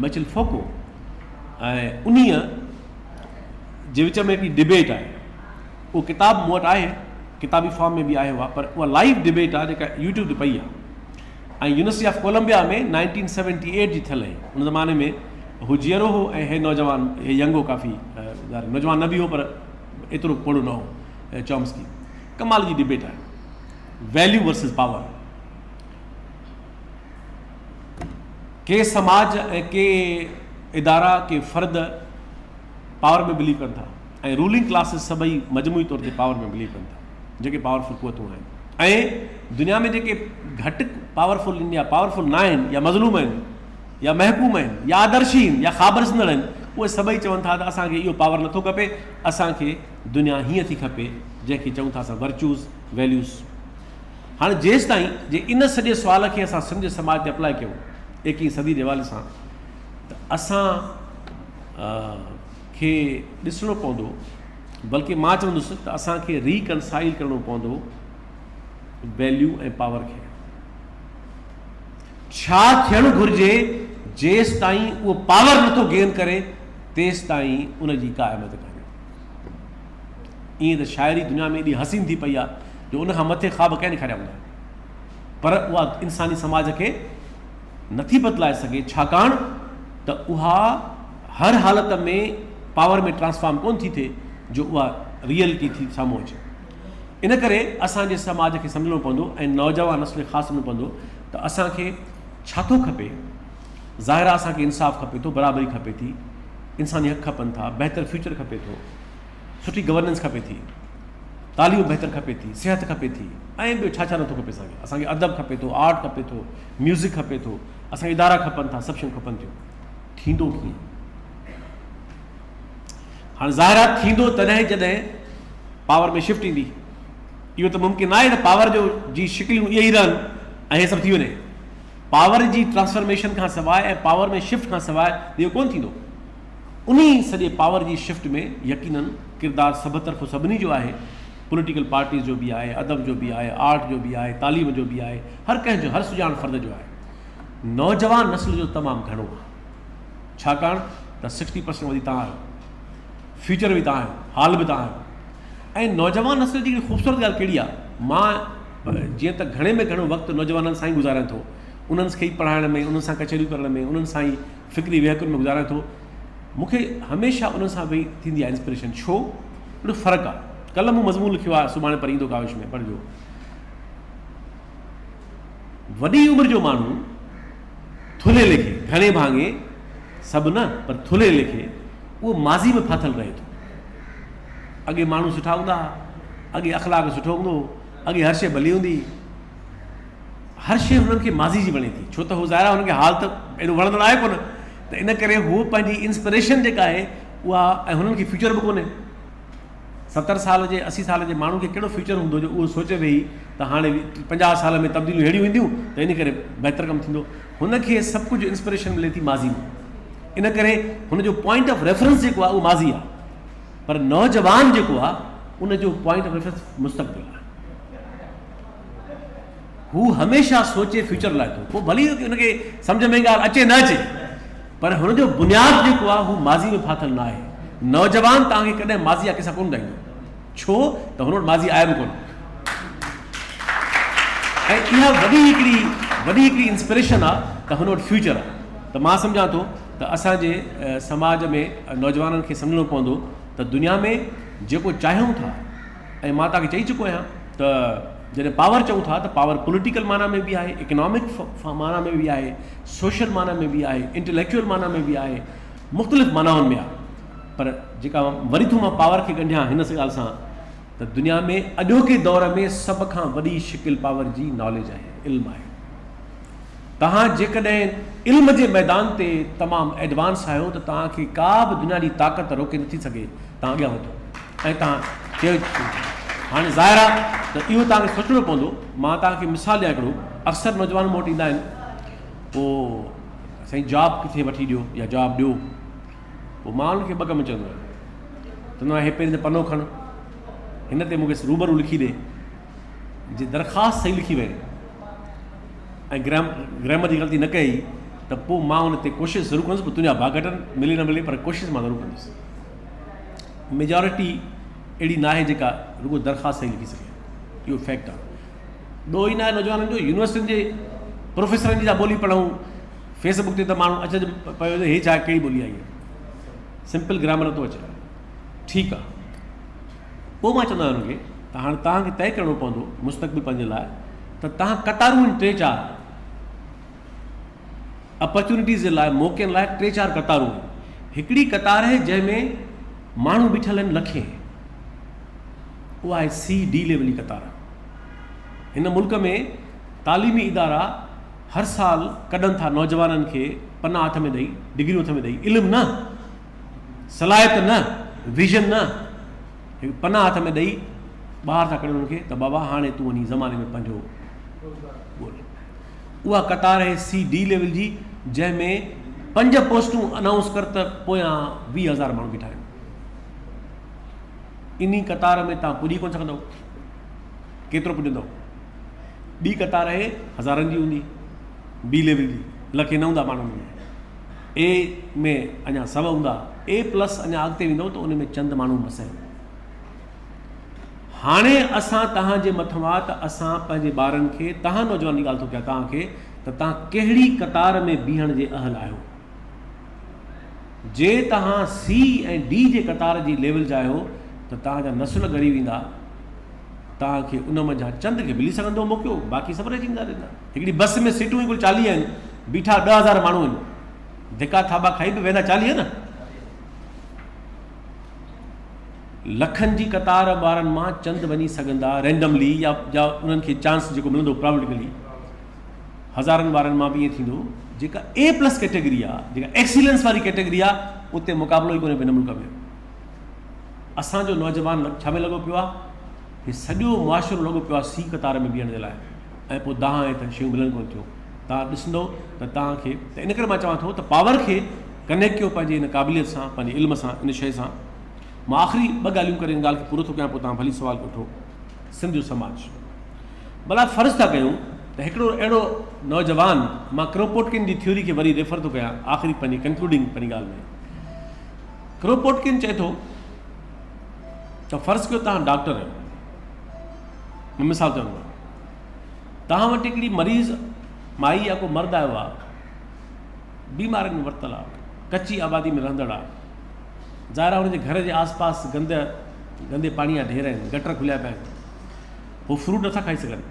ميچل فوڪو ۽ انهيء جي وچ ۾ هڪڙي ڊبيٽ آهي. اهو ڪتاب مون وٽ آهي، ڪتابي فارم ۾ به آهي اها، پر اها لائيو ڊبيٽ آهي جيڪا يوٽيوب تي پئي آهي ۽ يونيورسٽي آف ڪولمبيا ۾ 1978 جي ٿيل هئي. ان زماني ۾ هو جيئرو هو ۽ هي نوجوان، هي ينگ هو ڪافي، ظاهر نوجوان نه به هو پر ايترو پوڙهو نه هو چومسڪي. ڪمال جي ڊبيٽ آهي. Value versus power. ڪي سماج ۽ ڪي ادارا ڪي فرد پاور ۾ بليو ڪن ٿا ۽ رولنگ ڪلاسز سڀئي مجموعي طور تي پاور ۾ بليو ڪن ٿا جيڪي پاورفل قوتون آهن ۽ دنيا ۾ جيڪي گهٽ پاورفل آهن يا پاورفل نه آهن يا مظلوم آهن يا محڪوم آهن يا آدرشي آهن يا خواب ڏسندڙ آهن اهي سڀئي چون ٿا ته اسان کي اهو پاور نٿو کپي اسان کي دنيا هيئن ٿي کپي جنهن کي چئون ٿا اسان ورچوز ويليوز هاڻي جيستائين جي ان سڄي سوال کي اسان سنڌ جي سماج تي اپلاء ڪيون ايڪيهين صدي جي حوالي سان ته اسان کي ڏسڻو پوندو بلڪه مان چوندس ته اسان کي ريڪنسائل ڪرڻو پوندو ويليو ۽ پاور کي. ڇا ٿيڻ گهرجي جيستائين اهو پاور نٿو گين ڪري تيستائين ان جي ڪا اهميت ڪانهي. ائين ته شاعري دنيا ۾ ايڏي حسين ٿي پئي آهي جو ان کان مٿي خواب ڪنهن ڏيکاريا هوندا پر اها انساني سماج کي نٿي بدلائي سگهي ڇاڪاڻ ته اها هر حالت ۾ پاور ۾ ٽرانسفارم ڪونه ٿي ٿئي جو اها ريئلٽي ٿي سامهون اچي. ان ڪري اسان جي سماج کي سمجهڻو پوندو ۽ نوجوان نسل کي خاص سمجهڻو پوندو ته اسان کي ڇا ٿو کپي. ظاهر آهي اسان کي انصاف کپي ٿو، برابري کپي ٿي، انساني حق کپن ٿا، بهتر فيوچر کپي ٿو، سٺي گورننس کپي ٿي، تعليم بهتر کپي ٿي، صحت کپي ٿي ۽ ٻيو ڇا ڇا نٿو کپي اسان کي. اسان کي ادب کپي ٿو، آرٽ کپي ٿو، ميوزڪ کپي ٿو، اسان کي ادارا کپن ٿا، سڀ شيون کپن ٿيون. ٿيندو ڪيئن؟ هاڻي ظاهر آهي ٿيندو تڏهن جڏهن پاور ۾ شفٽ ايندي. اهو ته ممڪن ناهي ته پاور جو جي شڪليون اهي ئي رهن ۽ هي سڀ ٿي وڃي. پاور جي ٽرانسفرميشن کان سواء ۽ پاور ۾ شفٽ کان سواء اهو ڪونه ٿيندو. انهي سڄي پاور جي شفٽ ۾ يقينن ڪردار سڀ طرفو سڀني جو آهي، پوليٽيڪل پارٽيز جو به آهي، ادب جو به آهي، آرٽ جو به آهي، تعليم جو به آهي، هر ڪنهن جو، هر سڄاڻ فرد جو آهي. نوجوان نسل جو تمام گهڻو آهي. ڇاڪاڻ ته سڪسٽي پرسنٽ وڌي توهان آهيو، فيوچر به توهان آهيو، حال به توهان آهيو ۽ نوجوان نسل جي هڪڙي خوبصورت ڳالهه ڪهڙي آهي، مان جيئن ته گهڻي ۾ گهڻو وقت نوجوانن سان ئي گذاريان ٿو، انهن کي ئي پڙهائڻ ۾، انهن سان ڪچهريون ڪرڻ ۾، انهن سان ئي فڪري ويهڪن ۾ گذاريان ٿو، مون کي هميشه انهن سان ويهي ٿيندي آهي انسپريشن، ڇو؟ هڪڙو فرق آهي. ڪلهه مون مضمون لکيو آهي، سڀاڻي پر ايندو ڪاوش ۾ پڙهجو. وڏي عمر جو ماڻهو ٿلهي ليکي، گهڻي ڀاڱي سڀ نه پر ٿلهي ليکي، اهو ماضي ۾ ڦاٿل رهي ٿو. اڳي ماڻهو سٺا هوندا ها، اڳي اخلاق سٺو هوندو هو، اڳي هر شيء ڀلي هوندي هئي. هر شيء هنن کي ماضي جي وڻي ٿي، ڇو ته هو ظاهر آهي هنن کي حال ته ايڏو وڻندڙ آهي ڪونه ته ان ڪري هو پنهنجي انسپريشن جيڪا آهي اها ۽ هنن کي فيوچر به ڪونهي. 70 سال جي 80 سال جي ماڻهو کي ڪهڙو فيوچر هوندو جو اهو سوچي ويهي ته هاڻي 50 سال ۾ تبديليون اهڙيون اينديون ته ان ڪري بهتر ڪم ٿيندو. هن کي سڀ ڪجهه انسپريشن ملي ٿي ماضي مان. ان ڪري هن جو پوائنٽ آف ريفرنس جيڪو آهي اهو ماضي آهي پر نوجوان جيڪو آهي ان جو پوائنٽ آف ريفرنس مستقبل آهي. هو هميشه سوچي فيوچر لاء ٿو پوء ڀلي ان کي سمجهه ۾ ڳالهه اچي نه اچي پر هن جو بنياد جيڪو آهي هو ماضي ۾ ڦاٿل نه آهي. نوجوان توهان کي ڪڏهن ماضي جا قصا ڪونه ٻڌائيندو ڇو ته هن وٽ ماضي آهي به ڪونه ۽ اها وڏي هڪڙي وڏي هڪڙي انسپريشن آهي ته هن وٽ فيوچر آهي ته مان سمجهان ٿو ته اسان جي سماج ۾ نوجوانن کي سمجهڻو پوندو ته دنيا ۾ جيڪو چاهيون ٿا ۽ مان توهان کي چئي چڪو آهيان ته جڏهن پاور چئون ٿا ته پاور پوليٽيڪل معنيٰ ۾ به آهي، اڪنامڪ معنيٰ ۾ به آهي، سوشل معنيٰ ۾ به آهي، انٽليڪچوئل معنيٰ ۾ به آهي، مختلف معنائن ۾ آهي. پر جيڪا وري ٿو مان پاور کي ڳنڍيان هن ڳالهه سان ته دنيا ۾ اڄوڪي دور ۾ سڀ کان وڏي شڪل پاور جي ناليج آهي، علم آهي. توهان جيڪڏهن علم جي ميدان تي تمام ايڊوانس آهيو ته توهان کي ڪا به دنيا جي طاقت روڪي نٿي سگهي، توهان اڳيان وڌو ۽ توهان چيو هاڻي ظاهر آهي ته اهو توهان کي سوچڻو پوندو. مان توهان کي مثال ڏيان هڪڙو، اڪثر نوجوان مون وٽ ايندا آهن پوء سائين جاب ڪٿي وٺي ڏيو يا جاب ڏيو، پوء مان انهن کي ٻه ڪم چوندو آهيان، چوندو آهيان هي پهرين ته پنو کڻ هن تي مون کي روبرو لکي ڏي، جي درخواست صحيح لکي وئي ۽ گرامر جي غلطي نه ڪئي ته پوء مان ان تي ڪوشش ضرور ڪندس، پوء تنهنجا ڀاڳ گهٽن ملي نه ملي پر ڪوشش مان ضرور ڪندس. ميجارٽي اهڙي ناهي جيڪا رڳو درخواست صحيح لکي سگهي، اهو فيڪٽ آهي. ڏوهه ئي ناهي نوجوانن جو، يونيورسٽين جي پروفيسرن جي ٿا ٻولي پڙهون، فيس بڪ تي ته ماڻهو اچج پيو هي ڇا ڪهڙي ٻولي آئي آهي، سمپل گرامر نٿو اچي. ٺيڪ آهي، پوء مان چوندو آهيان انهن کي ته هاڻي توهان کي طئي ڪرڻو پوندو مستقبل پنهنجي لاء ته توهان قطارون آهن ٽي چار اپرچونيٽيز جي لاء موقعن لاء ٽي چار قطارون آهن. هڪڙي قطار آهي جنهن ۾ ماڻهو بيٺل آهن لکين، اها آهي سي ڊي ليول جي قطار. هن ملڪ ۾ تعليمي ادارا هر سال ڪڍن ٿا نوجوانن کي پنا هٿ ۾ ڏئي، ڊگريون هٿ ۾ ڏئي، علم نه، صلاحيت نه، ويزن نه، هڪ پنا هٿ ۾ ڏئي ٻاهر ٿا ڪڍن انهن کي ته بابا هاڻي تون وڃي زماني ۾ پنهنجو ڳول. اها قطار آهي سي ڊي ليول جي جنهن ۾ پنج پوسٽون انائونس ڪر ته پويان 20,000 ماڻهو بيٺا آهن. انهي قطار ۾ توهان پڄي ڪونه سگهندؤ، ڪيترو پڄندؤ؟ ٻي قطار آهي هزارن جي هوندي بي ليول جي، لکين نه هوندا ماڻهو ان ۾. اي ۾ اڃا سو هوندا، اي پلس اڃا اڳتي ويندو ته ان ۾ چند ماڻهو مس آهن. هاڻي اسان توهان جي مٿان آ ته اسان پنهنجي ٻارن کي، توهان نوجوان جي ڳالهه ٿو ڪيان توهان کي، ته توهان ڪهڙي قطار ۾ بيهڻ جي اهل آهيو. جي توهان سي ۽ ڊي جي قطار جي ليول جا آهيو ته توهان جا نسل ڳري ويندا، توهان کي ان منجهان چند کي ملي سگهندو موقعو، باقي سڀ رهجي ويندا. هڪڙي بس ۾ سيٽون ئي ڪل 40 آهن، بيٺا 10,000 ماڻهو آهن، ڌڪا ٿاٻا کائي به ويندا 40 نه. لکن جي قطار وارن مان چند وڃي سگهندا رينڊملي يا يا انهن کي چانس جيڪو ملندو پرابيبلي هزارن وارن مان به ائين ٿيندو. جيڪا اي پلس ڪيٽيگري آ، جيڪا ايڪسيلنس واري ڪيٽيگري آ، اتي مقابلو ئي ڪونهي هن ملڪ ۾. اسان جو نوجوان ڇا ۾ لڳو پيو آ؟ هي سڄو معاشرو لڳو پيو آ سي قطار ۾ بيهڻ جي لاء ۽ پوء دانهن ۽ ته شيون ملن ڪونه ٿيون. توهان ڏسندو ته توهان کي ته ان ڪري مان چوان ٿو ته پاور کي ڪنيڪٽ ڪيو پنهنجي ان قابليت سان، پنهنجي علم سان، ان شيء سان. مان آخري ٻه ڳالهيون ڪري ان ڳالهه کي پورو ٿو ڪيان پوء توهان ڀلي سوال وٺو. سنڌ جو سماج ڀلا فرض ٿا ڪيون ته هڪڙو اهڙو نوجوان، مان ڪروپوٽڪن جي ٿيوري کي وري ريفر ٿو ڪيان آخري پنهنجي ڪنڪلوڊنگ پنهنجي ڳالهه ۾. ڪروپوٽڪن چئي ٿو ته فرض ڪيو توهان ڊاڪٽر آهيو، مان مثال چوان ٿو، توهان وٽ هڪڙي مريض مائي يا ڪو مرد آيو آهي، بيمارين ۾ ورتل آهي، ڪچي آبادي ۾ رهندڙ آهي، ظاهر آهي هن جي گهر جي آس پاس گند گندي پاڻي جا ڍير آهن، گٽر کليا پيا آهن، هو فروٽ نٿا کائي سگهن،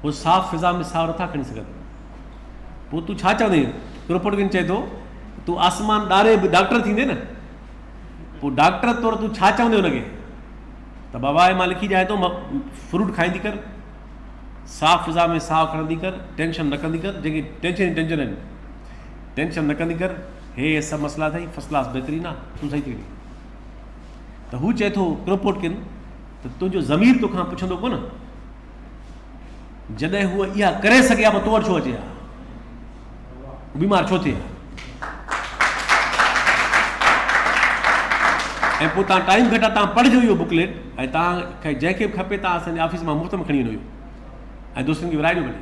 هو صاف فضا ۾ ساهه نٿا کڻي سگهن، پوء تون ڇا چوندين؟ ڪروپوٽڪن چئي ٿو تون آسمان ڏاري به ڊاڪٽر ٿيندين نه، پوء ڊاڪٽر طور تون ڇا چوندين هن کي ته بابا هي مان لکي ڏيان ٿو فروٽ کائيندي ڪر، صاف فضا ۾ ساهه کڻندي ڪر، ٽينشن نه ڪندي ڪر، جنهن کي ٽينشن ئي ٽينشن آهن، ٽينشن نه ڪندي ڪر، هي هي سڀ مسئلا اٿئي، فرسٽ ڪلاس بهترين آ، تون صحيح ٿي ويندين. ته هو چئي ٿو ڪروپوٽڪن ته تنهنجو ضمير توکان پڇندو ڪونه؟ جڏهن هوء اها ڪري سگهي ها پوء تو وٽ ڇو اچي ها؟ هو بيمار ڇو ٿئي ها؟ ۽ پوء تان ٽائيم گهٽ آ تان پڙهجو اهو بڪليٽ ۽ تان کي جنهن کي به کپي تان اسان جي آفيس مان مفت ۾ کڻي وڃو اهو ۽ دوستن کي ورهائي ڏيو ڀلي.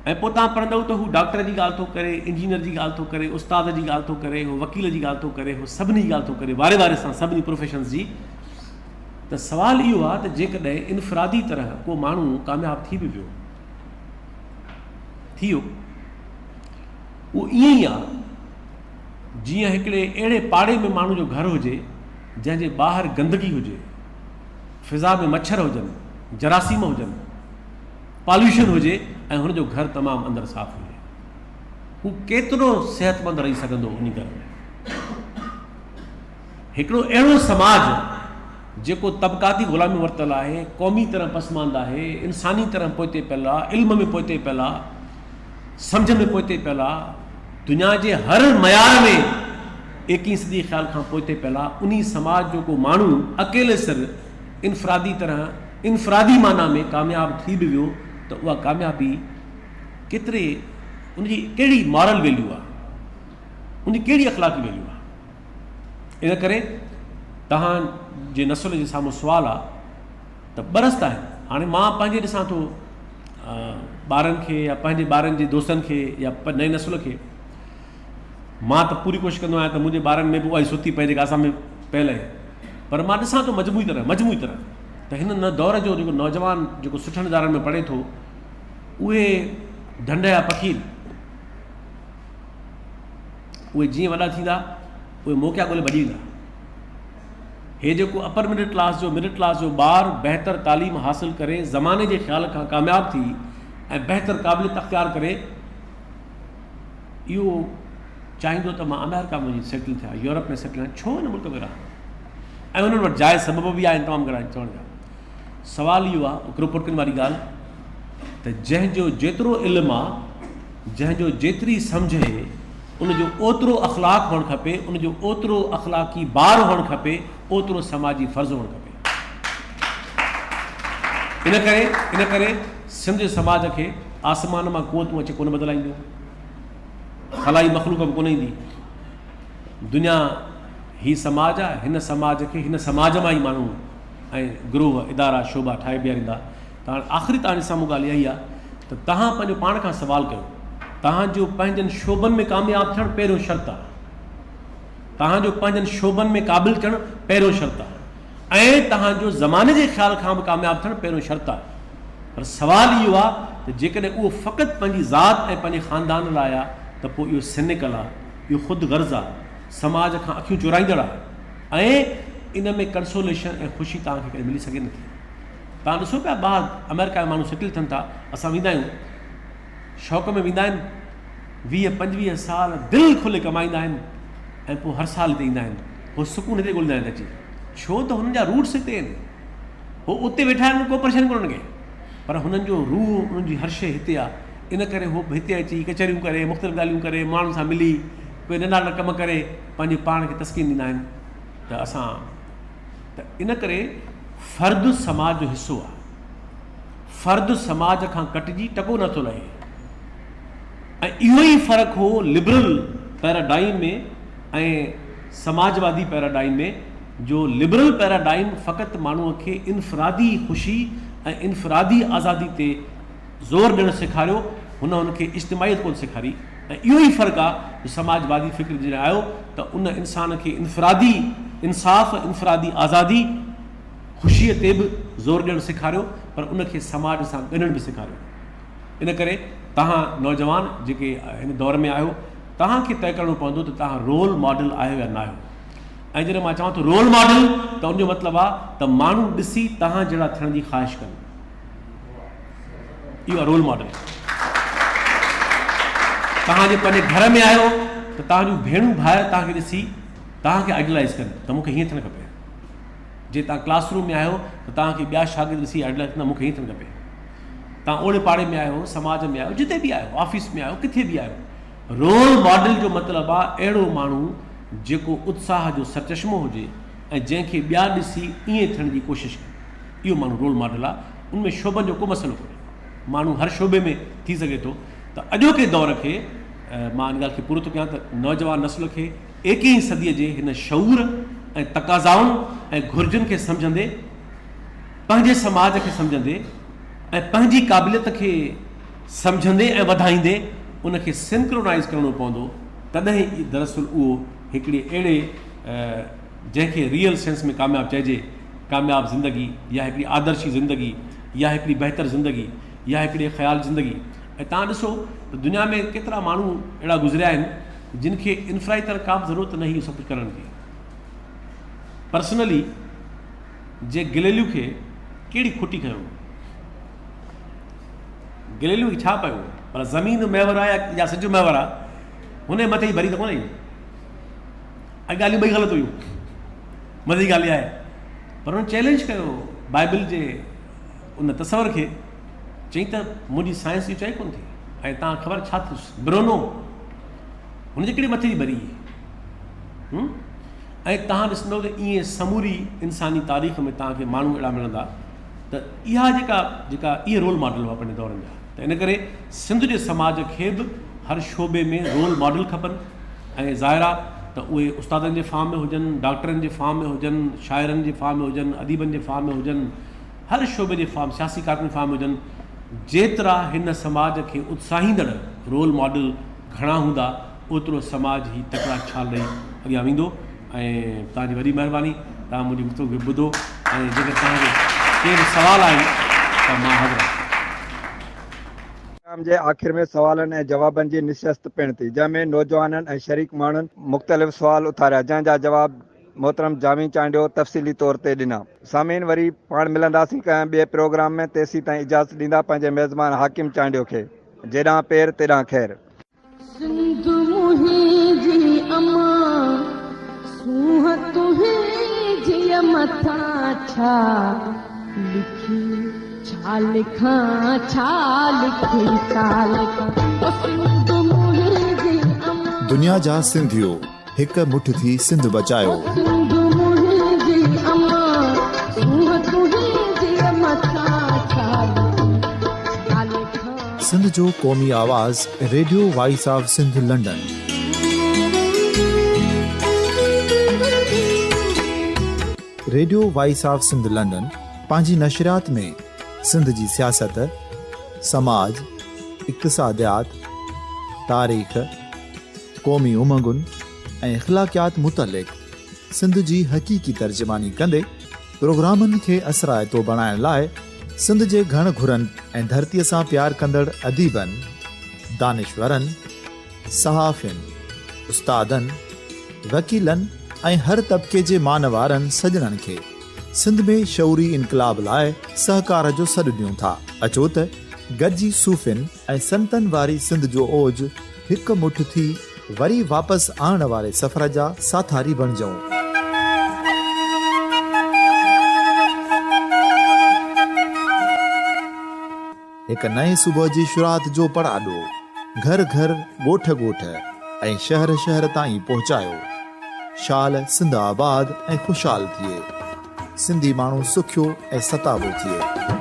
۽ پوء تان پڙهندؤ ته هو ڊاڪٽر جي ڳالهه ٿو ڪري، انجنيئر جي ڳالهه ٿو ڪري، استاد جي ڳالهه ٿو ڪري، هو وڪيل جي ڳالهه ٿو ڪري، هو سڀني جي ڳالهه ٿو ڪري، واري واري سان سڀني پروفيشنز جي. ته سوال اهو آهي ته جيڪڏهن انفرادي طرح ڪو ماڻهو ڪامياب ٿي به ويو، ٿي ويو، اهو ائين ئي آهي جيئن هڪڙي اهڙي پاڙي ۾ ماڻهو جو گهر هجي جنهن جي ٻاهر گندگي هجي، فضا ۾ مڇر هجن، جراثيم هجن، پاليوشن هجي ۽ هن جو گهر تمام اندر صاف هجي. هو ڪيترو صحتمند رهي سگهندو انهي گهر ۾؟ هڪڙو اهڙو سماج جيڪو طبقاتي غلامي ورتل آهي، قومي طرح پسمانده آهي، انساني طرح پوئتي پيل آ، علم ۾ پوئتي پيل آ، سمجهه ۾ پوئتي پيل آ، دنيا جي هر معيار ۾ ايڪيهين صدي خيال کان پوئتي پيل آ، انهي سماج جو ڪو ماڻهو اڪيلي سر انفرادي طرح انفرادي معنيٰ ۾ ڪامياب ٿي به ويو ته اها ڪاميابي ڪيتري ان جي ڪهڙي مارل ويليو آ، ان جي ڪهڙي اخلاقي ويليو آ. ان ڪري توهان جي نسل جي سامهون سوال آ ته ٻه رستا آهن. هاڻي مان پنهنجي ڏسان ٿو ٻارن کي يا پنهنجي ٻارن جي دوستن کي يا نئين نسل کي مان ته پوري ڪوشش ڪندو آهيان ته منهنجي ٻارن ۾ به اها ئي ستي پئي جيڪا اسان ۾ پيل آهي پر مان ڏسان ٿو مجموعي طرح مجموعي طرح ته هن دور جو جيڪو نوجوان جيڪو سٺن ادارن ۾ پڙهي ٿو اهي ڍنڍ جا پکي اهي جيئن وڏا ٿيندا اهي موقعا ڳولي ڀڄي ويندا. هي جيڪو اپر مڊل ڪلاس جو مڊل ڪلاس جو ٻار بهتر تعليم حاصل ڪري زماني جي خيال کان ڪامياب ٿي ۽ بهتر قابليت اختيار ڪري اهو چاهيندو ته مان آمريڪا ۾ وڃي سيٽل ٿيان يورپ ۾ سيٽل ٿيان ڇو هن ملڪ ۾ رهان ۽ انهن وٽ جائز سبب به آهن تمام گهڻا چوڻ جا سوال اهو آهي ڪروپوٽڪن واري ڳالهه ته جنهن جو جيترو علم آ، جنهن جو جيتري سمجهه اهي، ان جو اوترو اخلاق هئڻ کپي، ان جو اوترو اخلاقي بار هئڻ کپي، اوترو سماجي فرض هئڻ کپي. ان ڪري ان ڪري سنڌ جي سماج کي آسمان مان قوتون اچي ڪونه بدلائينديون. خلائي مخلوق به ڪونه ايندي. دنيا هي سماج آ، هن سماج کي هن سماج مان ئي ماڻهو ۽ گروهه، ادارا، شعبا ٺاهي بيهاريندا. ته هاڻ آخري توهان جي سامهون ڳالهه اها ئي آهي ته توهان پنهنجو پاڻ کان سوال ڪيو. توهان جو پنهنجن شعبن ۾ ڪامياب ٿيڻ پهريون شرط آهي. توهان جو پنهنجن شعبن ۾ قابل ٿيڻ پهريون شرط آهي ۽ توهان جو زماني جي خيال کان به ڪامياب ٿيڻ پهريون شرط آهي. پر سوال اهو آهي ته جيڪڏهن اهو فقط پنهنجي ذات ۽ پنهنجي خاندان لاء آهي ته پوء اهو سينيڪل آهي، اهو خود غرض آهي، سماج کان اکيون چورائيندڙ آهي ۽ ان ۾ ڪنسوليشن ۽ خوشي توهان کي ڪڏهن ملي سگهي نٿي. توهان ڏسو پيا ٻاهر آمريڪا ۾ ماڻهو سيٽل ٿين ٿا اسان ويندا آهيون شوق ۾ ويندا آهن ويهه پنجويهه سال دل کولي ڪمائيندا آهن ۽ پوء هر سال هتي ايندا آهن هو سڪون هتي ڳوليندا آهن اچي ڇو ته هنن جا روٽس هتي آهن هو اتي ويٺا آهن ڪو پريشاني ڪونهي هنن کي پر هنن جو روح انهن جي هر شيء هتي آهي ان ڪري هو هتي اچي ڪچهريون ڪري مختلف ڳالهيون ڪري ماڻهن سان ملي ڪوئي ننڍا ننڍا ڪم ڪري پنهنجي پاڻ کي تسڪين ڏيندا آهن ته اسان ته ان ڪري فرد سماج جو حصو آهي. فرد سماج کان ڪٽجي ٽڪو نه ٿو لهي ۽ اهو ئي فرق هو لبرل پيراڊائم ۾ ۽ سماجوادي پيراڊائم ۾ جو لبرل پيراڊائم فقط ماڻهوء کي انفرادي خوشي ۽ انفرادي آزادي تي زور ڏيڻ سيکاريو، هن هن کي اجتماعيت ڪونه سيکاري ۽ اهو ئي فرق آ جو سماجوادي فڪر جڏهن آيو ته ان انسان کي انفرادي انصاف، انفرادي آزادي، خوشيء تي به زور ڏيڻ سيکاريو پر ان کي سماج سان ڳنڍڻ به سيکاريو. ان ڪري توهان نوجوان جيڪي هن دور ۾ آهيو توهان کي طئي ڪرڻو پوندو ته توهان رول ماڊل آهيو يا ناهيو ۽ جڏهن مان چوان ٿو رول ماڊل ته ان جو مطلب آ ته ماڻهو ڏسي توهان جهڙا ٿيڻ جي خواهش ڪن. اهو آهي رول ماڊل. توهان جي پنهنجي گهر ۾ آهيو ته توهان جون ڀيڻون ڀائر توهان کي ڏسي توهان کي آئيڊلائز ڪن ته مون کي هيئن ٿيڻ کپي. جي توهان ڪلاس روم ۾ آهيو ته توهان کي ٻيا شاگرد ڏسي آئيڊلائز ڪندا مون کي هيئن ٿيڻ کپي. توهان اوڙي پاڙي ۾ آهيو، سماج ۾ آهيو، جتي به آهيو، آفيس ۾ آهيو، ڪٿي به آهيو، رول ماڊل جو مطلب آهي اهڙو ماڻهو جيڪو اتساهه جو سرچشمو هجي ۽ جنهن کي ٻيا ڏسي ائين ٿيڻ جي ڪوشش ڪن. اهو ماڻهو رول ماڊل آهي ان ۾ شعبن جو ڪو مسئلو ڪونهي ماڻهو هر شعبي ۾ ٿي سگهي ٿو ته اڄوڪي دور کي مان ان ڳالهه کي پورو ٿو ڪيان ته نوجوان نسل کي ايڪيهين صديء جي هن شعور ۽ تقاضائن ۽ گهرجن کي سمجهندي پنهنجي سماج کي سمجهندي ۽ پنهنجي قابليت کي سمجهندي ۽ وڌائيندي ان کي سنڪرونائز ڪرڻو پوندو تڏهن ئي دراصل اهو هڪڙي اهڙي جنهن کي ريئل سينس ۾ ڪامياب چئجي ڪامياب زندگي يا هڪڙي آدرشي زندگي يا هڪڙي بهتر زندگي يا هڪڙي خيال زندگي ۽ توهان ڏسو ته دنيا ۾ ڪيترا ماڻهو اهڙا گذريا آهن جن کي انفرادي طرح ڪا به ضرورت نه هئي سڀ ڪجهه ڪرڻ جي. پرسنلي جي گليليو کي ڪهڙي کٽي کنيو گليليو کي ڇا پيو پر زمين محور آهي يا سج محور آهي هن جي مٿي ڀري ته ڪونه ۽ ڳالهيون ٻئي غلط هيون مزي جي ڳالهه اها آهي. پر هن چئلينج ڪيو بائبل جي ان تصور کي، چيائين ته منهنجي سائنس اهو چئي ڪونه ٿي ۽ تان خبر ڇا ٿيس برونو هن جي ڪهڙي مٿي جي ٻري هئي ۽ تهان ڏسندو ته ائين سموري انساني تاريخ ۾ تهان کي ماڻهو اهڙا ملندا ته اها جيڪا جيڪا اهي رول ماڊل هئا پنهنجي دورن جا ته ان ڪري سنڌ جي سماج کي به هر شعبي ۾ رول ماڊل کپن ۽ ظاهر آ ته اهي استادن جي فارم ۾ هجن، ڊاڪٽرن جي فارم ۾ هجن، شاعرن جي فارم ۾ هجن، اديبن جي فارم ۾ هجن، هر شعبي جي فارم سياسي ڪارڪن جي فارم ۾ هجن، جيترا هن سماج کي اتساهيندڙ رول ماڊل گهڻا هوندا اوترو سماج هي تڪڙا ڇال ڏئي اڳيان ويندو ۽ توهان جي وڏي مهرباني توهان منهنجي گفتگو کي ٻڌو ۽ جيڪڏهن توهان کي ڪي به سوال آهن ته مان حاضر آهيان. پروگرام جي آخر ۾ سوالن ۽ جوابن جي نشست پڻ ٿي، جنهن ۾ نوجوانن ۽ شريڪ ماڻهن مختلف سوال اٿاريا، جنهن جا جواب محترم جامي چانڊيو تفصيلي طور تي ڏنا. سامعين وري پاڻ ملنداسين ڪنهن ٻئي پروگرام ۾ تيسيتائين اجازت ڏيندا پنهنجي ميزبان حاڪم چانڊيو کي. جيڏانهن پير تيڏانهن خير. سنڌ منهنجي امان، سونهن تنهنجيء مٿان ڇا لکي، ڇا لکان، ڇا لکي، ڇا لکان، او سنڌ منهنجي امان. دنيا جا سنڌيو هڪ مٺ ٿي سنڌ بچايو. او سنڌ منهنجي امان، سونهن تنهنجيء مٿان ڇا لکي، ڇا لکان. سنڌ جو قومي آواز radio voice of Sindh London. Radio voice of Sindh London پنهنجي نشريات ۾ سنڌ جي سياست، سماج، اقتصاديات، تاريخ، قومي امنگن ۽ اخلاقيات متعلق سنڌ جي حقيقي ترجماني ڪندي پروگرامن کي اثرائتو بڻائڻ لاء سنڌ جي گهڻ گهرن ۽ ڌرتيء سان پيار ڪندڙ اديبن، دانشورن، صحافين، استادن، وڪيلن ۽ هر طبقي جي مان وارن سڄڻن کي سنڌ ۾ شعوري انقلاب لاء سهڪار جو سڏ ڏيون ٿا. اچو ته گڏجي صوفين ۽ سنتن واري سنڌ جو اوج هڪ مٺ ٿي وري واپس آڻڻ واري سفر جا ساٿاري بڻجئون. هڪ نئين صبح جي شروعات جو پڙاڏو گهر گهر، ڳوٺ ڳوٺ ۽ شهر شهر تائين پهچايو. شال سنڌ آباد ۽ خوشحال ٿئي. سنڌي ماڻهو سکيو ۽ ستابو ٿئي.